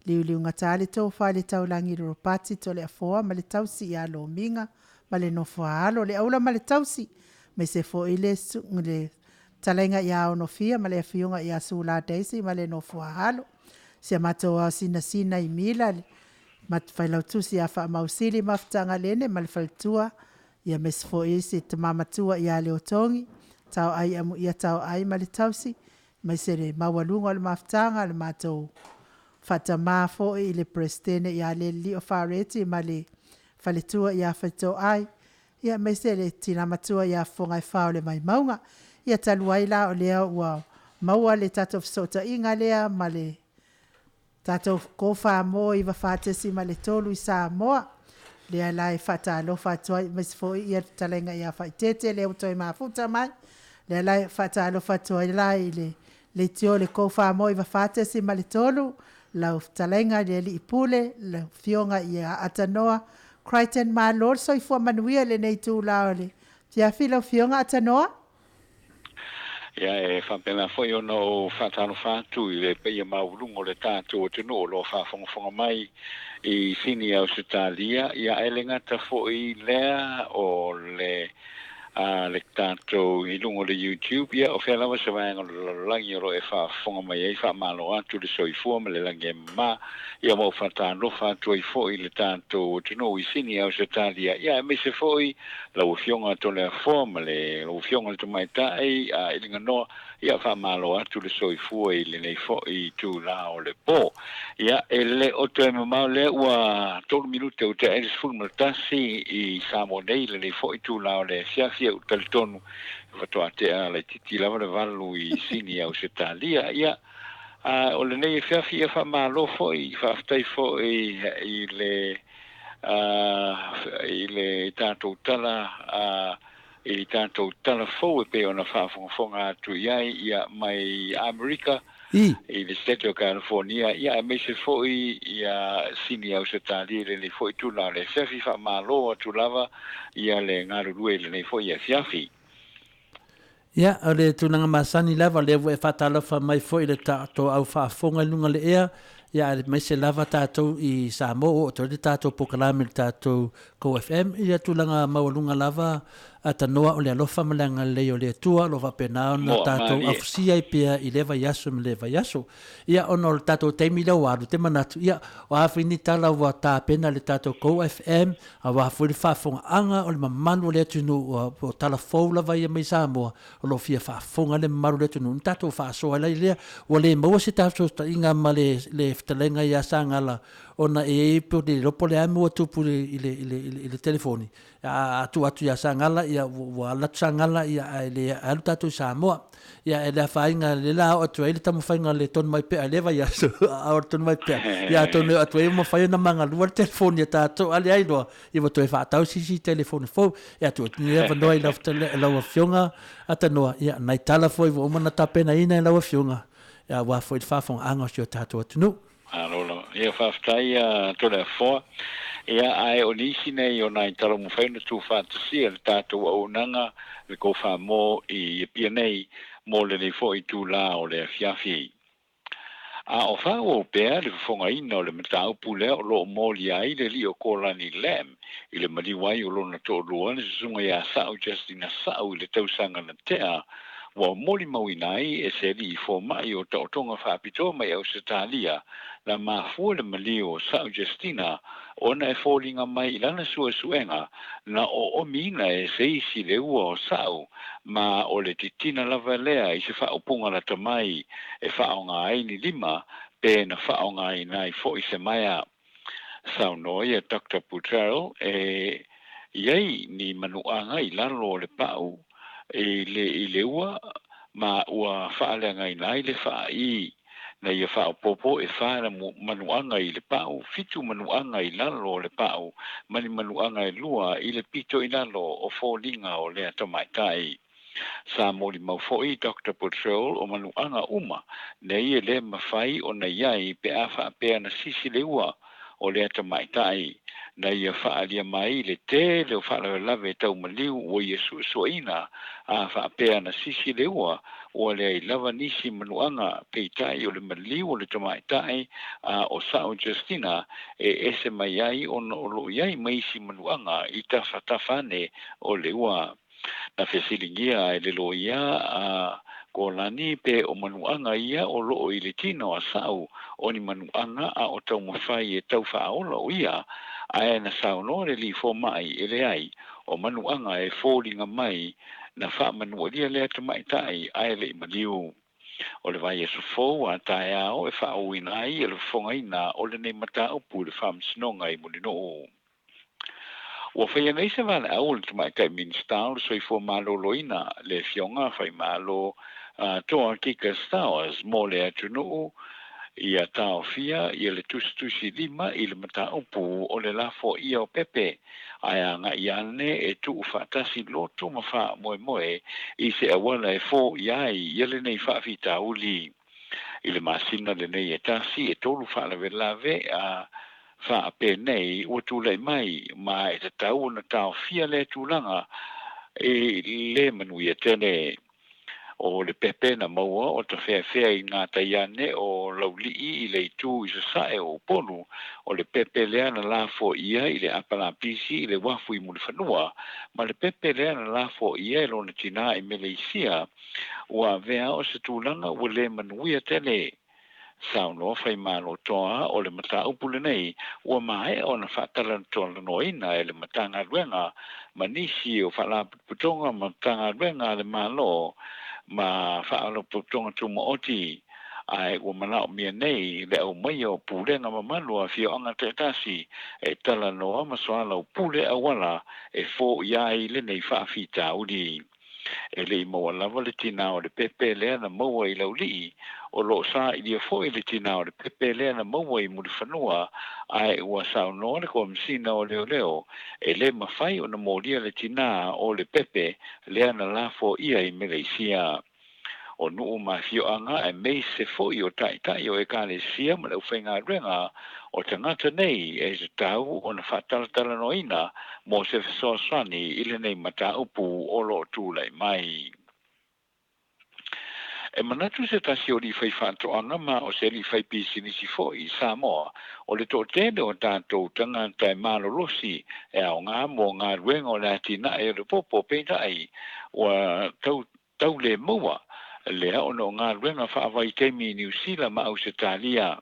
Liuliugata le tofa i le taulagi Ropati Toleafoa ma le tausi ia Lomiga ma le nofo a alo, le aula ma le tausi, aemaise foi le fetalaiga ia Onofia ma le afioga ia Sula Daisy ma le nofo a alo, si a matou ao sinasina i Mila, le Failautusi ia Faamausili Mafutagalene ma le faletua, ia aemaise foi si tama matua ia Leotogi, Taoai Amuia Taoai ma le tausi, aemaise le maualuga o le mafutaga a le matou Faatamā foʻi i le Peresetene ia Leliliʻo Fareti ma le faletua ia Faitoai, ia aemaise le tina matua ia Fofogaefao le Vaimauga. Ia talu ai la o lea ua maua le tatou fesootaiga lea ma le tatou Kofa mo 94.3 i Samoa, lea la e faatalofa atu ai, aemaise foi ia le fetalaiga ia Faaitete lea ua toe mafuta mai, lea la e faatalofa atu ai la i le leitio le Kofa mo 94.3, lau fetalaiga i le Alii Pule, lau Afioga ia Atanoa Crichton. Malo le soifua manuia i lenei itula o le afiafi lau Afioga Atanoa. Ia, e faapena foi ona ou faatalofa atu i le paia maualuga o le tatou atunuu o lo o faafogafoga mai i Sini Ausetalia, ia ae le gata foi i lea o le a le tatou i luga o le YouTube, ia o fea lava se vaega o le lalolagi o lo o e faafofoga mai ai, faamalo atu le soifua ma le lagi e mama. Ia ma ou faatalofa atu ai foi i le tatou atunuu i Sini Ausetalia, ia aemaise foi lau Afioga Toleafoa ma le lau Afioga i le Tamaitai a Iliganoa, ia faamalo atu le soifua i lenei foi itula o le po. Ia, e le o toe mamao lea ua 3 minute ua tea ai le 11 i Samoa nei i lenei foi itula o le afiafi, ou te talitonu faatoa tea laitiiti lava le 8 i Sini Ausetalia. Ia, a o lenei afiafi, ia faamalo foi, faafetai foi i le i le tatou tala i tatou tala fou e pei ona faafogafoga atu i ai, ia mai Amerika i le State o California, ia aemaise foi ia Sini Ausetalia i lenei foi itula o le afiafi. Faamalo atu lava ia le galulue i lenei foi afiafi. Ia, o le tulaga masani lava, lea ua e faatalofa mai foi i le tatou au faafofoga i luga o le ea, ia aemaise lava tatou i Samoa ua oo atu ai le tatou polokalame i le tatou Go FM, ia tulaga maualuga lava atanoa o le alofa ma le agalelei o le Atua o lo o faapena ona Moa tatou malie. afusia ai pea i lea vaiaso ma lea vaiaso. Ia, ona o le tatou taimi lea ua alu, ou te manatu, ia, o a foi ni tala ua tapena e le tatou Go FM, Aua foi le faafofogaaga o le mamalu o le atunuu, o tala fou lava ia mai Samoa, o lo o fia faafofoga le mamalu o le atunuu, na tatou faasoa ai lea. Ua le maua se tatou fesootaiga ma le fetalaiga ia Sagala, ona e i ai pe le iloa po o le a le mea ua tupu i le telefoni. A tuu atu ia Sagala, ia ua alu atu Sagala ae le alu tatou i Samoa. Ia, e le afaina, o lea o le a oo atu ai le taumafaiga o le tonu mai pea i lea vaiaso, a o le tonu mai pea, ia atonu e oo atu ai ua mafai ona magalua le telefoni a tatou, a leai loa, ia ua toe faatau se isi telefoni fou. Ia tuu atu lenei avanoa i lau Afioga Atanoa, ia, nai tala foi ua uma ona tapenaina e lau Afioga, aua foi le faafofogaaga o si o tatou atunuu. Malo lava. Ia faafetai ia Toleafoa. Ia ae o nisi nei o nai tala ua mafai ona tuufaatasia le tatou auaunaga le Kofamo i Apia nei mo lenei foi itula o le afiafi. A o faaauau pea le fofogaina o le mataupu lea o lo o molia ai le alii o Kolani Lam i le maliu ai o lona toalua le susuga ia Sa'u Justina Sa'u i le tausaga na tea, ua molimauina ai e se alii fomai o taotoga faapitoa mai Ausetalia na mafua le maliu o Sa'u Justina ona e foliga mai i lana suesuega na oomiina e se isi le ua o Sa'u ma o le titina lava lea i se faaupuga lata mai e faaaoga ai ni lima pe na faaaogaina ai foi se maea. Saunoa ia Doctor Buttrell e i ai ni manuaga i lalo o le pau i le i le ua ma ua faaleagaina ai le faaii na ia faaopoopo e fa manuaga i le pau, 7 manuaga i lalo o le pau ma ni manuaga e 2 i le pito i lalo o foliga o lea tamaitai. Sa molimau foi Doctor Buttrell o manuaga uma nei e le mafai ona i ai pe a faapea na sisi le ua o lea tamaitai na ia faaalia mai le tele o faalavelave tau maliu ua ia suesueina a faapea na sisi le ua, ua leai lava nisi manuaga peitai o le maliu o le tamaitai a o Sa'u Justina e ese mai ai ona o lo o i ai ma isi manuaga i tafatafa ane o le ua. Na fesiligia e le loia a Kolani pe o manuaga ia o loo i le tino a Sa'u o ni manuaga a o taumafai e tau faaola o ia, ae na saunoa le alii fomai e leai o manuaga e foliga mai na faamanualia lea tamaitai ae le i maliu. O le vaiaso fou a taeao e faaauauina ai le fofogaina o lenei mataupu i le Faamasinoga i Mulinuu. Ua faia nei se valaau a le Tamaitai Minisita o le Soifua Maloloina, le Afioga Faimalo Toa Kika Stowers mo le atunuu ia taofia ia le tusitusi lima i le mataupu o le lafoaia o pepe ae agai ane e tuu faatasi loto ma faamoemoe i se auala e foia ai ia lenei faafitauli. I le masina lenei e tasi e tolu faalavelave a faapenei ua tulai mai ma e tatau ona taofia lea tulaga e le manuia tele. O le pepe na maua o tafeafea i gatai ane o Laulii i le itu i sasae o Upolu, o le pepe lea na lafoaia i le apalapisi i le uafu i Mulifanua, ma le pepe lea na lafoaia e lona tinā i Meleisia, ua avea o se tulaga ua le manuia tele. Saunoa Faimalotoa o le mataupu lenei ua maea ona faatalanoaina e le Matagaluega ma nisi o Faalapotopotoga ma Matagaluega a le Malo ma Faalapotopotoga Tumaoti, ae ua manaomia nei le aumaia o pulega mamalu a afioaga taitasi e talanoa ma soalaupule auala e foia ai lenei faafitauli. E le i maua lava le tinā o le pepe lea na maua i Laulii, o lo o sailia foi le tinā o le pepe lea na maua i Mulifanua, ae ua saunoa le Komesina o Leoleo e le mafai ona molia le tinā o le pepe lea na lafoaia i Meleisia. O nuu ma afioaga aemaise foi o taitai o Ekalesia ma le aufaigaluega o tagata nei e tatau ona faatalatalanoaina mo se fesoasoani i lenei mataupu o lo o tulai mai. E manatu se tasi o alii faifaatoaga ma o se alii faipisinisi foi i Samoa, o le toatele o tatou tagata e malolosi e aoga mo galuega o le atinae o le popo, peitai ua tau tau le maua lea ona o galuega faavaitaimi i Niu Sila ma Ausetalia.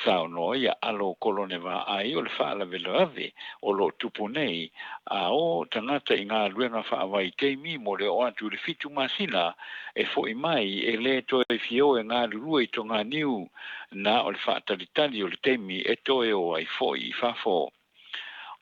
Saunoa ia Alo Kolone Vaai o le faalavelave o lo o tupu nei a o tagata i galuega faavaitaimi mo le oo atu i le 7 masina e foi mai e le toe fia o e galulue i Toganiu na o le faatalitali o le taimi e toe o ai foi i fafo.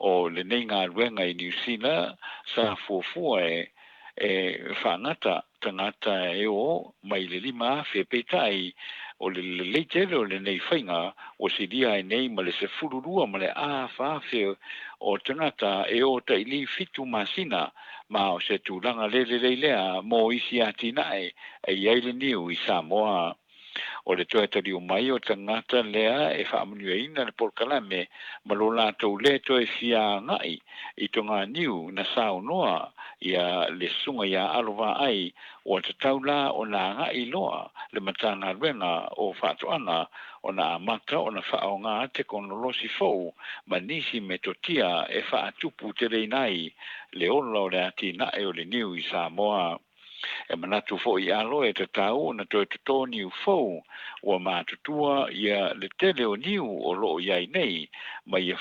O lenei galuega i Niu Sila sa fuafua e faagata tagata e o mai le 5,000, peitai o le lelei tele o lenei faiga ua silia ai nei ma le 12 ma le 4,000 o tagata e o taili 7 masina, ma o se tulaga le lelei lea mo isi atinae e i ai le niu i Samoa. O le toe taliu mai o tagata lea e faamanuiaina le polokalame ma lo latou le toe fia agai i Toganiu na saunoa ia le susuga ia Alo Vaai ua tatau la ona agai loa le Matagaluega o Faatoaga ona amata ona faaaoga tekonolosi fou ma nisi metotia e faatupu teleina ai le ola o le atinae o le niu i Samoa. E manatu foi Alo e tatau ona toe toto niu fou ua matutua ia le tele o niu o lo o i ai nei ma ia